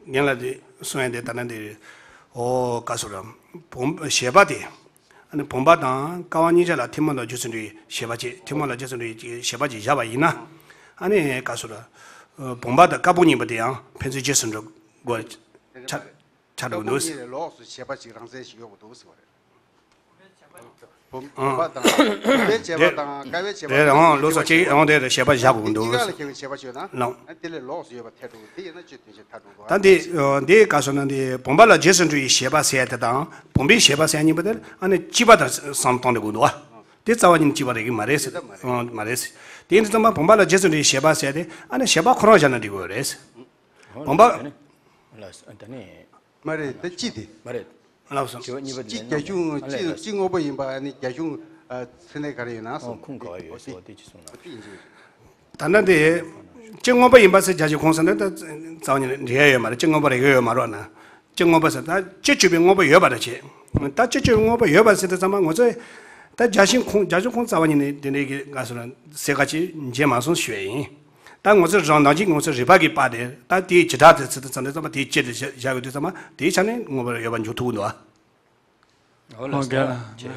རྒན་ལགས་དེ་གསུང་ཡ་དེ་ད་ལྟ་འདི། ཨོ་ག་སོ་ར། བུམ་བྱས་པ་དེ། ཨ་ནི་བུམ་པ་དང་ཀ་བ་གཉིས་ཆ་ལ་ཐུན་མོང་དང་རྒྱུ་མཚན་འདྲེས་བྱས་པ་ཅིག་ཐུན་མོང་ལ་རྒྱུ་མཚན་འདྲེས་བྱས་པ་ཅིག་བཞག་པ་ཡིན་ན། ཨ་ནི་ག་སོ་ར། བུམ་པ་དང་ཀ་བུམ་གཉིས་པོ་དེ་ཡང་ཕན་ཚུན་རྗེས་སུ་འགྲོ་དགོས་ཆ་ཆགས་འགྲོ་གི་འདུག་ཀ་བུམ་གཉིས་ལས་ལོགས་སུ་བྱས་པ་ཅིག་རང་མཚན་ཞིག་ཡོད་དགོས་འདུག་ཟེར་བ་རེད། བུམ་བུམ་པ་དང་བུམ་པའི་བྱེད་པ་དང་ཀ་བའི་བྱེད་པ། རེད། འོང་། ལོ་སོ་ཅིག་འོང་། དེ་རེད། བྱེད་པ་བཞག་དགོས་འདུག། གཉིས་ཀ་ལ་ཁེལ་བའི་བྱེད་པ་བྱོས་ན། ལགས། ཨ་དེ་ལས་ལོགས་སུ་ཡོད་པ་ཐལ་འགྲོ་གི། དེ་ཡིན་ན་ཅི་དོན་ཆེ་ཐལ་འགྲོ་གི། ད་འདི་འདི་ག་ཟེར་ན། འདི་བུམ་པ་ལ་རྗེས་སུ་འགྲོ་བའི་བྱེད་པ་ཟེར་ཡ་དེ་དང་བུམ་པའི་བྱེད་པ་ཟེར་ཡ་གཉིས་པོ་དེ་ཨ་ནི་གཅིག་པ་དང་བསམ་བཏང་འགྲོ་དགོས་འདུག་བ། དེ་རྩ་བ་ཉིད་ནས་གཅིག་པ་རེད་གི་མ་རེད་ཟེར། མ་རེད་ཟེར། དེ་ཡིན་དུས་ཙམ་པ་བུམ་པ་ལ་རྗེས་སུ་འགྲོ་བའི་བྱེད་པ་ཟེར་ཡ་དེ་ཨ་ནི་བྱེད་པ་ཁོ་རང་བཞག་ན་འགྲིག་གི་རེད་ཟེར། བུམ་པ། ལགས་སོ། ད་ནི། མ་རེད། ད་ཅི་དེ། མ་རེད། ལགས་སོ། དྲི་བ་གཉིས་པ་དེ་གཅིག་རྒྱ་གཞུང་། གཅིག་གཅིག་དངོས་པོ་ཡིན་པ། ཨ་ནི་རྒྱ་གཞུང་ཚད་ལྡན་ག་རེ་ཡོད་ན་གསུངས། ཁུངས་ག་བ་ཡོད་ཟེར་བ་དེ་ཅི་གསུངས་ན། ད་ལྟ་འདི་གཅིག་དངོས་པོ་ཡིན་པ་ཟེར་རྒྱ་གཞུང་ཁུངས་ཟེར་ན་ད་རྩ་བ་ཉིད་ནས་འགྲིག་ཡ་ཡོད་མ་རེད། གཅིག་དངོས་པོ་རེད་གི་ཡོད་མ་རེད་ན། གཅིག་དངོས་པོ་ཟེར་ད་སྤྱི་སྤྱོད་པའི་དངོས་པོ་ཡོད་པ་རེད་བྱས། ད་སྤྱི་སྤྱོད་པའི་དངོས་པོ་ཡོད་པ་ཟེར་དུས་ཙམ་པ་ང་ཚོས་ད་རྒྱ་གཞུང་ཁུངས་རྒྱ་གཞུང་ཁུངས་རྩ་བ་ཉིད་ནས་དེ་འདྲའི་གི་ག་ཟེར་ན་ཟེར་ག་ཅིག་མཇལ་མ་སོང་ཞུ་ཡ་ཡིན། ད་ང་ཚོ་རང་ནང་གཅིག་ང་ཚོ་རིག་པ་གིས་དཔག་སྟེ་ད་དེའི་བྱེ་བྲག་དེ་ཚོ་དང་ཙམ་དེ་ཙམ་པ་དེའི་དཔྱད་དེ་བཞག་ཡོད་དུས་ཙམ་པ་དེའི་ཆ་ནས་དངོས་པོར་ཡོད་པ་འཇོག་ཐུབ་ཀྱི་འདུག་ཨ། ཨོ་ལགས་སོ། རྒན་ལགས།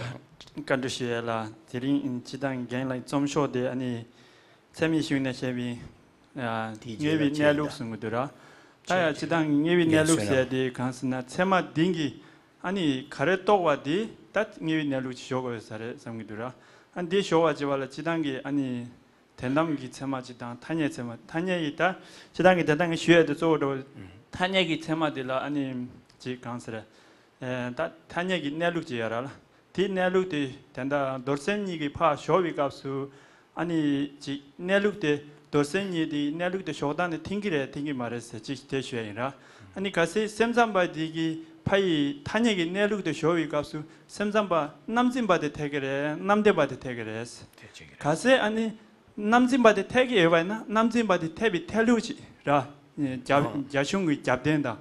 བཀའ་འདྲི་ཞུ་ཡ་ལ། དེ་རིང་སྤྱིར་བཏང་རྒན་ལགས་རྩོམ་ཤོག་དེ་ཨ་ནི་ཚད་མའི་གཞུང་ནས་བཤད་པའི་དེའི་དངོས་པོའི་གནས་ལུགས་གསུང་གི་འདུག་ར། ད་ཡང་སྤྱིར་བཏང་གི་དངོས་པོའི་གནས་ལུགས་ཟེར་དེ་གང་ཟེར་ན་ཚད་མ་འདི་གིས་ཨ་ནི་ག་རེ་རྟོགས་པ་དེ་ད་དངོས་པོའི་གནས་ལུགས་ཅིག་ཞོག་དགོས་ས་རེད་བསམ་གྱི་འདུག་ར། ཨ་འདི་ཞོག་པ་བྱེད་པ་ལ་སྤྱིར་བཏང་གི་ཨ་ནི་དོན་དམ་གྱི་ཚད་མ་ཅིག་དང་ཐ་སྙད་ཚད་མ། ཐ་སྙད་ཀྱི་ད་སྤྱིར་བཏང་གི་དོན་དམ་གྱི་ཞུ་ཡ་དེ་གཙོ་བོ་འགྲོ། ཐ་སྙད་ཀྱི་ཚད་མ་དེ་ལ་ཨ་ནི་ཅིག་གང་ཟེར། ཨེ་ད་ཐ་སྙད་ཀྱི་གནས་ལུགས་ཅིག་ཡོད་ར་ལ། དེའི་གནས་ལུགས་དེ་དོན་དག་རྡོར་སེམས་གཉིས་ཀྱི་ཕར་ཞོག་པའི་སྐབས་སུ་ཨ་ནི་ཅིག་གནས་ལུགས་དེ་རྡོར་སེམས་གཉིས་དེའི་གནས་ལུགས་དེ་ཞོག་སྟངས་དེ་མཐུན་གྱི་རེད་མཐུན་གྱི་མ་རེད་ཟེར་ཅིག་དེ་ཞུ་ཡ་ཡིན་ར། ཨ་ནི་གལ་སྲིད་སེམས་ཙམ་པ་དེ་གི་ཕ་ཡི་ཐ་སྙད་ཀྱི་གནས་ལུགས་དེ་ཞོག་པའི་སྐབས་སུ་སེམས་ཙམ་པ་རྣམ་འཛིན་པ་དེ་འཐད་ཀྱི་རེད་རྣམ་བདེན་པ་དེ་འཐད་ཀྱི་རེད། དེ་བྱེད་ཀྱི་རེད། གལ་སྲིད་ཨ་ནི་རྣམ་འཛིན་པ་དེ་འཐད་ཀྱི་ཡོད་པ་ཡིན་ན་རྣམ་འཛིན་པ་དེ་འཐད་པའི་འཐད་ལུགས་ཅིག་ར། རྒྱ་རྒྱ་གཞུང་གི་རྒྱབ་རྟེན་དང་།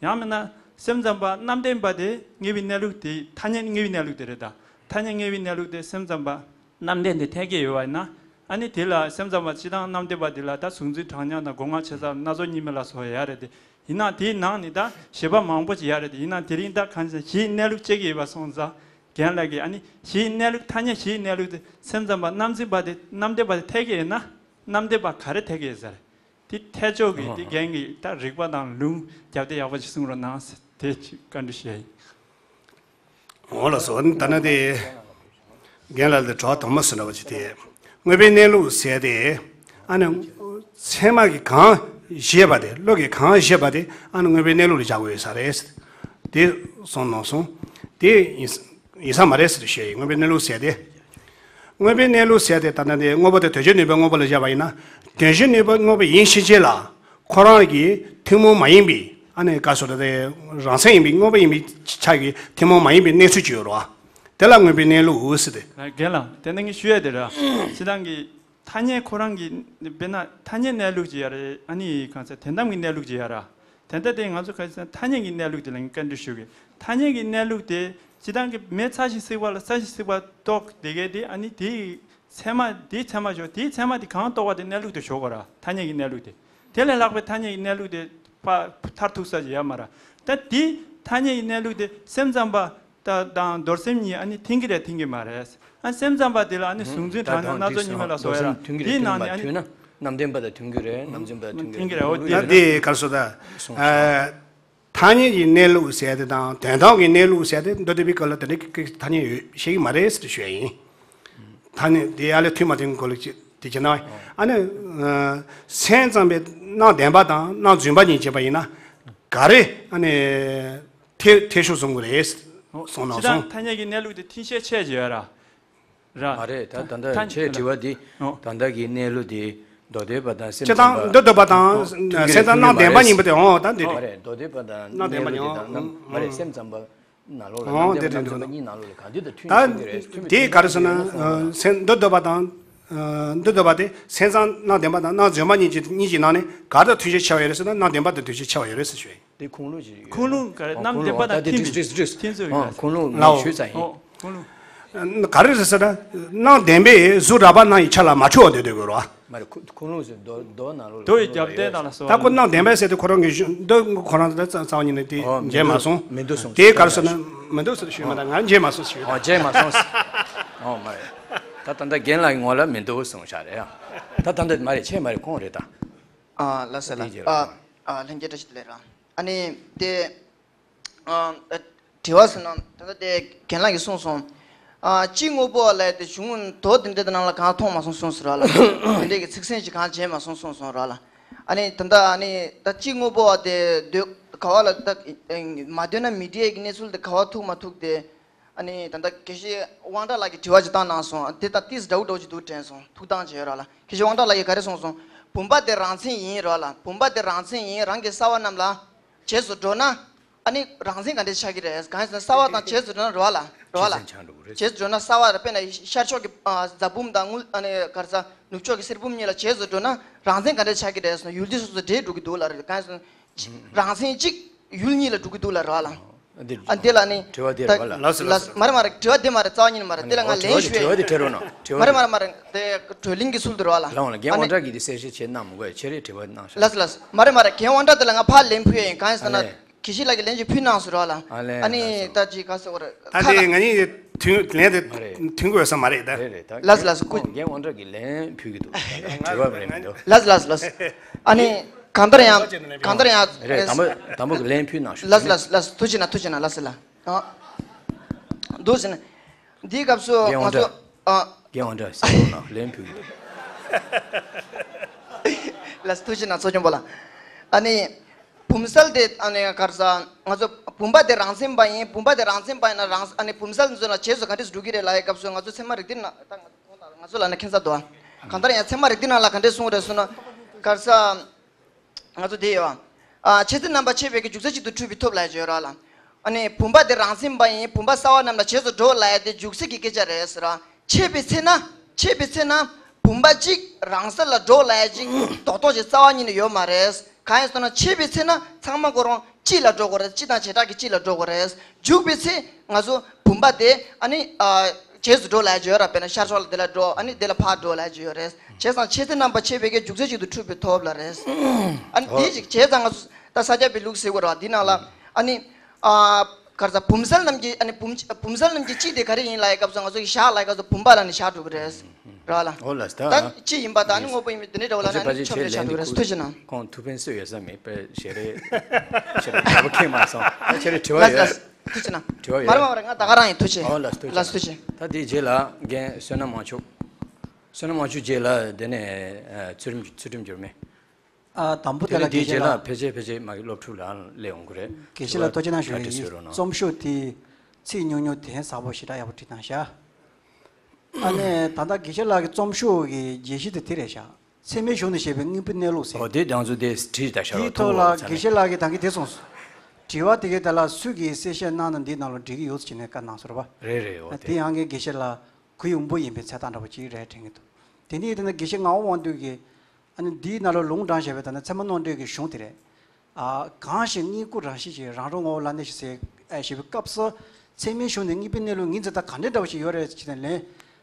ཡང་མིན་ན་སེམས་ཙམ་པ་རྣམ་བདེན་པ་དེ་དངོས་པོའི་གནས་ལུགས་དེ་ཐ་སྙད་དངོས་པོའི་གནས་ལུགས་དེ་རེད་ད། ཐ་སྙད་དངོས་པོའི་གནས་ལུགས་དེ་སེམས་ཙམ་པ་རྣམ་བདེན་དེ་འཐད་ཀྱི་ཡོད་པ་ཡིན་ན། ཨ་ནི་དེ་ལ་སེམས་ཙམ་པ་སྤྱི་དང་རྣམ་བདེན་པ་དེ་ལ་ད་གཟུང་འཛིན་གྲངས་ཉུང་དང་སྒོ་ལྔ་ཆ་ཚང་སྣ་ཚོགས་གཉིས་མེད་ལ་སོགས་ཡོད་རེད་དེ། ཡིན་ན་དེའི་ནང་ནས་ད་བཞེད་པ་མང་པོ་ཅིག་ཡོད་རེད་དེ། ཡིན་ན་དེ་རིང་ད་གང་ཞིག་གཞིའི་གནས་ལུགས་དཔྱད་ཀྱི་ཡོད་པ་སོང་ཙང་རྒན་ལགས་ཀྱིས་ཨ་ནི་གཞིའི་གནས་ལུགས་ཐ་སྙད་གཞིའི་གནས་ལུགས་དེ་སེམས་ཙམ་པ་རྣམ་འཛིན་པ་དེ་རྣམ་བདེན་པ་དེ་འཐད་ཀྱི་ཡོད་ན་རྣམ་བདེན་པ་ག་རེ་འཐད་ཀྱི་ཡོད་ཟེར། དེ་ཐད་ཕྱོགས་ཀྱི་དེ་རྒན་གྱིས་ད་རིགས་པ་དང་ལུང་རྒྱབ་དེ་ཡག་པོ་ཞིག་གསུང་རོགས་གནང་ཟེར་དེ་ཅིག་བཀའ་འདྲི་ཞུ་ཡ་ཡིན། འོ་ལགས་སོ། ད་ནི་དེ་རྒན་ལགས་དེ་དྲི་བ་དང་པོ་ཟེར་འདྲ་བ་ཅིག་དེ་དངོས་པོའི་གནས་ལུགས་ཟེར་དེ་ཨ་ནི་ཚད་མ་གིས་གང་བཞེད་པ་དེ་བློ་གིས་གང་བཞེད་པ་དེ་ཨ་ནི་དངོས་པོའི་གནས་ལུགས་ལ་བཞག་དགོས་ཡོད་ས་རེད། དེ་གསུངས་གནང་སོང་། དེ་ཡིན། ཡིན་ས་མ་རེད་ཟེར་ཞུ་ཡ་ཡིན། དངོས་པོའི་གནས་ལུགས་ཟེར་དེ། དངོས་པོའི་གནས་ལུགས་ཟེར་དེ་ད་ལྟ་འདི་དངོས་པོ་དེ་དོན་བྱེད་ནུས་པའི་དངོས་པོ་ལ་བཞག་པ་ཡིན་ན། དོན་བྱེད་ནུས་པའི་དངོས་པོ་ཡིན་ཕྱིན་ཆད་ལ་ཁོ་རང་གི་ཐུན་མོང་མ་ཡིན་པའི་ཨ་ནི་ག་སོ་ར་དེ་རང་མཚན་ཡིན་པའི་དངོས་པོ་ཡིན་པའི་ཆ་གི་ཐུན་མོང་མ་ཡིན་པའི་གནས་ཚུལ་ཅིག་ཡོད་རེད་བ། དེ་ལ་དངོས་པོའི་གནས་ལུགས་ཟེར་དེ། རྒན་ལགས་དེ་ནི་ངས་ཞུ་ཡ་དེ་ར། སྤྱིར་བཏང་གི་ཐ་སྙད་ཁོ་རང་གི་དཔེར་ན་ཐ་སྙད་གནས་ལུགས་ཅིག་ཡ་རེད། ཨ་ནི་གང་ཟེར་དོན་དམ་གྱི་གནས་ལུགས་ཅིག་ཡ་ར། དེ་འདྲ་དེ་ང་ཚོ་ག་རེ་ཟེར་ན་ཐ་སྙད་ཀྱི་གནས་ལུགས་དེ་ལ་ངས་བཀའ་འདྲི་ཞུ་གི། ཐ་སྙད་ཀྱི་གནས་ལུགས་དེ་སྤྱིར་བཏང་གི་མེ་ཚ་ཞིང་བསྲེགས་པ་ལ་ཚ་ཞིང་བསྲེགས་པ་རྟོགས་བསྡད་མཁན་དེ་ཨ་ནི་དེའི་ཚད་མ་དེའི་ཚད་མ་ཞོག་དེའི་ཚད་མ་དེ་གང་རྟོགས་པ་དེ་གནས་ལུགས་དེ་ཞོག་གོ་ར། ཐ་སྙད་ཀྱི་གནས་ལུགས་དེ། དེ་ལས་ལྷག་པའི་ཐ་སྙད་ཀྱི་གནས་ལུགས་དེ་ཕར་མཐར་ཐུག་ས་ཞིག་ཡོད་མ་རེད། ད་དེ་ཐ་སྙད་ཀྱི་གནས་ལུགས་དེ་སེམས་ཙམ་པ་ད་དང་རྡོར་སེམས་གཉིས་ཨ་ནི་མཐུན་གྱི་རེད་མཐུན་གྱི་མ་རེད། ཨ་སེམས་ཙམ་པ་དེ་ལ་ཨ་ནི་གཟུང་འཛིན་གྲངས་ཉུང་སྣ་ཚོགས་གཉིས་མེད་ལ་སོགས་ཡོད་ར། དེའི་ནང་ནས་ཨ་ནི་རྣམ་བདེན་པ་དང་མཐུན་གྱི་རེད། རྣམ་འཛིན་པ་དང་མཐུན་གྱི་རེད། འོ་དེ་ད་དེ་ག་རེ་ཟེར་ད། ཐ་སྙད་ཀྱི་གནས་ལུགས་ཟེར་དེ་དང་དོན་དམ་གྱི་གནས་ལུགས་ཟེར་དེ་མདོ་སྡེ་པའི་སྐབས་ལ་དེ་འདྲའི་ཐ་སྙད་ཡོད་བཤད་ཀྱི་མ་རེད་ཟེར་ཞུ་ཡ་ཡིན། ཐ་སྙད་དེ་ཡ་ལས་མཐུན་མ་མཐུན་གོ་ལ་ཅི་དེ་བྱས་ན། ཨ་ནི་སེམས་ཙམ་པའི་རྣམ་བདེན་པ་དང་རྣམ་རྫུན་པ་གཉིས་བྱས་པ་ཡིན་ན་ག་རེ་ཨ་ནི་ཐེ་ཐེ་ཤུགས་བཟུང་དགོས་རེད་གསུངས་གནང་སོང་། ཐ་སྙད་ཀྱི་གནས་ལུགས་དེ་མཐུན་ཤས་ཆེ་ཅིག་ཡོད་ར། ར། མ་རེད། ད་ད་ལྟ་ཁྱེད་དྲི་བ་འདི་ད་ལྟ་གི་གནས་ལུགས་དེ་མདོ་སྡེ་པ་དང་སེམས་ཙམ་པ། སྤྱིར་བཏང་མདོ་སྡེ་པ་དང་སེམས་ཙམ་རྣམ་བདེན་པ་གཉིས་པོ་དེ། འོ་ད་འདི་རེད། མ་རེད། མདོ་སྡེ་པ་དང་གནས་ལུགས་དེ་དང་རྣམ་མ་རེད། སེམས་ཙམ་པ་ནང་ལོགས་ལ་རྣམ་བདེན་པ་རྣམ་རྫུན་པ་གཉིས་ནང་ལོགས་ལ་གང་འདི་དང་མཐུན་ད་མཐུན་གྱི་རེད། མཐུན་མི་དེ་མཐུན་ག་རེ་ཟེར་ན། སེམས་མདོ་སྡེ་པ་དང་མདོ་སྡེ་པ་དེ་སེམས་ཙམ་རྣམ་བདེན་པ་དང་རྣམ་རྫུན་པ་གཉིས་ཀྱི་གཉིས་ཀྱི་ནང་ནས་ག་རེ་དང་མཐུན་ཤས་ཆེ་བ་ཡོད་རེད་ཟེར་ན་རྣམ་བདེན་པ་དང་མཐུན་ཤས་ཆེ་བ་ཡོད་རེད་ཟེར་ཞུ་ཡིན། དེ་ཁུངས་ལུང་ཅིག་ཡོད། ཁུངས་ལུང་ག་རེ། རྣམ་བདེན་པ་དང་མཐུན་མི་མཐུན་ཚུལ་ཡོད་ན། ཁུངས་ལུང་ངས་ཞུས་ཚར་ཡིན། ཁུངས་ལུང་ག་རེ་རེད་ཟེར་ན། རྣམ་བདེན་པས་གཟུགས་རགས་པ་སྣང་བའི་ཆ་ལ་མ་ཆུད་པར་འདོད་འདོད་དགོས་རེད་བ། མ་རེད། ཁུ་ཁུངས་ལུང་ཟེར་མདོ་མདོ་ནང་ལོགས་ལ། མདོ་ཡི་རྒྱབ་རྟེན་དང་ལ་སོགས་པ། ད་ཁོ་རྣམ་བདེན་པས་ཟེར་དུས་ཁོ་རང་གི་གཞུང་མདོ་ཁོ་རང་ད་རྩ་བ་ཉིད་ནས་དེ་མཇལ་མ་སོང་། མི་འདུག་གསུངས། དེ་ག་རེ་ཟེར་ན་མི་འདུག་ཟེར་ཞུས་མ་ད་ང་མཇལ་མ་སོང་ཞུས། ཨོ་མཇལ་མ་སོང་། ཨོ་མ་རེད། ད་ད་ལྟ་རྒན་ལགས་ཀྱི་ངོ་ལ་མི་འདུག་གསུངས་བཞག་རེད་ཡ། ད་ད་ལྟ་མ་རེད། ཆད་མ་རེད། ཁོང་རེད་ད། ཨ་ལགས་སོ་ལགས། ཨ་ཨ་ལྷན་རྒྱས་བཀྲ་ཤིས་བདེ་ལེགས་རང་། ཨ་ནི་དེ། ཨ་དྲི་བ་ཟེར་ན་ད་ལྟ་དེ་རྒན་ལགས་ཀྱིས་གསུངས་སོང་། ཨ་སྤྱི་དངོས་པོ་ལས་དེ་གཞུང་མདོ་དེ་འདྲའི་ནང་ལ་གང་མཐོང་མ་སོང་གསུངས་སོང་ར་ལ། དེ་འདྲའི་གི་ཚིག་ཟིན་ཅིག་གང་བྱས་མ་སོང་གསུངས་སོང་ར་ལ། ཨ་ནི་ད་ལྟ་ཨ་ནི་ད་སྤྱི་དངོས་པོ་བ་དེ་འདོད་ག་བ་ལ་ད་མ་འདོད་ན་མི་འདྲ་གི་གནས་ཚུལ་དེ་ག་བ་ཐུག་མ་ཐུག་དེ། ཨ་ནི་ད་ལྟ་དགེ་བཤེས་དབང་གྲགས་ལགས་ཀྱིས་དྲི་བ་ཅིག་བཏང་གནང་སོང་། དེ་ད་ཏིས་འདྲ་བོ་འདྲ་བོ་ཅིག་འདུག་དྲན་སོང་། ཐུགས་དང་བཅས་ཡོད་ར་ལ། དགེ་བཤེས་དབང་གྲགས་ལགས་ཀྱིས་ག་རེ་གསུངས་སོང་། བུམ་པ་དེ་རང་མཚན་ཡིན་ར་ལ། བུམ་པ་དེ་རང་མཚན་ཡིན། རང་གི་གསར་བ་རྣམས་ལ་བྱས་སུ་འགྲོ་ན། ཨ་ནི་རང་མཚན་ག་འདྲས་ཆགས་ཀྱི་རེད། གང་ཡིན་ཟེར་ན་གསར་བ་དང་བྱས་སུ་འགྲོ་ན་ར་ལ་ར་ལ། བྱས་སུ་འགྲོ་ན་ར་བྱས་སུ་འགྲོ་ན་གསར་བ་ར་དཔེར་ན་ཤར་ཕྱོགས་ཀྱི་རྫ་བུམ་དང་དངུལ་ཨ་ནི་ག་རེ་ཟ་ནུབ་ཕྱོགས་ཀྱི་གསེར་བུམ་གཉིས་ལ་བྱས་སུ་འགྲོ་ན་རང་མཚན་ག་འདྲས་ཆགས་ཀྱི་རེད་ཟེར་ན་ཡུལ་དུས་སོ་སོ་འདྲེས་འགྲོ་གི་འདུག་ལ་རེད། གང་ཡིན་ཟེར་ན། རང་མཚན་གཅིག་ཡུལ་གཉིས་ལ་འགྲོ་གི་འདུག་ལ་ར་ལ། འདི། ཨ་འདི་ལ་ནི། དྲི་བ་འདི་ད་རེད་བ་ལ། ལགས་སོ་ལགས་སོ། མ་རེད་མ་རེད། དྲི་བ་འདི་མ་རེད། རྩ་བ་ཉིད་ནས་མ་རེད། འདི་ལ་ང་ལན་ཞུ་ཡ་ཡོད། དྲི་བ་འདི་དྲི་རོགས་གནང་། དྲི་བ་མ་རེད་མ་རེད་མ་རེད། དེ་བགྲོ་གླེང་གི་ཚུལ་དུ་རེད་བ་ལ། ལ་འོང་ལ་རྒན་དབང་གྲགས་ཀྱིས་འདི་གསལ་བཤད་བྱེད་གནང་མི་དགོས། ཁྱེད་རས་དྲི་བ་གནང་ཤག་ལགས་སོ་ལགས་སོ། མ་རེད་མ་རེད། རྒན་དབང་གྲགས་འདི་ལ་ང་ཕར་ལན་ཕུལ་ཡ་ཡིན། གང་ཡིན་ཟེར་ན། ཨ་ལས། དགེ་བཤེས་ལགས་ཀྱིས་ལན་ཅིག་ཕུལ་གནང་སོང་རེད་བ་ལ། ཨ་ལས། ཨ་ནི་ལགས་སོ། ད་ཅིག་ག་ཟེར་བ་རེད། ད་ཁ་དེ་ལ་ང་གཉིས་མཐུན་ལན་དེ་མ་རེད། མཐུན་དགོས་ས་མ་རེད་ད། རེད་རེད། ད་ལགས་སོ་ལགས་སོ། ཁོང་རྒན་དབང་གྲགས་ཀྱིས་ལན་ཕུལ་གི་འདུག་དྲི་བ་མ་རེད་མི་འདུག་ལགས་སོ་ལགས་སོ་ལགས་སོ། ཨ་ནི་གང་ལྟར་ཡང་གང་ལྟར་ཡང་། རེད། དང་པོ་དང་པོ་གི་ལན་ཕུལ་གནང་ཞུ། ལགས་སོ་ལགས་སོ་ལགས་སོ། ཐུགས་རྗེ་གནང་ཐུགས་རྗེ་གནང་། ལགས་སོ་ལགས། ཨ། འདུག་ཟེར་ན། འདིའི་སྐབས་སུ་རྒན་དབང་ང་ཚོ། གྲགས། ཨ། རྒན་དབང་གྲགས་གསལ་པོ་གནང་། ལན་ཕུལ་གི་འདུག་ལགས་སོ། ཐུགས་རྗེ་གནང་ཚོགས་ཆུང་པོ་ལགས། ཨ་ནི། བུམ་གསལ་དེ་ཨ་ནི་ག་རེ་ཟ། ང་ཚོ་བུམ་པ་དེ་རང་མཚན་པ་ཡིན། བུམ་པ་དེ་རང་མཚན་པ་ཡིན་ན་རང་ཨ་ནི་བུམ་གསལ་ཚོ་ལ་བྱས་སུ་ག་འདྲས་སུ་འགྲོ་གི་རེད་ལབ་ཡའི་སྐབས་སུ་ང་ཚོ་ཚད་མ་རིགས་གཏེར་ནང་ད་ང་ཚོ་ལ་ནི་ཁྱད་མཚར་འདུག་གང་ལྟར་ཡང་ཚད་མ་རིགས་གཏེར་ནང་ལ་ག་འདྲས་གསུངས་རེད་ཟེར་ན། ག་རེ་ཟ། ང་ཚོ་དེ་ཡོད། ཨ། ཆེས་ཚད་རྣམ་པར་ཕྱེ་བའི་གི་འཇུག་ཚད་གཅིག་ཏུ་འཁྲུལ་པའི་ཐོབ་ལབ་ཡ་ཅིག་ཡོད་ར་ལ། ཨ་ནི་བུམ་པ་དེ་རང་མཚན་པ་ཡིན། བུམ་པ་གསར་བ་རྣམས་ལ་བྱས་སུ་འགྲོ་ལབ་ཡ་དེ་འཇུག་ཚད་ཀྱི་སྐད་ཆ་རེད་ཟེར་ར། ཕྱེ་བའི་ཚེ་ན། ཕྱེ་བའི་ཚེ་ན། བུམ་པ་གཅིག་རང་གསལ་ལ་འགྲོ་ལབ་ཡ་གཅིག་རྡོག་རྡོག་ཅིག་རྩ་བ་ཉིད་ནས་ཡོད་མ་རེད། གང་ཡིན་ཟེར་ན་ཕྱེ་བའི་ཚེ་ན་ཚང་མ་ཁོ་རང་གཅིག་ལ་འགྲོ་དགོས་རེད། སྤྱི་དང་བྱེ་བྲག་གི་གཅིག་ལ་འགྲོ་དགོས་རེད། འཇུག་པའི་ཚེ་ང་ཚོ་བུམ་པ་དེ་ཨ་ནི་ཨ་བྱས་སུ་འགྲོ་ལབ་ཡ་ཅིག་ཡོད་ར། དཔེར་ན་ཤར་ཕྱོགས་ལ་དེ་ལ་འགྲོ། ཨ་ནི་དེ་ལ་ཕར་འགྲོ་ལབ་ཡ་ཅིག་ཡོད་རེད། བྱས་ཙང་ཆེས་ཚད་རྣམ་པར་ཕྱེ་བའི་གི་འཇུག་ཚད་གཅིག་ཏུ་འཁྲུལ་པའི་ཐོབ་ལབ་རེད། ཨ་ནི་དེ་ཅིག་བྱས་ཙང་ང་ཚོ་ད་ས་སྐྱ་པའི་ལུགས་ཟེར་དགོས་ར་འདི་ནང་ལ། ཨ་ནི། ཨ། ག་རེ་ཟ། བུམ་གསལ་རྣམས་ཀྱི་ཨ་ནི་བུམ་བུམ་གསལ་རྣམས་ཀྱི་སྤྱི་དེ་ག་རེ་ཡིན་ལབ་ཡའི་སྐབས་སུ་ང་ཚོ་གི་བཞག་ལབ་ཡའི་སྐབས་སུ་བུམ་པ་ལ་ནི་བཞག་འགྲོ་གི་རེད། ར་ལ། ཨོ་ལགས་སོ། ད་སྤྱི་ཡིན་པ་དང་ཨ་ནི་དངོས་པོ་ཡིན་པའི་དེ་འདྲའི་འདྲ་བོ་ལ་ནི་ཆོབ་ཏེ་ཆགས་འགྲོ་གི་རེད། ཐུགས་རྗེ་གནང་། ཁོང་ཐུགས་ཕན་གསོས་ཡོད་ས་མེད་པས་ཞེ་རེ་ཞེ་རེ་དྲག་པོ་ཁེངས་མ་སོང་། ད་ཁྱེད་རེ་དྲི་བ་ལགས་ཡོད། ལགས། ཐུགས་རྗེ་གནང་། དྲི་བ་ཡོད། མ་རེད་མ་རེད། ང་ད་ག་རང་ཡིན། ཐུགས་རྗེ། ཨོ་ལགས། ཐུགས་རྗེ། ལགས་ཐུགས་རྗེ། ད་དེའི་རྗེས་ལ་རྒན་བསོད་ནམས་དབང་ཕྱུག་བསོད་ནམས་དབང་ཕྱུག་རྗེས་ལ་དེ་ནས་ཚུལ་ཁྲིམས་ཚུལ་ཁྲིམས་འགྱུར་མེད། ཨ། དང་པོ་དེ་དེ་ལ་ནས་དེའི་དགེ་བཤེས་རྗེས་ལ་ལགས། ཕལ་ཆེར་ཕལ་ཆེར་མ་གི་སློབ་ཕྲུག་ལ་སླེབས་འོང་གི་རེད། དགེ་བཤེས་ལགས་ཐུགས་རྗེ་གནང་ཞུ་ཡ་ཡིན། བཀའ་འདྲི་བཟོས་རོགས་གནང་། རྩོམ་ཤོག་དེ་ཚིག་ཉུང་ཉུང་དོན་ཟབ་པོ་ཞེ་དྲག་ཡག་པོ་བྲིས་བཏང་ཤག་ཨ་ནི་ད་ལྟ་དགེ་བཤེས་ལགས་ཀྱི་རྩོམ་ཤོག་གི་བརྗོད་གཞི་དེ་དེ་རེད་ཤག་ཚད་མའི་གཞུང་ནས་བཤད་པའི་དངོས་པོའི་གནས་ལུགས་ཟེར། ཨོ་དེ་རང་ཚོ་དེ་བྲིས་ད་ཤག་རོགས་ཐུགས་ལ་ཐུགས་ཐོག་ལ་དགེ་བཤེས་ལགས་ཀྱིས་ད་གིན་དེ་གསུངས་སོང་། དྲི་བ་དེ་གའི་དེ་ལ་སུ་གིས་གསལ་བཤད་གནང་ན་འདི་ནང་ལ་འགྲིག་གི་ཡོད་ཟེར་ནས་བཀའ་གནང་སོང་རེད་པ། རེད་རེད། ཨོ་དེ་དེ་ཡང་གི་དགེ་བཤེས་ལགས་གུས་ཡངས་པོ་ཡིན་པའི་མཚན་རྟགས་འདྲ་པོ་ཅིག་རེད་དྲན་གི་འདུག་དེ་ནས་དེ་ན་དགེ་བཤེས་ངག་དབང་དབང་འདུས་ཀྱིས། ཨ་ནི་འདིའི་ནང་ལ་ལུང་དྲངས་བཞག་པའི་ད་ནི་ཚད་མ་རྣམ་འགྲེལ་གྱི་གཞུང་དེ་རེད། ཨ། གང་ཞིག་དངོས་ཀུན་རང་བཞིན་གྱིས་རང་རང་ངོ་བོ་ལ་གནས་ཤིང་ཟེར་ཨ་ཞེས་པའི་སྐབས་སུ། ཚད་མའི་གཞུང་ནས་དངོས་པོའི་གནས་ལུགས་ངོས་འཛིན་སྟངས་ག་འདྲའི་འདྲ་བོ་ཞིག་ཡོད་རེད་ཅེས་ནས་ལན།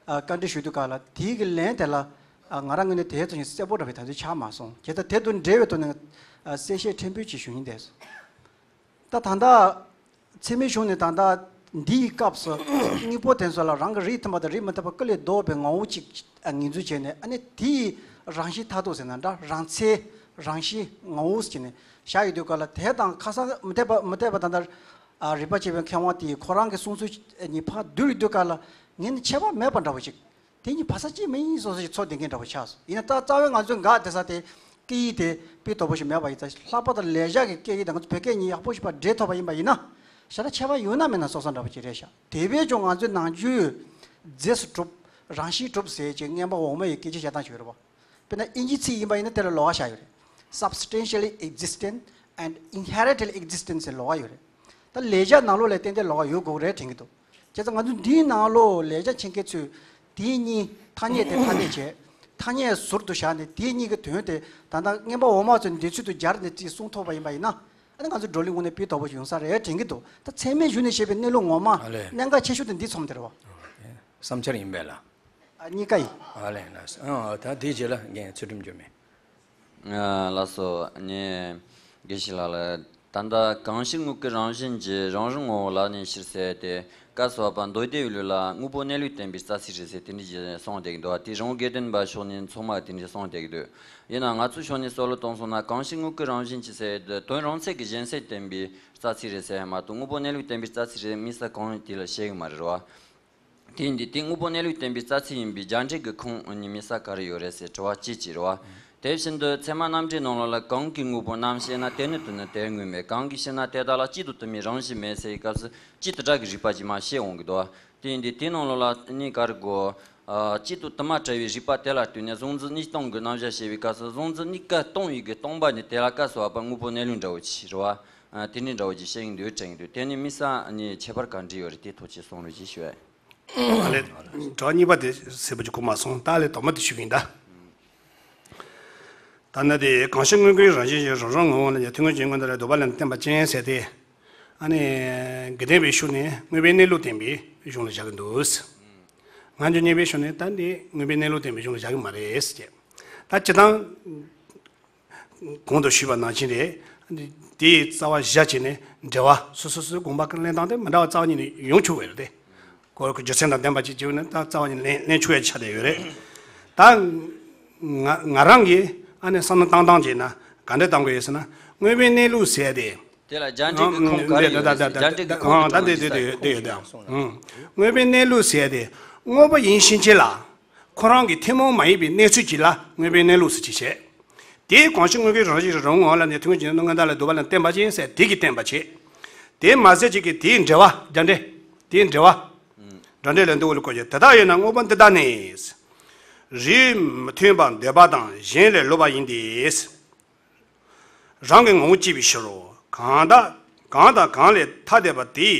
ཨ། བཀའ་འདྲི་ཞུས་དུས་སྐབས་ལ་དེའི་གི་ལན་དེ་ལ། ཨ། ང་རང་ངོས་ནས་དེ་ཙམ་ཞིག་གསལ་པོ་འདྲ་བའི་ད་དུང་ཆགས་མ་སོང་། བྱས་ཙང་དེ་དང་འབྲེལ་བའི་ཐོག་ནས། ཨ། གསལ་བཤད་ཕྲན་བུ་ཅིག་ཞུ་སྙིང་འདོད་སོང་། ད་ད་ལྟ། ཚད་མའི་གཞུང་ནས་ད་ལྟ་འདིའི་སྐབས་སུ་དངོས་པོ་དེ་ཚོ་ལ་རང་གི་རིགས་མཐུན་པ་དང་རིགས་མི་མཐུན་པ་ཀུན་ལས་ལྡོག་པའི་ངོ་བོ་གཅིག་ངོས་འཛིན་བྱས་ནས། ཨ་ནི་དེའི་རང་བཞིན་མཐར་ཐུག་ཟེར་ན་འདྲ། རང་མཚན། རང་བཞིན། ངོ་བོ་ཟེར་ནས་བཞག་ཡོད་དུས་སྐབས་ལ། དེ་དང་ཁ་སང་མི་འཐད་པ་མི་འཐད་པ་ད་ལྟ། ཨ། རིག་པ་དཔྱད་པའི་མཁས་དབང་དེས་ཁོ་རང་གི་གསུང་ཚུལ་གཉིས་ཕར་བསྡུར་ཡོད་དུས་སྐབས་ལ་ངས་ནི་ཁྱད་པར་མེད་པ་འདྲ་བོ་ཞིག་དེ་གཉིས་བར་ཆད་ཅིག་མིན་སོ་སོ་ཞིག་ཚོར་བསྡད་མཁན་འདྲ་བོ་ཆགས་སོང་། ཡིན་ན་ད་རྩ་བའི་ང་ཚོའི་འགག་བསྡད་ས་དེ་སྐད་ཡིག་དེ་དཔེ་དོད་པོ་ཞིག་མེད་པ་ཡིན་ཙང་། ལྷག་པར་དུ་ལེགས་སྦྱར་གྱི་སྐད་ཡིག་དང་ང་ཚོ་བོད་སྐད་གཉིས་ཡག་པོ་ཞིག་ཕར་འདྲེས་ཐུབ་པ་ཡིན་པ་ཡིན་ན། ཞེ་དྲག་ཁྱད་པར་ཡོད་ན་མེད་ན་སོ་སོ་འདྲ་བོ་ཅིག་རེད་ཤག་དེ་བས་ཀྱང་ང་ཚོའི་ནམ་རྒྱུན་རྫས་སུ་གྲུབ། རང་བཞིན་གྲུབ་ཟེར་བྱས་རྔན་པ་འོག་མ་ཡི་སྐད་ཆ་བཤད་སྟངས་ཤིག་ཡོད་རེད་པ། དཔེར་ན་དབྱིན་ཇིའི་ཚིག་ཡིན་པ་ཡིན་ན་དེ་ལ་ལོགས་ཀ་བཞག་ཡོད་རེད། Substantially existent and inherently existent ཟེར་ལོགས་ཀ་ཡོད་རེད། ད་ལེགས་སྦྱར་ནང་ལོགས་ལ་ཏན་ཏན་ལོགས་ཀ་ཡོད་དགོས་རེད་དྲན་གྱི་འདུག་བྱས་ཙང་ང་ཚོ་འདིའི་ནང་ལོགས་ལེགས་སྦྱར་མཁྱེན་མཁན་ཚོས་དེ་གཉིས་ཐ་སྙད་དེ་ཐ་སྙད་བྱས། ཐ་སྙད་ཟུར་དུ་བཞག་ནས་དེ་གཉིས་ཀྱི་དོན་དེ་ད་ལྟ་རྔན་པ་འོག་མ་ཚོས་འདི་ཚུལ་དུ་སྦྱར་ནས་ཅིག་གསུངས་ཐུབ་པ་ཡིན་པ་ཡིན་ན། ཨ་ནི་ང་ཚོ་བགྲོ་གླེང་ངོས་ནས་སྤེལ་དོད་པོ་ཞིག་ཡོང་ས་རེད་དྲན་གྱི་འདུག་ད་ཚད་མའི་གཞུང་ནས་བཤད་པའི་གནས་ལུགས་ངོ་མ། ཨ་ལས། གནད་འགག་ཆེ་ཤོས་དེ་འདི་མཚོན་དེ་རེད་པ། བསམ་འཆར་ཡིན་པས་ལ། ཨ། གཉིས་ཀ་ཡིན། ཨ་ལས། ལགས་སོ། ཨ། ད་དེའི་རྗེས་ལ་རྒན་ཚུལ་ཁྲིམས་འགྱུར་མེད། ཨ། ལགས་སོ། ངས་དགེ་བཤེས་ལགས་ལ། ད་ལྟ་གང་ཞིག་དངོས་ཀུན་རང་བཞིན་གྱིས་རང་རང་ངོ་བོ་ལ་གནས་ཕྱིར་ཟེར་ཏེ། བཀའ་སྩལ་པ་མདོ་སྡེའི་ལུགས་ལ་དངོས་པོ་གནས་ལུགས་བསྟན་པའི་རྩ་ཚིག་རེད་ཟེར་དེ་འདྲ་ཅིག་གསུངས་བསྡད་ཀྱི་འདུག་དེ་རང་དགེ་འདུན་པ་ཕྱོགས་ནས་ཚང་མ་དེ་འདྲ་གསུངས་བསྡད་ཀྱི་འདུག་ཡིན་ནའང་ང་ཚོའི་ཕྱོགས་ནས་བསམ་བློ་གཏོང་སོང་ན། གང་ཞིག་དངོས་ཀུན་རང་བཞིན་གྱིས་ཟེར་དོན་རང་མཚན་གྱི་གཞན་སེལ་བསྟན་པའི་རྩ་ཚིག་རེད་ཟེར་ཡ་མ་གཏོགས། དངོས་པོ་གནས་ལུགས་བསྟན་པའི་རྩ་ཚིག་རེད་དམིགས་བསལ་གང་ཡོད་དེ་ལ་བཤད་ཀྱི་མ་རེད་པ། དེ་ཡིན་དུས་དེ་དངོས་པོ་གནས་ལུགས་བསྟན་པའི་རྩ་ཚིག་ཡིན་པའི་རྒྱ་འགྲེལ་གྱི་ཁུངས་ཉིད་དམིགས་བསལ་ག་རེ་ཡོད་རེད་ཟེར་དྲི་བ་གཅིག་བྱས་རེད་བ། དེ་བཞིན་དུ་ཚད་མ་རྣམ་འགྲེལ་ནང་ལོགས་ལ་གང་གིས་དངོས་པོ་རྣམ་ཤེས་ན་དེ་ནི་དོན་ནི་དེར་དངོས་མེད། གང་གིས་ཕྱིར་ན་དེ་དག་ལ་གཅིག་ཏུ་དུ་མའི་རང་བཞིན་མེད་ཟེར་བའི་སྐབས་སུ་གཅིག་ཏུ་བྲལ་གྱི་རིགས་པ་ཅིག་མར་བཤད་འོང་གི་འདུག་བ། དེ་ཡིན་དུས་དེའི་ནང་ལོགས་ལ་ནི་ག་རེ་གོ། ཨ། གཅིག་ཏུ་དུ་མ་བྲལ་བའི་རིགས་པ་དེ་ལ་ལྟོས་ནས་གཟུང་འཛིན་གཉིས་སྟོང་གི་རྣམ་གཞག་བཤད་པའི་སྐབས་སུ་གཟུང་འཛིན་གཉིས་ཀ་སྟོང་བའི་གི་སྟོང་པ་ནི་དེ་ལ་སྐབས་སུ་བབ་པ་དངོས་པོ་གནས་ལུགས་འདྲ་བོ་ཅིག་རེད་བ། ཨ། དེ་འདྲའི་འདྲ་བོ་ཅིག་བཤད་ཀྱི་འདུག་དྲན་གྱི་འདུག་དེ་ནི་དམིགས་བསལ་ནི་ཁྱད་པར་ག་འདྲ་ཡོད་རེད། དེ་ཐུགས་རྗེ་གསུང་རོགས་ཞེས་ཞུ་བ་ཡིན། ཨ་ལས། དྲི་བ་གཉིས་པ་དེ་གསལ་པོ་ཅིག་གོ་མ་སོང་། ད་ལས་དོགས་མ་དེ་ཞུ་གི་ཡིན་ད། ད་ནི་དེ་གང་ཞིག་དངོས་ཀུན་རང་བཞིན་གཞན། རང་རང་ངོ་བོ་ལ་ཉེ་ཐུན་མོང་གཞན་དངོས་འདི་ལ་འདོད་པ་ལས་བརྟེན་པ་ཅན་ཟེར་ཏེ། ཨ་ནི་དགེ་ལྡན་པའི་ཤུགས་ནི་དངོས་པོའི་གནས་ལུགས་བསྟན་པའི་གཞུང་ལ་བཞག་གི་འདུག་ང་ཚོ་གཉེན་པོའི་ཤུགས་ནི་ད་འདི་དངོས་པོའི་གནས་ལུགས་བསྟན་པའི་གཞུང་ལ་བཞག་གི་མ་རེད་ཟེར། ད་སྤྱིར་བཏང་གོང་དུ་ཞུས་པ་ནང་བཞིན་རེད། དེའི་རྩ་བ་བཞག་བྱས་ནས་འགྲེལ་བ་སོ་སོ་སོའི་དགོངས་པ་ཀུན་གླེང་སྟངས་དེ་མི་འདྲ་བ་རྩ་བ་ཉིད་ནས་ཡོང་ཆོག་པ་རེད་དེ། ཁོ་གི་རྒྱུ་མཚན་དང་ལྡན་པ་ཅིག་བྱས་ན་ད་རྩ་བ་ཉིད་ནས་གླེང་ཆོག་པའི་ཆ་དེ་ཡོད་རེད། ད་ང་ང་རང་གིས་ཨ་ནི་བསམ་བློ་བཏང་སྟངས་བྱས་ན་ག་འདྲ་བཏང་དགོས་ཡོད་ཟེར་ན། དངོས་པོའི་གནས་ལུགས་ཟེར་ཏེ། དེ་ལ་རྒྱ་འགྲེལ་གྱི་ཁུངས་ག་རེ་ཡོད་རེད་ཟེར། རྒྱ་འགྲེལ་གྱི་ཁུངས་ད་དེ་དེ་དེ་ཡོད་དེ་ཡོད་དེ། དངོས་པོའི་གནས་ལུགས་ཟེར་ཏེ། དངོས་པོ་ཡིན་ཕྱིན་ཆད་ལ། ཁོ་རང་གི་ཐུན་མོང་མ་ཡིན་པའི་གནས་ཚུལ་གཅིག་ལ་དངོས་པོའི་གནས་ལུགས་ཟེར་གྱི་བྱས། དེའི་གང་ཞིག་དངོས་ཀུན་རང་བཞིན་རང་ངོ་བོ་ལ་ནི་ཐུན་མོང་གཞན་དངོས་འདི་ལ་འདོད་པ་ལ་བརྟེན་པ་ཅན་ཟེར་དེ་གིས་བསྟན་པ་བྱེད། དེ་མ་ཟད་ཅིག་གིས་དེའི་འགྲེལ་བ་རྒྱ་འགྲེལ། དེའི་འགྲེལ་བ། རྒྱ་འགྲེལ་ལ་འདི་འོག་ལ་བཀོད་ཀྱི། དེ་ལྟ་ཡོད་ན་དངོས་པོ་འདི་དག་ནི། རིགས་མི་མཐུན་པར་འདོད་པ་དང་གཞན་ལས་ལོག་པ་ཡིན་ཏེ། རང་གི་ངོ་བོ་སྐྱེ་བའི་ཕྱིར་རོ། གང་དག་གང་དང་གང་ལས་ཐ་དད་པ་དེའི་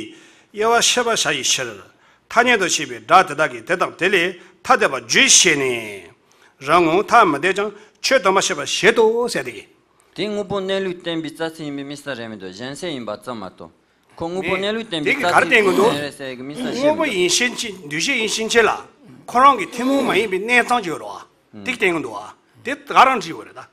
དབྱེ་བ་ཕྱེ་བར་བྱ་བའི་ཕྱིར། ཐ་སྙད་དུ་བྱས་པའི་སྒྲ་དེ་དག་གིས་དེ་དང་དེ་ལས་ཐ་དད་པ་བརྗོད་བྱས་ནས། རང་ངོ་བོ་ཐ་མི་དད་ཀྱང་ཆོས་སྟོན་པ་ཤེས་པར་བྱེད་དོ་ཟེར་ཏེ། དེ་དངོས་པོ་གནས་ལུགས་བསྟན་པའི་རྩ་ཚིག་ཡིན་པའི་དམིགས་བསལ་རེད་མི་འདུག་གཞན་སེལ་ཡིན་པ་ཙམ་མ་གཏོགས། ཁོ་དངོས་པོ་གནས་ལུགས་བསྟན་པའི་རྩ་ཚིག་ཡིན་རེད་ཟེར་གི་དམིགས་བསལ་བཤད་མི་འདུག་དངོས་པོ་ཡིན་ཕྱིན་ཆད། འདུས་བྱས་ཡིན་ཕྱིན་ཆད་ལ་ཁོ་རང་གི་ཐུན་མོང་མ་ཡིན་པའི་གནས་ཙམ་ཅིག་ཡོད་རེད་བ། དེ་བསྟན་གི་འདུག་བ། དེ་ག་རང་འགྲིག་ཡོད་རེད་ད།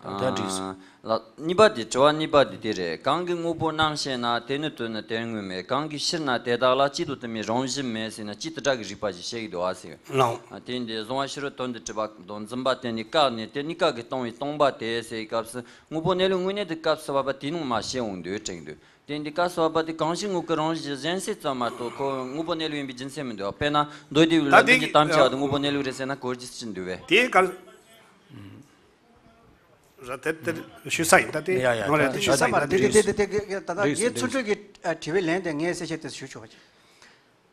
ད་འགྲིག་སོང་། ལ། གཉིས་པ་དེ། དྲི་བ་གཉིས་པ་དེ་དེ་རེད། གང་གིས་དངོས་པོ་རྣམ་ཤེས་ན་དེ་ནི་དོན་ནི་དེར་དངོས་མེད། གང་གིས་ཕྱིར་ན་དེ་དག་ལ་གཅིག་ཏུ་དུ་མའི་རང་བཞིན་མེད་ཟེར་ན་གཅིག་ཏུ་བྲལ་གྱི་རིགས་པ་ཞིག་བཤད་ཀྱི་འདུག་བ་ཟེར། ལགས། དེ་ཡིན་དུས་གཟུང་བ་ཕྱི་རོལ་དོན་དུ་གྲུབ་པ་དང་འཛིན་པ་དེ་གཉིས་ཀ་ནི་དེ་གཉིས་ཀ་གིས་སྟོང་བའི་སྟོང་པ་དེ་ཟེར་བའི་སྐབས་སུ་དངོས་པོ་གནས་ལུགས་དངོས་གནས་དེ་སྐབས་སུ་བབ་པ་དེའི་ནང་མར་བཤད་འོང་འདུག་དྲན་གྱི་འདུག་དེ་འདི་སྐབས་སུ་བབ་པ་དེ་གང་ཞིག་དངོས་ཀུན་རང་བཞིན་གཞན་སེལ་ཙམ་མ་གཏོགས་ཁོ་དངོས་པོ་གནས་ལུགས་ཡིན་པའི་རྒྱུ་མཚན་མི་འདུག་དཔེར་ན་མདོ་སྡེ་པའི་ད་ལུང་དེ་བསྟན་པའི་གཏམ་ཆ་དེ་དངོས་པོ་གནས་ལུགས་རེད་ཟེར་ན་གོ་རྒྱུ་ཅི་འདུག་བས། དེའི་སྐབས། ར་དེ་དེ་ཞུ་ས་ཡིན་ད་དེ། ཡ་ཡ་ཡ། ནོར་ལས་དེ་ཞུ་ས་ཡིན་ད་དེ། དེ་དེ་དེ་ད་ལྟ་ངའི་ཚུར་གྲོས་ཀྱི་དྲི་བའི་ལན་དེ་ངས་གསལ་བཤད་དེ་ཞུ་ཆོག་པ་ཅིག་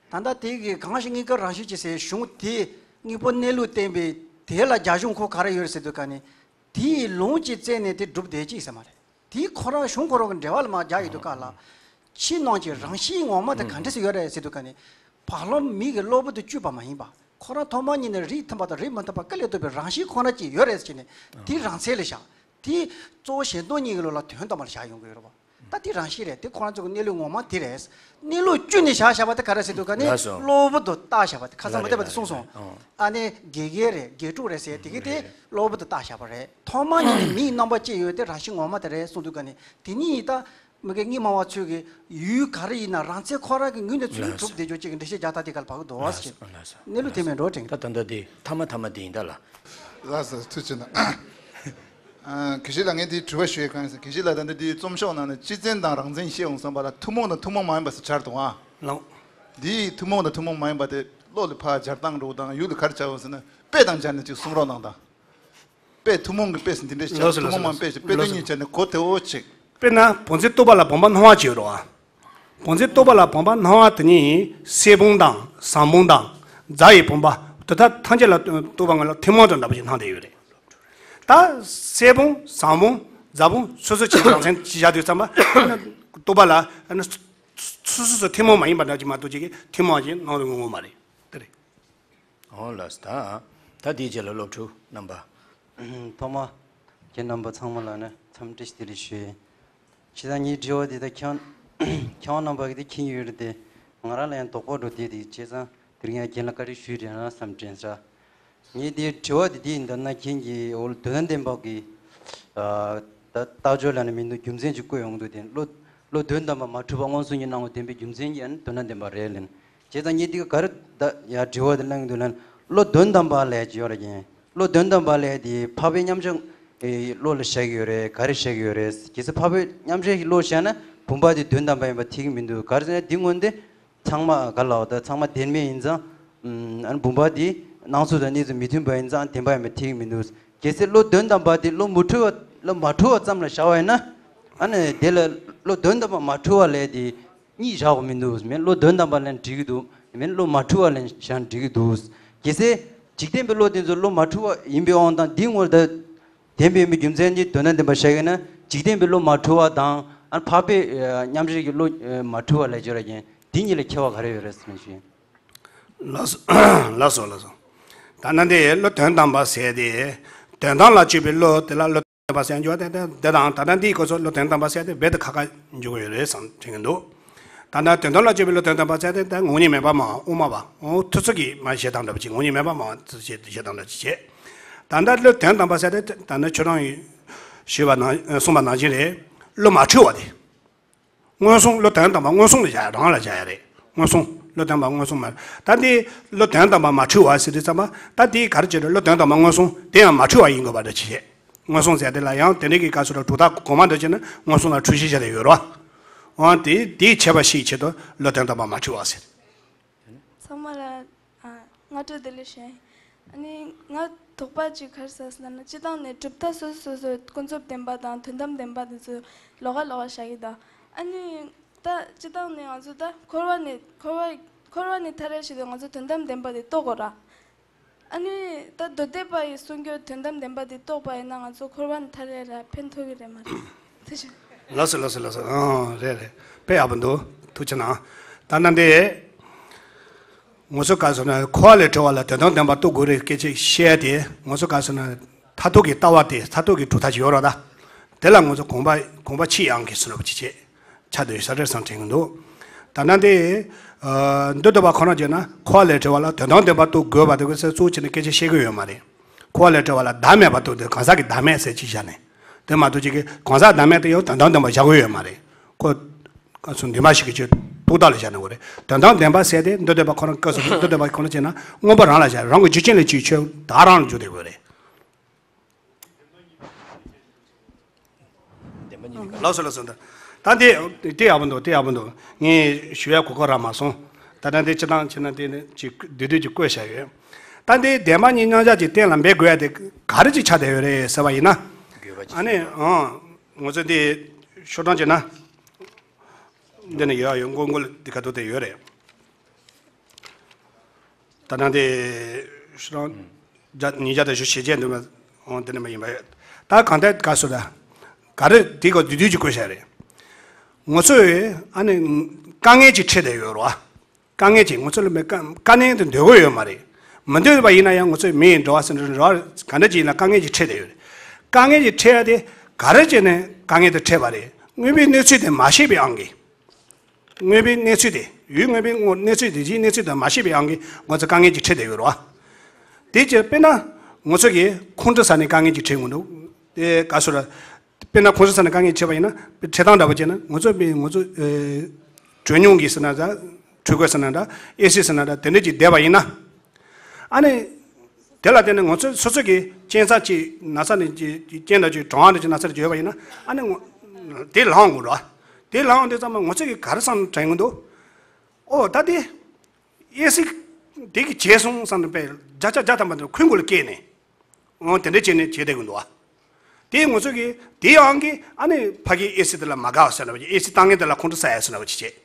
ད་ལྟ་དེ་གི་གང་ཞིག་དངོས་ཀུན་རང་བཞིན་གྱིས་ཟེར་གཞུང་དེ་དངོས་པོ་གནས་ལུགས་བསྟན་པའི་དེ་ལ་རྒྱ་གཞུང་ཁོ་ག་རེ་ཡོད་རེད་ཟེར་དུས་ག་ནི། དེའི་ལུང་གཅིག་བཙལ་ནས་དེ་སྒྲུབ་བསྡད་ཅིག་ཟེར་མ་རེད། དེའི་ཁོ་རང་གཞུང་ཁོ་རང་གི་འགྲེལ་བ་ལ་མར་རྒྱག་ཡོད་དུས་ག་ལ། ཕྱི་ནང་གི་རང་བཞིན་ངོ་མ་དེ་ག་འདྲ་ཞིག་ཡོད་རེད་ཟེར་དུས་ག་ནི། བག་ལམ་མིག་གིས་གློ་བུར་དུ་བཅུས་པ་མ་ཡིན་པ། ཁོ་རང་ཐོག་མ་ཉིད་ནས་རིགས་མཐུན་པ་དང་རིགས་མི་མཐུན་པ་ཀུན་ལས་རྟོགས་པའི་རང་བཞིན་ཁོ་ན་གཅིག་ཡོད་རེད་ཟེར་ནས་དེ་རང་མཚན་ལ་བཞག་དེ་གཙོ་བོ་གཞན་སྟོང་གཉིས་ཀྱི་ལུགས་ལ་དོན་དམ་པར་བཞག་ཡོང་གི་ཡོད་རེད་བ། ད་དེ་རང་བཞིན་རེད། དེ་ཁོ་རང་ཚོ་གི་གནས་ལུགས་ངོ་མ་དེ་རེད། གནས་ལུགས་བཅུ་ནས་བཞག་བཞག་པ་དེ་ག་རེ་ཟེར་དུས་ག་ནི་ལགས་སོ། གློ་བུར་དུ་བཏགས་བཞག་པ་དེ་ཁ་སང་མ་བལྟས་པ་དེ་གསུངས་སོང་། ཨ་ནི་དགེ་རྒན་རེད། དགེ་ཕྲུག་རེད་ཟེར་དེ་གི་དེ་གློ་བུར་དུ་བཏགས་བཞག་པ་རེད། ཐོག་མ་ཉིད་ནས་མིའི་རྣམ་པ་ཅིག་ཡོད་དེ་རང་བཞིན་ངོ་མ་དེ་རེད་གསུངས་དུས་ག་ནི་དེ་ཉིད་ཡིན་ད། མི་དགེ་གཉིས་སྨྲ་བ་ཚོས་ཀྱི་ཡུལ་ག་རེ་ཡིན་ན་རང་མཚན་ཁོ་རང་གི་ངོས་ནས་ཚུར་གྲུབ་བསྡད་ཆོག་ཅིག་གི་འགྲེལ་བཤད་རྒྱག་སྟངས་དེ་ག་ལ་བབ་ཀྱི་འདུག་བ་ཟེར། གནས་ལུགས་དེ་མེད་འགྲོ་དྲན་གྱི་ད་ད་ལྟ་དེ་ཐ་མ་ཐ་མ་དེ་ཡིན་ད་ལ། ལགས་སོ་ཐུགས་རྗེ་གནང་། ཨ། དགེ་བཤེས་ལགས་ངས་དེའི་དྲི་བ་ཞུ་ཡས་གང་ཡིན་ཟེར། དགེ་བཤེས་ལགས་ད་ལྟ་དེའི་རྩོམ་ཤོག་ནང་ནས་སྤྱི་མཚན་དང་རང་མཚན་བཤད་འོང་བསམ་པ་ལ་ཐུན་མོང་དང་ཐུན་མོང་མ་ཡིན་པ་ཟེར་སྦྱར་འདུག་ཨ། ལགས། དེའི་ཐུན་མོང་དང་ཐུན་མོང་མ་ཡིན་པ་དེ་བློ་ལ་ཕར་སྦྱར་སྟངས་འགྲོ་དང་ཡུལ་ལ་ག་རེ་སྦྱར་འོང་ཟེར་ན་དཔེ་དང་སྦྱར་ནས་ཅིག་གསུང་རོགས་གནང་དང་། དཔེ་ཐུན་མོང་གི་དཔེ་ཟེར་འདི་འདྲའི་ལགས་སོ་ལགས་སོ་ལགས་སོ། དཔེ་ཐུན་མོང་མ་དཔེ་ཞིག་དཔེ་དོན་གཉིས་བྱས་ནས་གོ་བདེ་བོ་ཅིག་དཔེར་ན་བོད་མཛོད་རྟོགས་པ་ལ་བུམ་པ་སྣང་བ་ཅིག་ཡོད་རེད་བ། བོད་མཛོད་རྟོགས་པ་ལ་བུམ་པ་སྣང་བ་དེ་ཉིད་གསེར་བུམ་དང་ཟངས་བུམ་དང་རྫ་ཡི་བུམ་པ་དེ་དག་ཐམས་ཅད་ལ་རྟོགས་པ་ངོས་ལ་ཐུན་མོང་དུ་འདྲ་པོ་ཞིག་སྣང་བསྡད་ཡོད་རེད། ད་གསེར་བུམ་ཟངས་བུམ་རྫ་བུམ་སོ་སོ་ཆེ་ཆུང་རང་མཚན་ཅིག་བཞག་དུས་ཙམ་པ་རྟོགས་པ་ལ་སོ་སོ་སོ་ཐུན་མོང་མ་ཡིན་པ་འདྲ་ཅིག་མ་གཏོགས་ཅིག་གི་ཐུན་མོང་ཅིག་སྣང་བའི་ངོ་བོ་མ་རེད། དེ་རེད། འོ་ལགས་སོ། ད་ད་དེའི་རྗེས་ལ་སློབ་ཕྲུག་རྣམ་པ། ཐོག་མ་ཁྱེད་རྣམ་པ་ཚང་མ་ལ་ནི་འཚམས་འདྲི་བདེ་ལེགས་ཞུ་ཡིན། བྱས་ཙང་ངའི་དྲི་བ་འདི་ད་ཁྱེད་ཁྱེད་རྣམ་པ་གིས་དེ་མཁྱེན་ཡོད་རེད་དེ། ང་རང་ལ་ཡང་དོགས་པ་འགྲོ་བསྡད་དེ། བྱས་ཙང་དེ་རིང་ཡང་རྒན་ལ་བཀའ་འདྲི་ཞུས་དྲན་ན་བསམ་དྲན་ས། ངས་དེའི་དྲི་བ་དེ་འདི་ཡིན་ད་ན་ཁྱེད་ཀྱིས་འོ་དོན་དམ་བདེན་པ་གི་ད་ལྟ་སྦྱོར་ལ་ནི་མི་འདུག་རྒྱུ་མཚན་ཅིག་བཀོད་ཡོང་འདུག་དེ་བློ་བློ་དོན་དམ་པ་མ་གྲུབ་པ་མངོན་སུམ་གྱིས་སྣང་བ་བདེན་པའི་རྒྱུ་མཚན་གྱིས་ཨ་ནི་དོན་དམ་བདེན་པ་རེད་ལན། བྱས་ཙང་ངས་འདི་ག་ག་རེ་ད་ཡ་དྲི་བ་དེ་གླེང་གི་འདུག་ལན། བློ་དོན་དམ་པ་ལས་ཀྱི་ཡོད་རེད་ཀྱི། བློ་དོན་དམ་པ་ལས་དེ་འཕགས་པའི་མཉམ་གཞག་གི་བློ་ལ་བཞག་གི་ཡོད་རེད། ག་རེ་བཞག་གི་ཡོད་རེད། གལ་སྲིད་འཕགས་པའི་མཉམ་གཞག་གི་བློ་བཞག་ན་བུམ་པ་དེ་དོན་དམ་པ་ཡིན་པ་ཐིག་གི་མི་འདུག་ག་རེ་ཟེར་ན་འདི་སྔོན་དེ་ཚང་མ་ག་ལ་བ་ད་ཚང་མ་བདེན་མེད་ཡིན་ཙང་ ཨ་ནི་བུམ་པ་འདི་སྣང་ཚུལ་དང་གནས་ཚུལ་མི་མཐུན་པ་ཡིན་ཙང་བདེན་པ་ཡིན་པ་ཐིག་མི་འདུག་གལ་སྲིད་བློ་དོན་དམ་པ་འདི་བློ་མ་འཁྲུལ་བ་བློ་མ་འཁྲུལ་བ་ཙམ་ལ་བཞག་པ་ཡིན་ན། ཨ་ནི་དེ་ལ་བློ་དོན་དམ་པ་མ་འཁྲུལ་བ་ལས་དེ་གཉིས་བཞག་དགོས་མི་འདུག་མིན་བློ་དོན་དམ་པ་ལ་འགྲིག་གི་འདུག་མིན་བློ་མ་འཁྲུལ་བ་ལ་བཞག་འགྲིག་གི་འདུག་གལ་སྲིད་འཇིག་རྟེན་པའི་བློ་དེ་ཚོ་བློ་མ་འཁྲུལ་བ་ཡིན་པའི་དབང་དང་འདི་ངོར་ད། བདེན་པའི་མི་རྒྱུ་མཚན་གྱི་དོན་དམ་བདེན་པ་བཤད་ཀྱི་ན་འཇིག་རྟེན་པའི་བློ་མ་འཁྲུལ་བ་དང་ཨ་འཕགས་པའི་ཨ་མཉམ་རྗེས་ཀྱི་བློ་ཨ་མ་འཁྲུལ་བ་ལས་སྦྱོར་བ་ཡིན་འདི་གཉིས་ལ་ཁྱད་པར་ག་རེ་ཡོད་རེད་ཟེར་ན་ཞུ། ལགས་སོ་ལགས་སོ་ལགས་སོ། ད་ནི་འདི་བློ་དོན་དམ་པ་ཟེར་ཏེ། དོན་དམ་ལ་དཔྱོད་པའི་བློ་དེ་ལ་བློ་དོན་དམ་པ་ཟེར་འགྱུར་བ་དེ་དེ་དང་ད་ལྟ་འདིའི་སྐོར་སོགས་བློ་དོན་དམ་པ་ཟེར་ཏེ་རྦད་དེ་ཁ་ཁ་འཇུག་གི་ཡོད་རེད་བསམ་དྲན་གྱི་འདུག་ད་ལྟ་དོན་དམ་ལ་དཔྱོད་པའི་བློ་དོན་དམ་པ་ཟེར་ཏེ་ད་ངོ་བོ་ཉིད་མེད་པ་མ་དབུ་མ་པ་འོ་ཐུག་ཚོད་ཀྱིས་མ་བཤད་སྟངས་འདྲ་པོ་ཅིག་ངོ་བོ་ཉིད་མེད་པ་མ་བཤད་སྟངས་འདྲ་ཅིག་བྱས། ད་ལྟ་བློ་དོན་དམ་པ་ཟེར་ཏེ་ད་ནི་ཁྱོད་རང་ཞུས་པ་ནང་གསུངས་པ་ནང་བཞིན་རེད། བློ་མ་འཁྲུལ་བ་དེ། མངོན་སུམ་བློ་དོན་དམ་པ་མངོན་སུམ་ལ་བཞག་རང་ལ་བཞག་ཡ་རེད། མངོན་སུམ་བློ་དོན་དམ་པ་མངོན་སུམ་མ་རེད། ད་འདི་བློ་དོན་དམ་པ་མ་འཁྲུལ་བ་ཟེར་དུས་ཙམ་པ་ད་འདི་ག་རེ་བྱེད་རེད། བློ་དོན་དམ་པ་མངོན་སུམ་དེ་ཡང་མ་འཁྲུལ་བ་ཡིན་དགོས་པ་འདྲ་ཅིག་བྱས། མངོན་སུམ་ཟེར་དེ་ལ་ཡང་དེ་འདྲའི་གི་སྐབས་སུ་ལ་གྲུབ་མཐའ་གོང་མ་འདྲ་བྱས་ན་མངོན་སུམ་ལ་འཁྲུལ་གཞི་བཞག་ཡོད་རེད་བ། འོ་དེ་དེའི་ཁྱད་པར་ཤེས་ཆེད་དུ་བློ་དོན་དམ་པ་མ་འཁྲུལ་བ་ཟེར། ཚང་མ་ལ་ཨ་སྔ་དྲོ་བདེ་ལེགས་ཞུ། ཨ་ནི་ང་དོགས་པ་ཅིག་ག་རེ་ཟ་ཟེར་ན་སྤྱིར་བཏང་ནས་གྲུབ་མཐའ་སོ་སོ་སོ་སོའི་ཀུན་རྫོབ་བདེན་པ་དང་དོན་དམ་བདེན་པ་དེ་ཚོ་ལོགས་ཀ་ལོགས་ཀ་བཞག་གི་ད། ཨ་ནི་ད་སྤྱིར་བཏང་ནས་ང་ཚོ་ད་འཁོར་བ་ནས་འཁོར་བ་འཁོར་བ་ནས་ཐར་ཡ་ཞིག་ཏུ་ང་ཚོ་དོན་དམ་བདེན་པ་དེ་རྟོགས་དགོས་ར། ཨ་ནི་ད་མདོ་སྡེ་པ་ཡི་གསུང་རྒྱུ་དོན་དམ་བདེན་པ་དེ་རྟོགས་པ་ཡིན་ན་ང་ཚོ་འཁོར་བ་ནས་ཐར་ཡ་ལ་ཕན་ཐོགས་ཀྱི་རེད་མ་རེད། ཐུགས་རྗེ་ཆེ། ལགས་སོ་ལགས་སོ་ལགས་སོ། ཨང་རེད་རེད། དཔེ་ཡག་པོ་འདུག་ཐུགས་རྗེ་གནང་། ད་ནི་འདི། ངོ་སོ་ག་སོ་ན་འཁོར་བ་ལས་གྲོལ་བ་ལ་དོན་དམ་བདེན་པ་རྟོགས་དགོས་རེད་སྐད་ཆ་བཤད་དེ་ངོ་སོ་ག་སོ་ན་མཐར་ཐུག་གི་ལྟ་བ་དེ་མཐར་ཐུག་གི་གྲུབ་མཐའ་ཞིག་ཡོད་རེད་ད། དེ་ལ་ངོ་སོ་དགོངས་པ་དགོངས་པ་ཆེ་ཡང་གི་སུ་ར་བ་ཅི་བྱེད། ཆ་དོད་ས་རེད་བསམ་དྲན་གྱི་འདུག་ད་ནི་འདི། ཨ་མདོ་སྡེ་པ་ཁོ་རང་བྱས་ན་འཁོར་བ་ལས་གྲོལ་བ་ལ་དོན་དམ་བདེན་པ་རྟོགས་དགོས་པ་དེ་ཁོ་ཚོས་གཙོ་བོ་བྱས་ནས་སྐད་ཆ་བཤད་གི་ཡོད་མ་རེད། འཁོར་བ་ལས་གྲོལ་བ་ལ་བདག་མེད་པ་རྟོགས་དེ་གང་ཟག་གི་བདག་མེད་ཟེར་ཅིག་བཞག་ནས། དེ་མ་གཏོགས་ཅིག་གིས་གང་ཟག་བདག་མེད་དེ་ཡང་དོན་དམ་བདེན་པ་བཞག་གི་ཡོད་མ་རེད། ཁོ། སྐབས་སུ་འདུས་མ་བྱས་ཀྱི་ཆོས་རྟོག་བཏགས་ལ་བཞག་ན་འོ་རེད། དོན་དམ་བདེན་པ་ཟེར་ཏེ་མདོ་སྡེ་པ་ཁོ་རང་སྐབས་སུ་མདོ་སྡེ་པ་ཁོ་རང་བྱས་ན་མངོན་པ་རང་ལ་བཞག་རང་གི་རྒྱུ་རྐྱེན་ལས་སྐྱེས་ཆོས་བདག་རང་ལ་འཇུག་བསྡད་དགོས་རེད། ལགས་སོ་ལགས་སོ། ད་ད་འདི་འདི་ཡག་པོ་འདུག་འདི་ཡག་པོ་འདུག་ངས་ཞུ་ཡ་གོ་སྐབས་རག་མ་སོང་། ད་ལྟ་འདི་སྤྱིར་བཏང་བྱས་ན་འདི་ནི་ཅིག་བསྡུས་བསྡུས་ཀྱིས་བཀོད་བཞག་ཡོད། ད་འདི་བདེན་པ་གཉིས་མཉམ་བཞག་ཅིག་གཏན་ལ་འབེབས་དགོས་ཡ་དེ་ག་རེ་ཅིག་ཆགས་བསྡད་ཡོད་རེད་ཟེར་བ་ཡིན་ན། དགོས་པ་ཅིག་ཨ་ནི་ཨང་ང་ཚོ་འདི་ཤོག་གྲངས་བྱས་ན། འདི་ནས་ཡོད་ཡོད་མགོ་མགོ་ལ་འདི་ག་ཐུག་དེ་ཡོད་རེད། ད་ནང་དེ་ཤོག་གྲངས་བརྒྱ་ཉིས་བརྒྱ་དང་ཞེ་བརྒྱད་འདུག་ན་འོང་དེ་ནས་མ་ཡིན་པ་ཡོད། ད་གང་ལྟར་ག་སོ་ད་ག་རེ་འདི་ག་བསྡུས་བསྡུས་ཀྱིས་བཀོད་བཞག་རེད། ང་ཚོས་ཨ་ནི་དཀའ་ངལ་ཅིག་འཕྲད་བསྡད་ཡོད་རེད་བ། དཀའ་ངལ་ཅིག་ང་ཚོ་ལ་མི་དཀའ་དཀའ་གནད་དུ་འདོད་ཀྱི་ཡོད་མ་རེད། མི་འདོད་པ་ཡིན་ན་ཡང་ང་ཚོས་མི་ཡི་འགྲོ་བ་སེམས་ཅན་འགྲོ་བ་ག་འདྲ་ཅིག་ཡིན་ན་དཀའ་ངལ་ཅིག་འཕྲད་བསྡད་ཡོད་རེད། དཀའ་ངལ་ཅིག་འཕྲད་ཡ་དེ་ག་རེ་བྱས་ནས་དཀའ་ངལ་དེ་འཕྲད་པ་རེད། དངོས་པོའི་གནས་ཚུལ་དེ་མ་ཤེས་པའི་དབང་གིས། དངོས་པོའི་གནས་ཚུལ་དེ་ཡུལ་དངོས་པོའི་དངོས་གནས་ཚུལ་དེ་གཞིའི་གནས་ཚུལ་དེ་མ་ཤེས་པའི་དབང་གིས་ང་ཚོ་དཀའ་ངལ་ཅིག་འཕྲད་བསྡད་ཡོད་རེད་བ། དེ་ཅིག་དཔེར་ན་ང་ཚོ་གིས་ཁོང་ཁྲོ་ཟ་ནས་དཀའ་ངལ་ཅིག་འཕྲད་ཡོང་གི་འདུག་དེ་ག་སོ་ར། དཔེར་ན་ཁོང་ཁྲོ་ཟ་ནས་དཀའ་ངལ་འཕྲད་པ་ཡིན་ན་དཔེ་འཕྲད་སྟངས་འདྲ་པོ་བྱས་ན་ང་ཚོ་དཔེ་ང་ཚོ་ཨེ་གྲོལ་མྱོང་གི་ཟེར་ན་འདྲ། འཁྲུལ་རྒོད་ཟེར་ན་འདྲ། ཨེ་སི་ཟེར་ན་འདྲ་དེ་འདྲ་ཅིག་བསྡད་པ་ཡིན་ན། ཨ་ནི། དེ་ལ་བརྟེན་ནས་ང་ཚོ་སོ་སོ་གི་གཅན་ཚ་ཅིག་ན་ཚ་ནས་ཅིག་ཅིག་རྐྱེན་འདྲ་ཅིག་གྲང་བ་འདྲ་ཅིག་ན་ཚ་འདྲ་ཅིག་ཡོད་པ་ཡིན་ན་ཨ་ནི་ང་དེ་ལངས་དགོས་རེད་བ། དེ་ལངས་དུས་ཙམ་པ་ང་ཚོ་གི་ག་རེ་བསམ་དྲན་གྱི་འདུག་ཨོ་ད་དེ་ཨེ་སི་དེ་གི་བྱས་སོང་བསམ་ནས་དཔེ་བརྒྱ་ཆ་བརྒྱ་ཐམ་པ་འདི་ཁོའི་མགོ་ལ་བཀལ་ནས། འོ་དེ་འདྲ་བྱས་ནས་བྱས་བསྡད་ཀྱི་འདུག་བ། དེ་ང་ཚོ་གིས་དེའི་དབང་གིས་ཨ་ནི་ཕ་གིའི་ཨེ་སི་དེ་ལ་མ་དགའ་བ་ཟེར་ན་བ་ཅིག་ཨེ་སི་བཏང་མཁན་དེ་ལ་ཁོང་ཁྲོ་ཟ་ཡ་ཟེར་ན་བ་ཅིག་བྱས།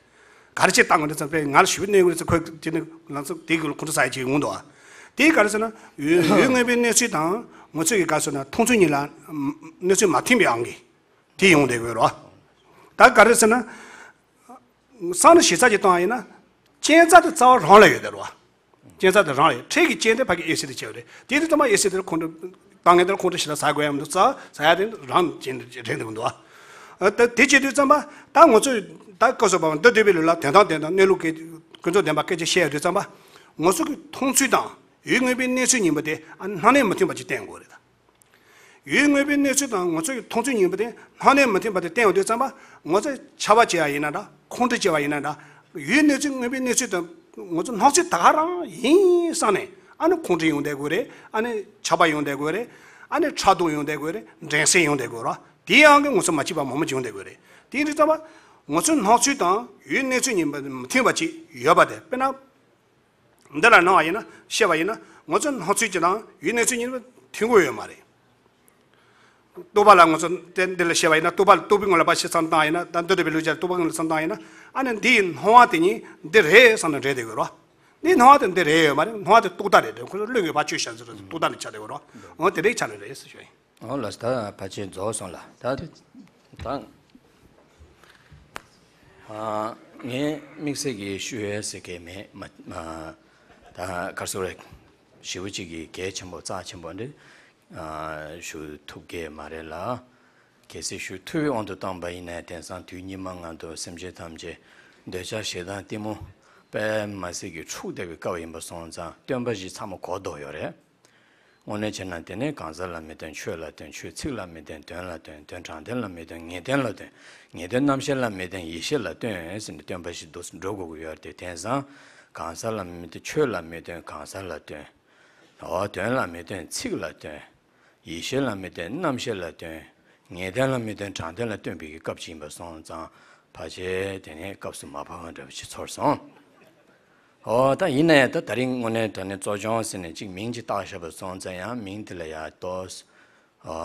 ག་རེ་བྱས་བཏང་གི་འདུག་ཟེར་ན་དཔེ་ང་ལ་ཞུ་བའི་གནས་ངོས་ཚོ་ཁོས་དེ་ནི་ང་ཚོ་དེའི་གུ་ལ་ཁོང་ཁྲོ་ཟ་ཡ་བྱེད་ཀྱི་འོང་འདུག་བ། དེ་ག་རེ་ཟེར་ན་ཡུལ་ཡུལ་དངོས་པོའི་གནས་ཚུལ་དང་ང་ཚོ་གི་ག་ཟེར་ན་མཐོང་ཚུལ་གཉིས་ལ་གནས་ཚུལ་མ་མཐུན་པའི་དབང་གིས་དེ་ཡོང་བསྡད་ཀྱི་ཡོད་རེད་བ། ད་ག་རེ་ཟེར་ན། བསམ་བློ་ཞིབ་ཚགས་ཅིག་བཏང་བ་ཡིན་ན། གཅན་ཚ་དེ་རྩ་བ་རང་ལ་ཡོད་དེ་རེད་བ། གཅན་ཚ་དེ་རང་ལ་ཡོད། འཕྲལ་གྱི་རྐྱེན་དེ་ཕ་གི་ཨེ་སི་དེ་བྱས་པ་རེད། དེ་དུས་ཙམ་པ་ཨེ་སི་དེར་ཁོང་ཁྲོ་བཏང་མཁན་དེར་ཁོང་ཁྲོ་ཞེ་དྲག་ཟ་དགོས་ཡ་མི་འདུག་ཟ་ཟ་ཡ་དེ་རང་རྐྱེན་རེད་འདུག་འདུག་ཨ། ད་དེ་བྱེད་དུས་ཙམ་པ་ད་ང་ཚོས་ད་སྐབས་སུ་བབ་མདོ་སྡེ་པའི་ལུགས་ལ་དོན་དམ་བདེན་དང་གནས་ལུགས་ཀྱི་ཀུན་རྫོབ་བདེན་པ་སྐད་ཆ་བཤད་ཡོང་དུས་ཙམ་པ། ང་ཚོ་གི་མཐོང་ཚུལ་དང་ཡུལ་དངོས་པོའི་གནས་ཚུལ་གཉིས་པོ་དེ་ཨ་སྣང་གནས་མི་མཐུན་པ་ཅིག་བསྟན་དགོས་རེད་ད། ཡུལ་དངོས་པོའི་གནས་ཚུལ་དང་ང་ཚོ་ཡི་མཐོང་ཚུལ་གཉིས་པོ་དེ་སྣང་གནས་མི་མཐུན་པ་དེ་བསྟན་ཡོང་དུས་ཙམ་པ་ང་ཚོས་ཆར་པ་བྱས་པ་ཡིན་ན་འདྲ། ཁོང་ཁྲོ་བྱས་པ་ཡིན་ན་འདྲ། ཡུལ་གནས་ཚུལ་དངོས་པོའི་གནས་ཚུལ་དང་ང་ཚོ་སྣང་ཚུལ་ད་ག་རང་ཡིན་བསམ་ནས་ཨ་ནི་ཁོང་ཁྲོ་ཡོང་བསྡད་དགོས་རེད། ཨ་ནི་ཆར་པ་ཡོང་བསྡད་དགོས་རེད། ཨ་ནི་ཕྲག་དོག་ཡོང་བསྡད་དགོས་རེད། འགྲན་སེམས་ཡོང་བསྡད་དགོས་རེད། དེའི་དབང་གིས་ང་ཚོ་མ་སྐྱིད་པ་མང་པོ་ཅིག་ཡོང་བསྡད་དགོས་རེད། དེ་ཡིན་དུས་ཙམ་པ་ང་ཚོའི་སྣང་ཚུལ་དང་ཡུལ་གནས་ཚུལ་གཉིས་པོ་མི་མཐུན་པ་ཅིག་ཡོད་པ་དེ་དཔེར་ན། འདི་ལ་སྣང་བ་ཡིན་ན། ཤེས་པ་ཡིན་ན། ང་ཚོ་སྣང་ཚུལ་གྱི་ནང་ཡུལ་གནས་ཚུལ་གཉིས་པོ་མཐུན་གྱི་ཡོད་མ་རེད། རྟོག་པ་ལ་ང་ཚོ་དེ་འདི་ལ་བཤད་པ་ཡིན་ན། རྟོག་པ་རྟོག་པའི་ངོ་ལ་ཕར་ཕྱི་མཚམས་བཏང་ཡིན་ན། ད་འདི་འདྲ་བའི་ལུགས་ཀྱི་རྟོག་པའི་ངོ་ལ་མཚམས་བཏང་ཡིན་ན། ཨ་ནི་འདི་ཡི་སྣང་བ་དེ་ཉིད་འདི་རེད་བསམ་ནས་འགྲེལ་བསྡད་དགོས་རོ། འདི་སྣང་བ་དེ་འདི་རེད་ཡོད་མ་རེད། སྣང་བ་དེ་རྟོག་བཏགས་རེད་དེ། ཁོ་ཚོ་བློས་འགེལ་ཕར་ཆོས་བྱ་ཚུལ་རེད། རྟོག་བཏགས་ནས་ཆགས་བསྡད་དགོས་རོ། འོ་དེ་འདྲའི་ཆ་ནས་རེད་ཟེར་ཞུ་ཡིན། འོ་ལགས། ད་ཕལ་ཆེར་རྫོགས་སོང་ལགས། ད་ད་ཨ་ངས་དམིགས་བསལ་གྱི་ཞུ་ཡས་ཟེར་མཁན་མེད། མ་མ་ད་ག་རེ་ཟེར་དགོས་རེད། ཞེ་པོ་ཅིག་གི་གལ་ཆེན་པོ་རྩ་ཆེན་པོ་འདི་ཨ་ཞུ་ཐུབ་ཀྱི་མ་རེད་ལགས། གལ་སྲིད་ཞུ་ཐུབ་པའི་དབང་དུ་བཏང་པ་ཡིན་ན། དེང་སང་དུས་སྙིགས་མ་ལྔ་བདོ། སེམས་ཅན་ཐམས་ཅད་འདོད་ཆགས་ཞེ་སྡང་གཏི་མུག་དཔེ་མ་སྲིད་ཀྱི་འཁྲུགས་བསྡད་པའི་སྐབས་ཡིན་པ་སོང་ཙང་། སྟོན་པ་བཞི་ཚང་མ་གོ་ལྡོག་ཡོད་རེད། དངོས་གནས་བྱས་ན་དེ་ནས་གང་ཟག་ལ་མི་བརྟེན་ཆོས་ལ་བརྟེན། ཆོས་ཚིག་ལ་མི་བརྟེན་དོན་ལ་བརྟེན། དོན་དྲང་དོན་ལ་མི་བརྟེན་ངེས་དོན་ལ་བརྟེན། ངེས་དོན་རྣམ་ཤེས་ལ་མི་བརྟེན་ཡེ་ཤེས་ལ་བརྟེན་ཟེར་ནས་སྟོན་པ་བཞི་འདུག་འགྲོ་དགོས་ཀྱི་ཡོད་རེད་དེ། དེང་སང་གང་ཟག་ལ་མི་བརྟེན་ཆོས་ལ་མི་བརྟེན་གང་ཟག་ལ་བརྟེན། འོ་དོན་ལ་མི་བརྟེན་ཚིག་ལ་བརྟེན། ཡེ་ཤེས་ལ་མི་བརྟེན་རྣམ་ཤེས་ལ་བརྟེན། ངེས་དོན་ལ་མི་བརྟེན་དྲང་དོན་ལ་བརྟེན་པའི་གི་སྐབས་ཅིག་ཡིན་པ་སོང་ཙང་། ཕལ་ཆེར་དེ་ནས་སྐབས་སུ་མ་བབས་པ་འདྲ་པོ་ཅིག་ཚོར་སོང་། འོ་ད་ཡིན་ན་ཡང་ད་དེ་རིང་དངོས་གནས་དྲང་གནས་གཙོ་སྦྱོང་ཟེར་ནས་ཅིག་མིང་ཅིག་བཏགས་བཞག་པ་སོང་ཙང་། ཡང་མིང་དེ་ལ་ཡང་ཏོག་ཙམ་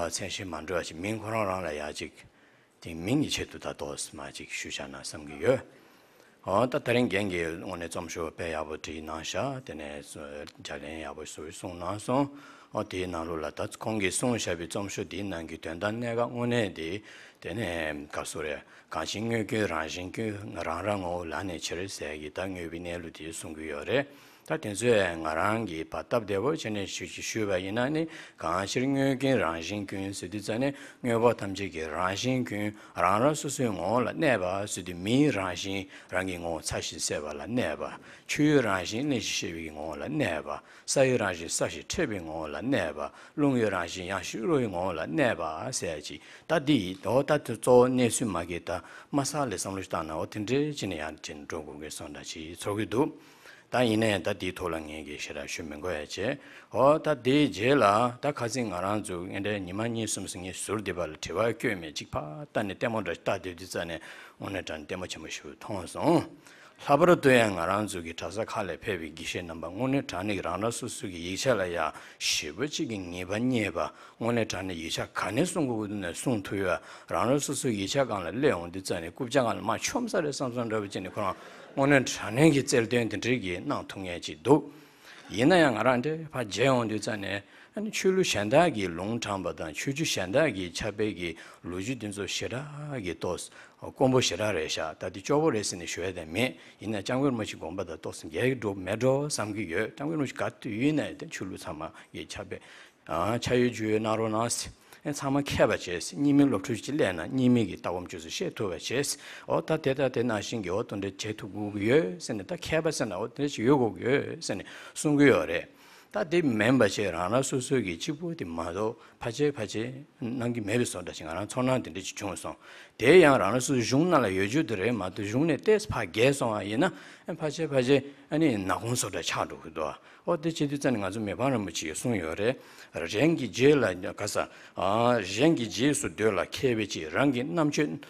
མཚན་གཞི་མ་འདྲ་བ་ཅིག་མིང་ཁོ་རང་རང་ལ་ཡང་ཅིག་དེ་མིང་གི་ཆེད་དུ་ད་ཏོག་ཙམ་ཅིག་ཞུས་བཞག་ན་བསམ་གྱི་ཡོད། འོ་ད་དེ་རིང་རྒན་གྱིས་དངོས་གནས་རྩོམ་ཤོག་དཔེ་ཡག་པོ་བྲིས་གནང་བཞག་དེ་ནས་སུ་ལྗགས་ལན་ཡག་པོ་ཞིག་གསུངས་གནང་སོང་། འོ་དེའི་ནང་ལོགས་ལ་ད་ཁོང་གིས་གསུངས་བཞག་པའི་རྩོམ་ཤོག་དེའི་ནང་གི་དོན་དག་གནད་འགག་དངོས་གནས་དེ། དེ་ནས་ག་རེ་ཟེར་དགོས་རེད། གང་ཕྱིར་དངོས་ཀུན་རང་བཞིན་ཀུན། རང་རང་ངོ་བོ་ལ་ནི་ཕྱིར་ཟེར་གྱི་ད་དངོས་པོའི་གནས་ལུགས་དེ་གསུང་གི་ཡོད་རེད། ད་དེ་ཚོས་ང་རང་གིས་བར་སྟབས་བདེ་པོ་བྱས་ནས་ཞུ་ཞུས་པ་ཡིན་ན་ནི། གང་ཕྱིར་དངོས་ཀུན་རང་བཞིན་ཀུན་ཟེར་དུས་ཙ་ནས་དངོས་པོ་ཐམས་ཅད་ཀྱི་རང་བཞིན་ཀུན་རང་རང་སོ་སོའི་ངོ་བོ་ལ་གནས་པ་ཟེར་དུས། མིའི་རང་བཞིན་རང་གི་ངོ་བོ་ཚ་ཞིང་གསལ་བ་ལ་གནས་པ། ཆུའི་རང་བཞིན་རླན་ཞིང་གཤེར་བའི་ངོ་བོ་ལ་གནས་པ། ས་ཡི་རང་བཞིན་སྲ་ཞིང་མཁྲེགས་པའི་ངོ་བོ་ལ་གནས་པ། རླུང་གི་རང་བཞིན་ཡང་ཞིང་རོ་ཡི་ངོ་བོ་ལ་གནས་པ་ཟེར་ཅིག་ད་འདི་ཡི་དོ་ད་དུ་གཙོ་བོ་གནས་ཚུལ་མ་གི་ད་མ་ས་ལས་བསམ་བློ་ཞིག་བཏང་ན། འོ་དེ་འདྲའི་ཅི་ནས་ཡང་ཅི་འགྲོ་དགོས་ཀྱི་སོང་འདྲ་ཅིག་ཚོར་གི་འདུག་ད་ཡིན་ནའི་ད་འདིའི་ཐོག་ལ་ངས་གི་ཞེ་དྲག་ཞུ་མི་དགོས་ཡ་བྱས། འོ་ད་དེའི་རྗེས་ལ་ད་ཁ་སང་ང་རང་ཚོ་ངས་འདྲའི་ཉི་མ་གཉིས་གསུམ་ཙམ་ངས་ཟུར་འདི་པ་ལ་དྲི་བ་བཀོད་མེད་ཅིག་ཕར་ལྟ་ནས་ལྟད་མོ་འདྲ་ཞིག་ལྟ་བསྡད་དུས་ཙ་ནས་དངོས་གནས་དྲང་ལྟད་མོ་ཆེན་པོ་ཞིག་མཐོང་སོང་། ལྷག་པར་དུ་ཡང་ང་རང་ཚོ་གི་གྲྭ་ས་ཁག་ལས་ཕེབས་པའི་དགེ་བཤེས་རྣམ་པ་དངོས་གནས་དྲང་གནས་ཀྱི་རང་རང་སོ་སོ་གི་ཡིག་ཆ་ལ་ཡ་ཞེ་པོ་ཅིག་གི་ངེས་པ་རྙེད་པ། དངོས་གནས་དྲང་གནས་ཡིག་ཆ་ག་ནས་གསུང་དགོས་ཀྱི་འདུག་ན་གསུང་ཐུབ་ཡ། རང་རང་སོ་སོའི་ཡིག་ཆ་སྒང་ལ་སླེབས་འོང་དུས་ཙ་ནས་རྐུབ་བཀྱག་སྒང་ལ་མར་མཆོངས་ས་རེད་བསམ་བསམ་འདྲ་པོ་ཅིག་ནས་ཁོ་རང་དངོས་གནས་དྲང་གནས་ཀྱི་རྩལ་འདོན་དེ་འདྲའི་གི་གནང་ཐུབ་མཁན་ཅིག་འདུག་ཡིན་ན་ཡང་ང་རང་འདྲ་ཕར་མཇལ་འོང་དུས་ཙ་ནས། ཨ་ནི་ཆོས་ལུགས་གཞན་དག་གིས་ལུང་དྲངས་པ་དང་ཆོས་བརྒྱུད་གཞན་དག་གི་ཕྱག་དཔེ་གི་ལོ་རྒྱུས་འདི་ཚོ་ཞེ་དྲག་གི་ཏོག་ཙམ་དཀོན་པོ་ཞེ་དྲག་རེད་ཤག་ད་འདི་སྐྱོ་པོ་རེད་ཟེར་ནས་ཞུ་ཡ་དེ་མེད། ཡིན་ན་སྐྱབས་མགོན་རིན་པོ་ཆེའི་དགོངས་པ་དང་ཏོག་ཙམ་འགལ་གྱི་འགྲོ་མེད་འགྲོ་བསམ་གྱི་ཡོད། སྐྱབས་མགོན་རིན་པོ་ཆེ་ག་དུས་ཡིན་ནའི་དེ་ཆོས་ལུགས་ཚང་མ་གི་ཕྱག་དཔེ་ཨ་ཕྱག་ཡིག་བརྒྱུད་གནང་རོགས་གནང་ཟེར། ཨེ་ཚང་མ་མཁས་པ་བྱས་ཟེར། རྙིང་མའི་སློབ་ཕྲུག་ཅིག་སླེབས་ན་རྙིང་མའི་གི་ལྟ་སྒོམ་སྤྱོད་ཚུལ་ཤེས་ཐུབ་པ་བྱས་ཟེར། འོ་ད་དེ་ལྟ་དེ་ནང་བཞིན་གྱི་འོ་དོན་འདྲ་བྱེད་ཐུབ་དགོས་ཀྱི་ཡོད་ཟེར་ནས། ད་མཁས་པ་ཟེར་ན་འོ་དེ་འདྲ་ཞིག་ཡོད་དགོས་ཀྱི་ཡོད་ཟེར་ནས་གསུང་གི་ཡོད་རེད། ད་དེ་མིན་པ་བྱས་རང་རང་སོ་སོའི་གི་གཅིག་པུ་དེ་མ་གཏོགས་ཕལ་ཆེར་ཕལ་ཆེར་གནང་གི་མེད་པའི་བཟོ་འདྲ་ཞིག་ང་རང་ཚོར་སྣང་དེ་འདྲ་ཞིག་བྱུང་སོང་། དེ་ཡང་རང་རང་སོ་སོའི་གཞུང་ནང་ལ་ཡོད་རྒྱུ་དེ་རེད་མ་གཏོགས། གཞུང་ནས་ཏོག་ཙམ་ཕར་བརྒལ་སོང་བ་ཡིན་ན་ཕལ་ཆེར་ཕལ་ཆེར་ཨ་ནི་ནག་ཁུང་བཟོ་འདྲ་ཆགས་འགྲོ་གི་འདུག་འོ་དེ་བྱེད་དུས་ཙ་ནས་ང་ཚོ་མི་ཕམ་རིན་པོ་ཆེས་གསུངས་ཡོད་རེད། གཞན་གྱི་རྗེས་ལ་ག་ས། གཞན་གྱི་རྗེས་སུ་འདོད་ལ་མཁས་པའི་ཕྱིར། རང་གི་རྣམ་དཔྱོད།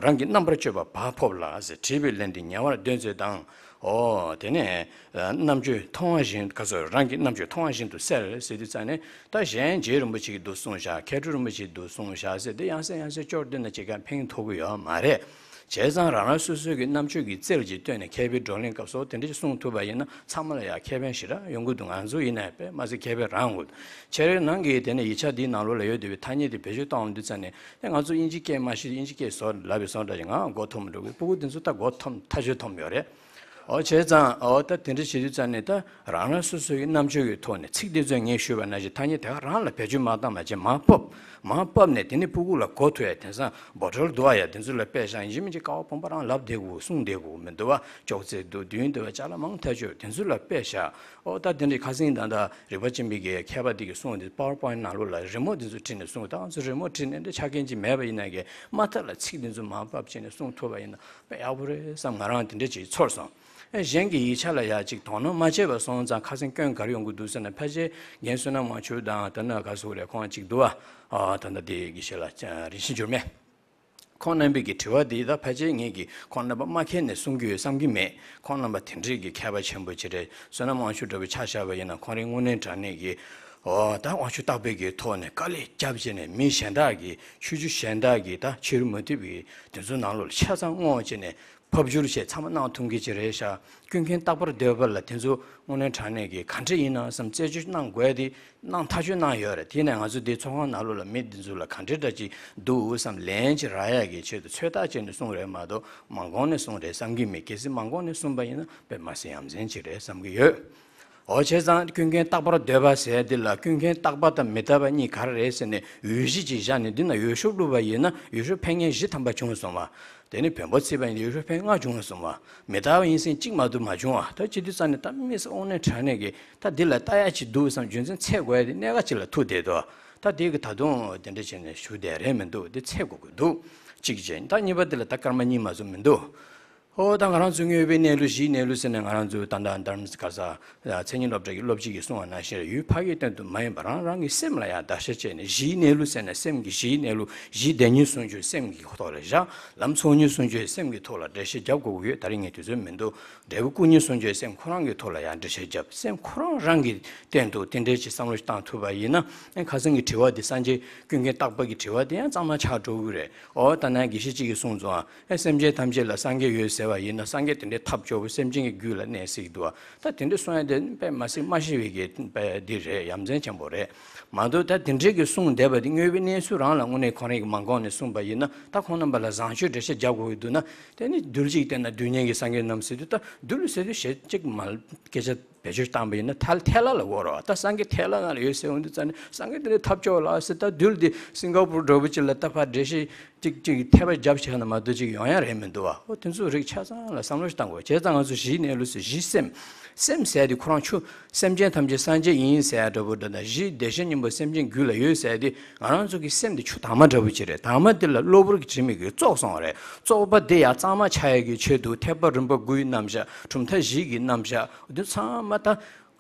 རང་གི་རྣམ་པར་དཔྱོད་པ་བག་ཕོབ་ལ་ཟེར། བྲིས་པའི་ལན་འདི་ཉེ་བར་འདོན་མཛོད་དང་། འོ་དེ་ནས་རྣམ་དཔྱོད་མཐོང་བ་བཞིན་ག་ཚོད་རང་གི་རྣམ་དཔྱོད་མཐོང་བ་བཞིན་དུ་གསལ་ཟེར་དུས་ཙ་ནས། ད་གཞན་རྗེ་རིན་པོ་ཆེ་གིས་འདུག་གསུངས་བཞག་མཁས་གྲུབ་རིན་པོ་ཆེས་འདུག་གསུངས་བཞག་ཟེར་དེ་ཡང་སེ་ཡང་སེ་སྐྱོར་བསྡད་ན་ཅི་ག་ཕན་ཐོགས་ཀྱི་ཡོད་མ་རེད། བྱས་ཙང་རང་རང་སོ་སོའི་གི་རྣམ་དཔྱོད་ཀྱི་རྩལ་གྱིས་བཏོན་ནས་མཁས་པའི་བགྲོ་གླེང་སྐབས་སུ་དེ་འདྲ་ཞིག་གསུང་ཐུབ་པ་ཡིན་ན་ཚང་མ་ལ་ཡང་ཁེ་ཕན་ཞེ་དྲག་ཡོང་གི་འདུག་ང་ཚོ་ཡིན་ནའི་དཔེ་མ་སྲིད་ཁེ་ཕན་རག་འོང་གི་འདུག་ཁྱེད་རའི་ནང་གི་དེ་ནས་ཡིག་ཆ་འདིའི་ནང་ལོགས་ལ་ཡོད་བསྡད་པའི་ཐ་སྙད་དེ་བེད་སྤྱོད་བཏང་འོང་དུས་ཙ་ནས། དེ་ང་ཚོ་དབྱིན་ཇི་སྐད་མ་ཤེས། དབྱིན་ཇི་སྐད་བཟོ་ལབ་པའི་བཟོ་འདྲ་ཞིག་ང་མགོ་འཐོམ་འགྲོ་གི། སྤུ་གུ་དེ་ཚོ་ད་མགོ་འཐོམ་ཐག་ཆོད་འཐོམ་ཡོད་རེད། འོ་བྱས་ཙང་འོ་ད་དེ་འདྲ་བྱེད་དུས་ཙ་ནས་ད་རང་རང་སོ་སོའི་རྣམ་དཔྱོད་ཀྱི་ཐོག་ནས་ཚིག་དེ་ཚོ་ངས་ཞུས་པ་ནང་བཞིན་ཐ་སྙད་དེ་ག་རང་ལ་བེད་སྤྱོད་མ་བཏང་བ་བྱས་མར་ཕབ། མར་ཕབ་ནས་དེ་ནས་སྤུ་གུ་ལ་གོ་ཐུབ་ཡ། དེང་སང་བོ་ཊལ་འདུག་བ་ཡ། དེ་ཚོ་ལ་དཔེ་བཞག་ཡིན་གཅིག་མིན་གཅིག་ཀ་བ་བུམ་པ་རང་ལབ་བསྡད་དགོས། གསུང་བསྡད་དགོས་མི་འདུག་བ། ཅོག་ཙེ་འདུག་མདུན་འདུག་བ། ཅ་ལག་མང་ཐག་ཆོད། དེ་ཚོ་ལ་དཔེ་བཞག་འོ་ད་དེ་འདྲའི་ཁ་སང་ད་ལྟ་རིག་པ་ཆེན་པོའི་གི་མཁས་པ་དེ་གི་གསུང་དེ་པ་ཝར་པོའིན་ཊི་ནང་ལོགས་ལ་རི་མོ་དེ་ཚོ་བྲིས་ནས་གསུང་། ད་ང་ཚོ་རི་མོ་བྲིས་ནས་འདི་ཆ་རྐྱེན་ཅིག་མེད་པ་ཡིན་ན་གི་མ་མཐའ་ལ་ཚིག་དེ་ཚོ་མར་ཕབ་བྱས་ནས་གསུང་ཐུབ་པ་ཡིན་ན་དཔེ་ཡག་པོ་རེད་བསམ། ང་རང་དེ་འདྲ་ཅིག་ཚོར་སོང་། ཨེ་གཞན་གྱི་ཡིག་ཆ་ལ་ཡ་ཅིག་དོ་སྣང་མ་བྱས་པ་སོང་ཙང་ཁ་སང་སྐྱོན་ག་རེ་ཡོང་གི་འདུག་ཟེར་ན། ཕལ་ཆེར་རྒན་བསོད་ནམས་དབང་ཕྱུག་དང་དེ་ན་ག་ཟེར་དགོས་རེད། ཁོང་ཅིག་འདུག་བ། ཨ་ད་ལྟ་དེ་དགེ་བཤེས་ལགས་རིན་ཆེན་འགྱུར་མེད། ཁོང་རྣམ་པའི་གི་དྲི་བ་འདི་ད་ཕལ་ཆེར་ངེད་ཀྱིས་ཁོང་རྣམ་པ་མ་མཁྱེན་ནས་གསུང་གི་ཡོད་བསམ་གྱི་མེད། ཁོང་རྣམ་པ་དེ་འདྲའི་གི་མཁས་པ་ཆེན་པོ་ཅིག་རེད། བསོད་ནམས་དབང་ཕྱུག་འདྲ་བོ་ཆ་བཞག་པ་ཡིན་ན་ཁོང་རང་དངོས་གནས་དྲང་གནས་ཀྱི། ཨོ་ད་དབང་ཕྱུག་བརྟག་པའི་གི་ཐོག་ནས་དཀའ་ལས་བརྒྱབ་བྱས་ནས་མི་གཞན་དག་གི་ཆོས་བརྒྱུད་གཞན་དག་གི་ད་ཕྱི་རོལ་མུ་སྟེགས་པའི་དེ་ཚོ་ནང་ལོགས་ལ་ཆ་ཚང་བསྔོགས་བྱས་ནས་ཕབ་བསྒྱུར་བྱས་ཚང་མ་གནང་ཐུབ་མཁན་ཅིག་རེད་ཤག་ཀུན་མཁྱེན་རྟག་པར་སྡོད་པ་ལ་དེ་ཚོ་དངོས་གནས་དྲང་གནས་ཀྱི་ག་འདྲ་ཡིན་ན་བསམ། རྩད་གཅོད་གནང་དགོས་དེ་གནང་ཐག་གཅོད་གནང་ཡོད་རེད། དེ་ནས་ང་ཚོ་འདི་ཚོགས་ཁང་ནང་ལོགས་ལ་མི་འདི་ཚོ་ལ་ག་འདྲ་འདྲ་ཅིག་འདུག་བསམ། ལན་ཅིག་རག་ཡག་གི་ཆེད་དུ་ཚོད་ལྟ་བྱས་ནས་གསུངས་རེད་མ་གཏོགས་མ་དགོངས་ནས་གསུངས་རེད་བསམ་གྱི་མེད། གལ་སྲིད་མ་དགོངས་ནས་གསུངས་པ་ཡིན་ན་དཔེ་མ་སྲིད་ཡ་མཚན་ཅིག་རེད་བསམ་གྱི་ཡོད། འོ་བྱས་ཙང་ཀུན་མཁྱེན་རྟག་པར་སྡོད་པ་ཟེར་འདི་ལ་ཀུན་མཁྱེན་རྟག་པ་དང་མི་རྟག་པ་གཉིས་ག་རེ་རེད་ཟེར་ནས་འོས་གཞི་ཅིག་བཞག་ནས་འདི་ན་འོས་ཤོག་བླུགས་པ་ཡིན་ན་འོས་ཤོག་ཕན་ངེས་བཞི་ཐམ་པ་བྱུང་སོང་བ། དེ་ནི་བོན་པོ་བརྩིས་པ་ཡིན་ན་འོས་ཤོག་ཕན་ལྔ་བྱུང་སོང་བ། མི་རྟག་པ་ཡིན་ཟིན་གཅིག་མ་གཏོགས་མ་བྱུང་བ། ད་ཅི་དུས་ཙམ་ནས་ད་དམིགས་བསལ་དངོས་གནས་དྲང་གནས་ཀྱི་ད་འདི་ལ་ལྟ་ཡ་ཅིག་འདུག་བསམ། རྒྱུ་མཚན་འཚོལ་དགོས་ཡ་དེ་གནད་འགག་ཅིག་ལ་ཐུག་བསྡད་འདུག་ད་དེ་གི་ད་དུང་དེ་འདྲ་བྱས་ནས་བཞུགས་བསྡད་རན་མི་འདུག་དེ་འཚོལ་དགོས་ཀྱི་འདུག་གཅིག་བྱས། ད་གཉིས་པ་དེ་ལ་ད་སྐར་མ་གཉིས་མ་གཏོགས་མི་འདུག་ཨོ་ད་ང་རང་ཚོ་དངོས་པོའི་གནས་ལུགས་གཞིའི་གནས་ལུགས་ཟེར་ནས་ང་རང་ཚོའི་ད་ལྟ་དྷརྨ་ག་ས་མཚན་ཉིད་སློབ་གྲྭ་གི་སློབ་སྤྱི་གིས་གསུངས་པ་ནང་བཞིན་རེད། ཡུལ་ཕ་གིའི་སྟེང་དུ་མ་ཡིན་པ་རང་རང་གི་སེམས་ལ་ཡང་བརྡར་ཤ་བཅད་ནས་གཞིའི་གནས་ལུགས་ཟེར་ནས་སེམས་ཀྱི་གཞིའི་གནས་ལུགས། གཞི་བདེན་གཉིས་ཟུང་འཇུག་སེམས་ཀྱི་ཐོག་ལ་བཞག་ལམ་ཚོགས་གཉིས་ཟུང་འཇུག་སེམས་ཀྱི་ཐོག་ལ་འགྲེལ་བཤད་རྒྱབ་དགོས་ཀྱི་ཡོད། ད་རིང་ངས་དུས་ཚོད་མི་འདུག་འབྲས་བུ་སྐུ་གཉིས་ཟུང་འཇུག་སེམས་ཁོ་རང་གི་ཐོག་ལ་ཡང་འགྲེལ་བཤད་རྒྱབ། སེམས་ཁོ་རང་རང་གི་སྟེང་དུ་དེ་འདྲའི་ཅིག་བསམ་བློ་ཞིག་བཏང་ཐུབ་པ་ཡིན་ན། ཨེ་ཁ་སང་གི་དྲི་བ་འདི་སངས་རྒྱས་ཀུན་མཁྱེན་རྟག་པ་གི་དྲི་བ་འདི་ཡང་གཙང་མ་ཆགས་འགྲོ་གི་རེད། ཨོ་ད་ནང་དགེ་བཤེས་གཅིག་གིས་གསུངས་སོང་། ཨེ་སེམས་ཅན་ཐམས་ཅད་ལ་སངས་རྒྱས་ཡོད་ཟེར་བ་ཡིན་ན་སངས་རྒྱས་དེ་འདྲའི་ཐབས་སྐྱོ་བོ་སེམས་ཅན་གྱི་རྒྱུད་ལ་གནས་སྲིད་ཀྱི་འདུག་ད་དེ་འདྲ་གསུང་ཡ་དེ་དཔེ་མ་སྲིད་མ་ཤེས་པའི་གི་དཔེ་འདི་རེད། ཡ་མཚན་ཆེན་པོ་རེད་མ་གཏོགས། ད་དེ་འདྲའི་གི་གསུང་བསྡད་པ་དེ་དངོས་པོའི་གནས་ཚུལ་རང་ལ་དངོས་གནས་ཁོང་རང་གི་མ་དགོངས་ནས་གསུངས་པ་ཡིན་ན། ད་ཁོང་རྣམ་པ་ལ་བཟང་སྤྱོད་འགྲེལ་བཤད་རྒྱག་དགོས་ཀྱི་འདུག་ན། དེ་ནི་རྡུལ་གཅིག་བལྟས་ན་རྡུལ་སྙེད་ཀྱི་སངས་རྒྱས་རྣམས་ཟེར་དུས། ད་རྡུལ་ཟེར་དུས་གཞི་གཅིག་མ་སྐད་ཆ་བེད་སྤྱོད་བཏང་པ་ཡིན་ན་ཐལ་ཐལ་བ་ལ་གོ་རོགས། ད་སངས་རྒྱས་ཐལ་བ་ནང་ལ་ཡོད་ཟེར་འོང་དུས་ཙ་ནས་སངས་རྒྱས་དེ་འདྲའི་ཐབས་སྐྱོ་བོ་ལ་ཟེར། ད་རྡུལ་དེ་སིང་ག་པུར་འདྲ་བོ་ཅིག་ལ་ད་ཕར་འགྲེལ་བཤད་ཅིག་ཅིག་ཐལ་བ་རྒྱབ་བྱས་ན་མ་གཏོགས་ཅིག་ཡོང་ཡ་རེད་མི་འདུག་བ། ཨོ་དེ་ཚོ་རིགས་ཆ་ཚང་ལ་བསམ་བློ་ཞིག་བཏང་དགོས། བྱས་ཙང་ང་ཚོ་གཞིའི་གནས་ལུགས་ཟེར། གཞི་སེམས། སེམས་ཟེར་དེ་ཁོ་རང་ཆུ། སེམས་ཅན་ཐམས་ཅད་སངས་རྒྱས་ཡིན་ཟེར་ཡ་འདྲ་བོ་འདྲ་དང་། གཞི་བདེ་གཤེགས་སྙིང་པོ་སེམས་ཅན་རྒྱུད་ལ་ཡོད་ཟེར་ཡ་དེ། ང་རང་ཚོ་གི་སེམས་དེ་ཆུ་དྭངས་མ་འདྲ་བོ་ཅིག་རེད། དྭངས་མ་དེ་ལ་གློ་བུར་གྱི་དྲི་མས་གིས་བཙོག་སོང་བ་རེད། བཙོག་པ་དེ་ཡང་གཙང་མ་ཆགས་ཡ་གི་ཆེད་དུ་ཐེག་པ་རིམ་པ་དགུའི་རྣམ་གཞག་གྲུབ་མཐའ་བཞི་གི་རྣམ་གཞག་འདི་ཚང་མ་ད།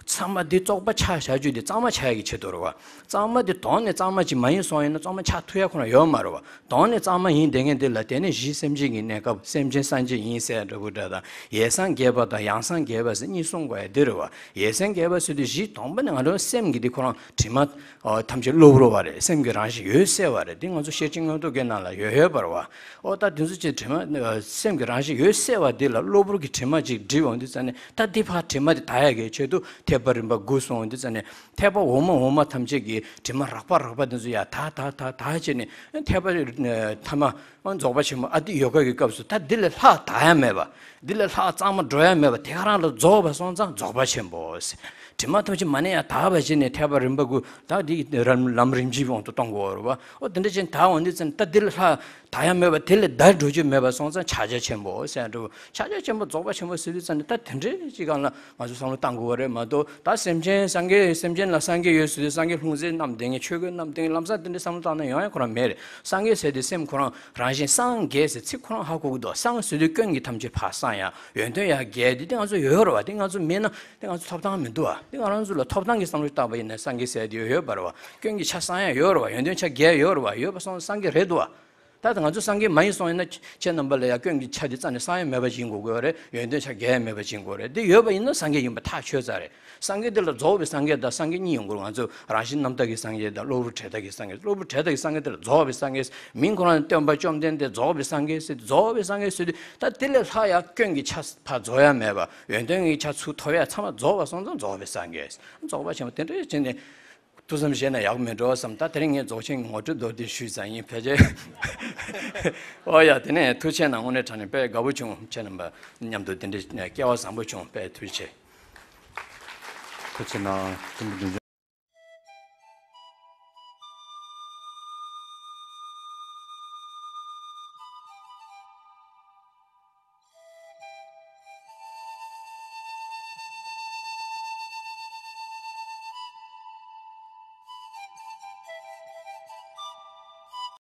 ཚང་མ་འདི་བཙོག་པ་ཆགས་བཞག་རྒྱུ་དེ་གཙང་མ་ཆགས་ཡ་གི་ཆེད་དུ་རེད་བ། གཙང་མ་དེ་དོན་ནས་གཙང་མ་ཅིག་མ་ཡིན་སོང་ཡིན་ན་གཙང་མ་ཆགས་ཐུབ་ཡ་ཁོ་རང་ཡོད་མ་རེད་བ། དོན་ནས་གཙང་མ་ཡིན་བསྡད་མཁན་དེ་ལ་དེ་ནས་གཞི་སེམས་ཅན་གྱི་གནས་སྐབས་སེམས་ཅན་སངས་རྒྱས་ཡིན་ཟེར་འདྲ་བོ་འདྲ་དང་། ཡེ་སངས་རྒྱས་པ་དང་ཡང་སངས་རྒྱས་པ་ཟེར་གཉིས་གསུང་དགོས་ཡ་དེ་རེད་བ། ཡེ་སངས་རྒྱས་པ་ཟེར་དུས་གཞི་དང་པོ་ནས་ང་ཚོ་སེམས་ཀྱི་དེ་ཁོ་རང་དྲི་མ་ཨོ་ཐམས་ཅད་གློ་བུར་བ་རེད། སེམས་ཀྱི་རང་བཞིན་ཡོད་གསལ་བ་རེད། དེ་ང་ཚོ་ཤེར་ཕྱིན་མངོན་རྟོགས་རྒྱན་ནང་ལ་ཡོད་ཡོད་པ་རེད་བ། ཨོ་ད་དེ་ཚོ་ཅིག་དྲི་མ་སེམས་ཀྱི་རང་བཞིན་ཡོད་གསལ་བ་དེ་ལ་གློ་བུར་གྱི་དྲི་མ་ཅིག་སྒྲིབ་འོང་དུས་ཙ་ནས། ད་འདི་ཕར་དྲི་མ་དེ་དག་ཡ་གི་ཆེད་དུ་ཐེག་པ་རིམ་པ་དགུ་གསུང་འོང་དུས་ཙ་ནས། ཐེག་པ་འོག་མ་འོག་མ་ཐམས་ཅད་ཀྱི་དྲི་མ་རགས་པ་རགས་པ་དེ་ཚོ་ཡར་དག་དག་དག་དག་བྱས་ནས། ཐེག་པ་ཐ་མ་རྫོགས་པ་ཆེན་པོ་ཨ་ཏི་ཡོ་ག་གི་སྐབས་སུ་ད་འདི་ལས་ལྷག་དག་ཡ་མེད་པ། འདི་ལས་ལྷག་གཙང་མ་འགྲོ་ཡ་མེད་པ། དེ་ག་རང་ལ་རྫོགས་པ་སོང་ཙང་རྫོགས་པ་ཆེན་པོ་ཟེར། དྲི་མ་ཐམས་ཅད་མ་ནས་ཡར་དག་པ་བྱས་ནས་ཐེག་པ་རིམ་པ་དགུ་ད་འདི་ལམ་རིམ་གྱིས་དབང་དུ་གཏོང་དགོས་རེད་བ། ཨོ་དེ་འདྲ་བྱས་ནས་དག་འོང་དུས་ཙ་ནས། ད་འདི་ལས་ལྷག་དག་ཡ་མེད་པ། དེ་ལས་འདའ་འགྲོ་རྒྱུ་མེད་པ་སོང་ཙང་ཕྱག་རྒྱ་ཆེན་པོ་ཟེར་འགྲོ། ཕྱག་རྒྱ་ཆེན་པོ་རྫོགས་པ་ཆེན་པོ་ཟེར་དུས་ཙ་ནས། ད་དེ་འདྲའི་ཅིག་སྒང་ལ་ང་ཚོ་བསམ་བློ་བཏང་དགོས་པ་རེད་མ་གཏོགས། ད་སེམས་ཅན་སངས་རྒྱས་སེམས་ཅན་ལ་སངས་རྒྱས་ཡོད་ཟེར་དུས་སངས་རྒྱས་ལྷུང་བཟེད་བསྣམས་བསྡད་མཁན་ཆོས་གོས་བསྣམས་བསྡད་མཁན་ལམ་སང་དེ་འདྲའི་བསམ་བློ་བཏང་ན་ཡོང་ཡ་ཁོ་རང་མེད་རེད། སངས་རྒྱས་ཟེར་དུས་སེམས་ཁོ་རང་རང་བཞིན་སངས་རྒྱས་ཟེར་ཚིག་ཁོ་རང་ཧ་གོ་གི་འདུག་སངས་ཟེར་དུས་སྐྱོན་གྱི་ཐམས་ཅད་ཕར་སངས་ཡ། ཡོན་ཏན་ཡར་རྒྱས། དེ་དེ་ང་ཚོ་ཡོད་རེད་བ། དེ་ང་ཚོ་མེད་ན་དེ་ང་ཚོ་ཐོབ་ཐང་མི་འདུག་བ། དེ་ང་རང་ཚོ་ལ་ཐོབ་ཐང་གི་བསམ་བློ་བཏང་པ་ཡིན་ན་སངས་རྒྱས་ཟེར་དེ་ཡོད་ཡོད་པ་རེད་བ། སྐྱོན་གྱི་ཆ་སངས་ཡ་ཡོད་རེད་བ། ཡོན་ཏན་ཆ་རྒྱས་ཡོད་རེད་བ། ཡོད་པ་སོང་སངས་རྒྱས་རེད་འདུག་བ། ད་ང་ཚོ་སངས་རྒྱས་མ་ཡིན་སོང་ཡིན་ན་ཁྱེད་རྣམ་པ་ལ་ཡ་སྐྱོན་གྱི་ཆ་དེ་རྩ་ནས་སངས་ཡ་མེད་པ་ཅིག་ཡིན་དགོས་ཀྱི་ཡོད་རེད། ཡོན་ཏན་ཆ་རྒྱས་ཡ་མེད་པ་ཅིག་ཡིན་དགོས་རེད། དེ་ཡོད་པ་ཡིན་ན་སངས་རྒྱས་ཡིན་པ་ཐག་ཆོད་ས་རེད། སངས་རྒྱས་དེ་ལ་རྫོགས་པའི་སངས་རྒྱས་དང་སངས་རྒྱས་གཉིས་ཡོང་གི་རེད། ང་ཚོ་རང་བཞིན་རྣམ་དག་གི་སངས་རྒྱས་དང་གློ་བུར་བྲལ་དག་གི་སངས་རྒྱས། གློ་བུར་བྲལ་དག་གི་སངས་རྒྱས་དེ་ལ་རྫོགས་པའི་སངས་རྒྱས། མིང་ཁོ་རང་སྟོན་པ་བཅོམ་ལྡན་འདས་རྫོགས་པའི་སངས་རྒྱས་ཟེར། རྫོགས་པའི་སངས་རྒྱས་ཟེར་དུས་ད་དེ་ལས་ལྷག་ཡ་སྐྱོན་གྱི་ཆ་ཕར་རྫོགས་ཡ་མེད་པ། ཡོན་ཏན་གྱི་ཆ་ཚུར་ཐོབ་ཡ། ཚང་མ་རྫོགས་པ་སོང་ཙང་རྫོགས་པའི་སངས་རྒྱས། རྫོགས་པ་ཆེན་པོ་དེ་འདྲ་བྱས་ནས། ཐུགས་བསམ་བཞེས་ན་ཡག་མི་འགྲོ་བསམ། ད་དེ་རིང་ངས་རྫོགས་ཆེན་གྱི་ངོ་སྤྲོད་མདོར་བསྡུས་ཞུས་ཙང་ཡིན། ཕལ་ཆེར། ཨོ་ཡ། དེ་ནས་ཐུགས་རྗེ་གནང་། དངོས་གནས་དྲང་གནས་དཔེ་དགའ་པོ་བྱུང་། ཁྱེད་རྣམ་པ་མཉམ་དུ་དེ་འདྲའི་སྐལ་བ་བཟང་པོ་བྱུང་། དཔེ་ཐུགས་རྗེ་ཆེ། ཐུགས་རྗེ་གནང་། ཀྲུང་གོ་འབྲུག་ལྗོངས།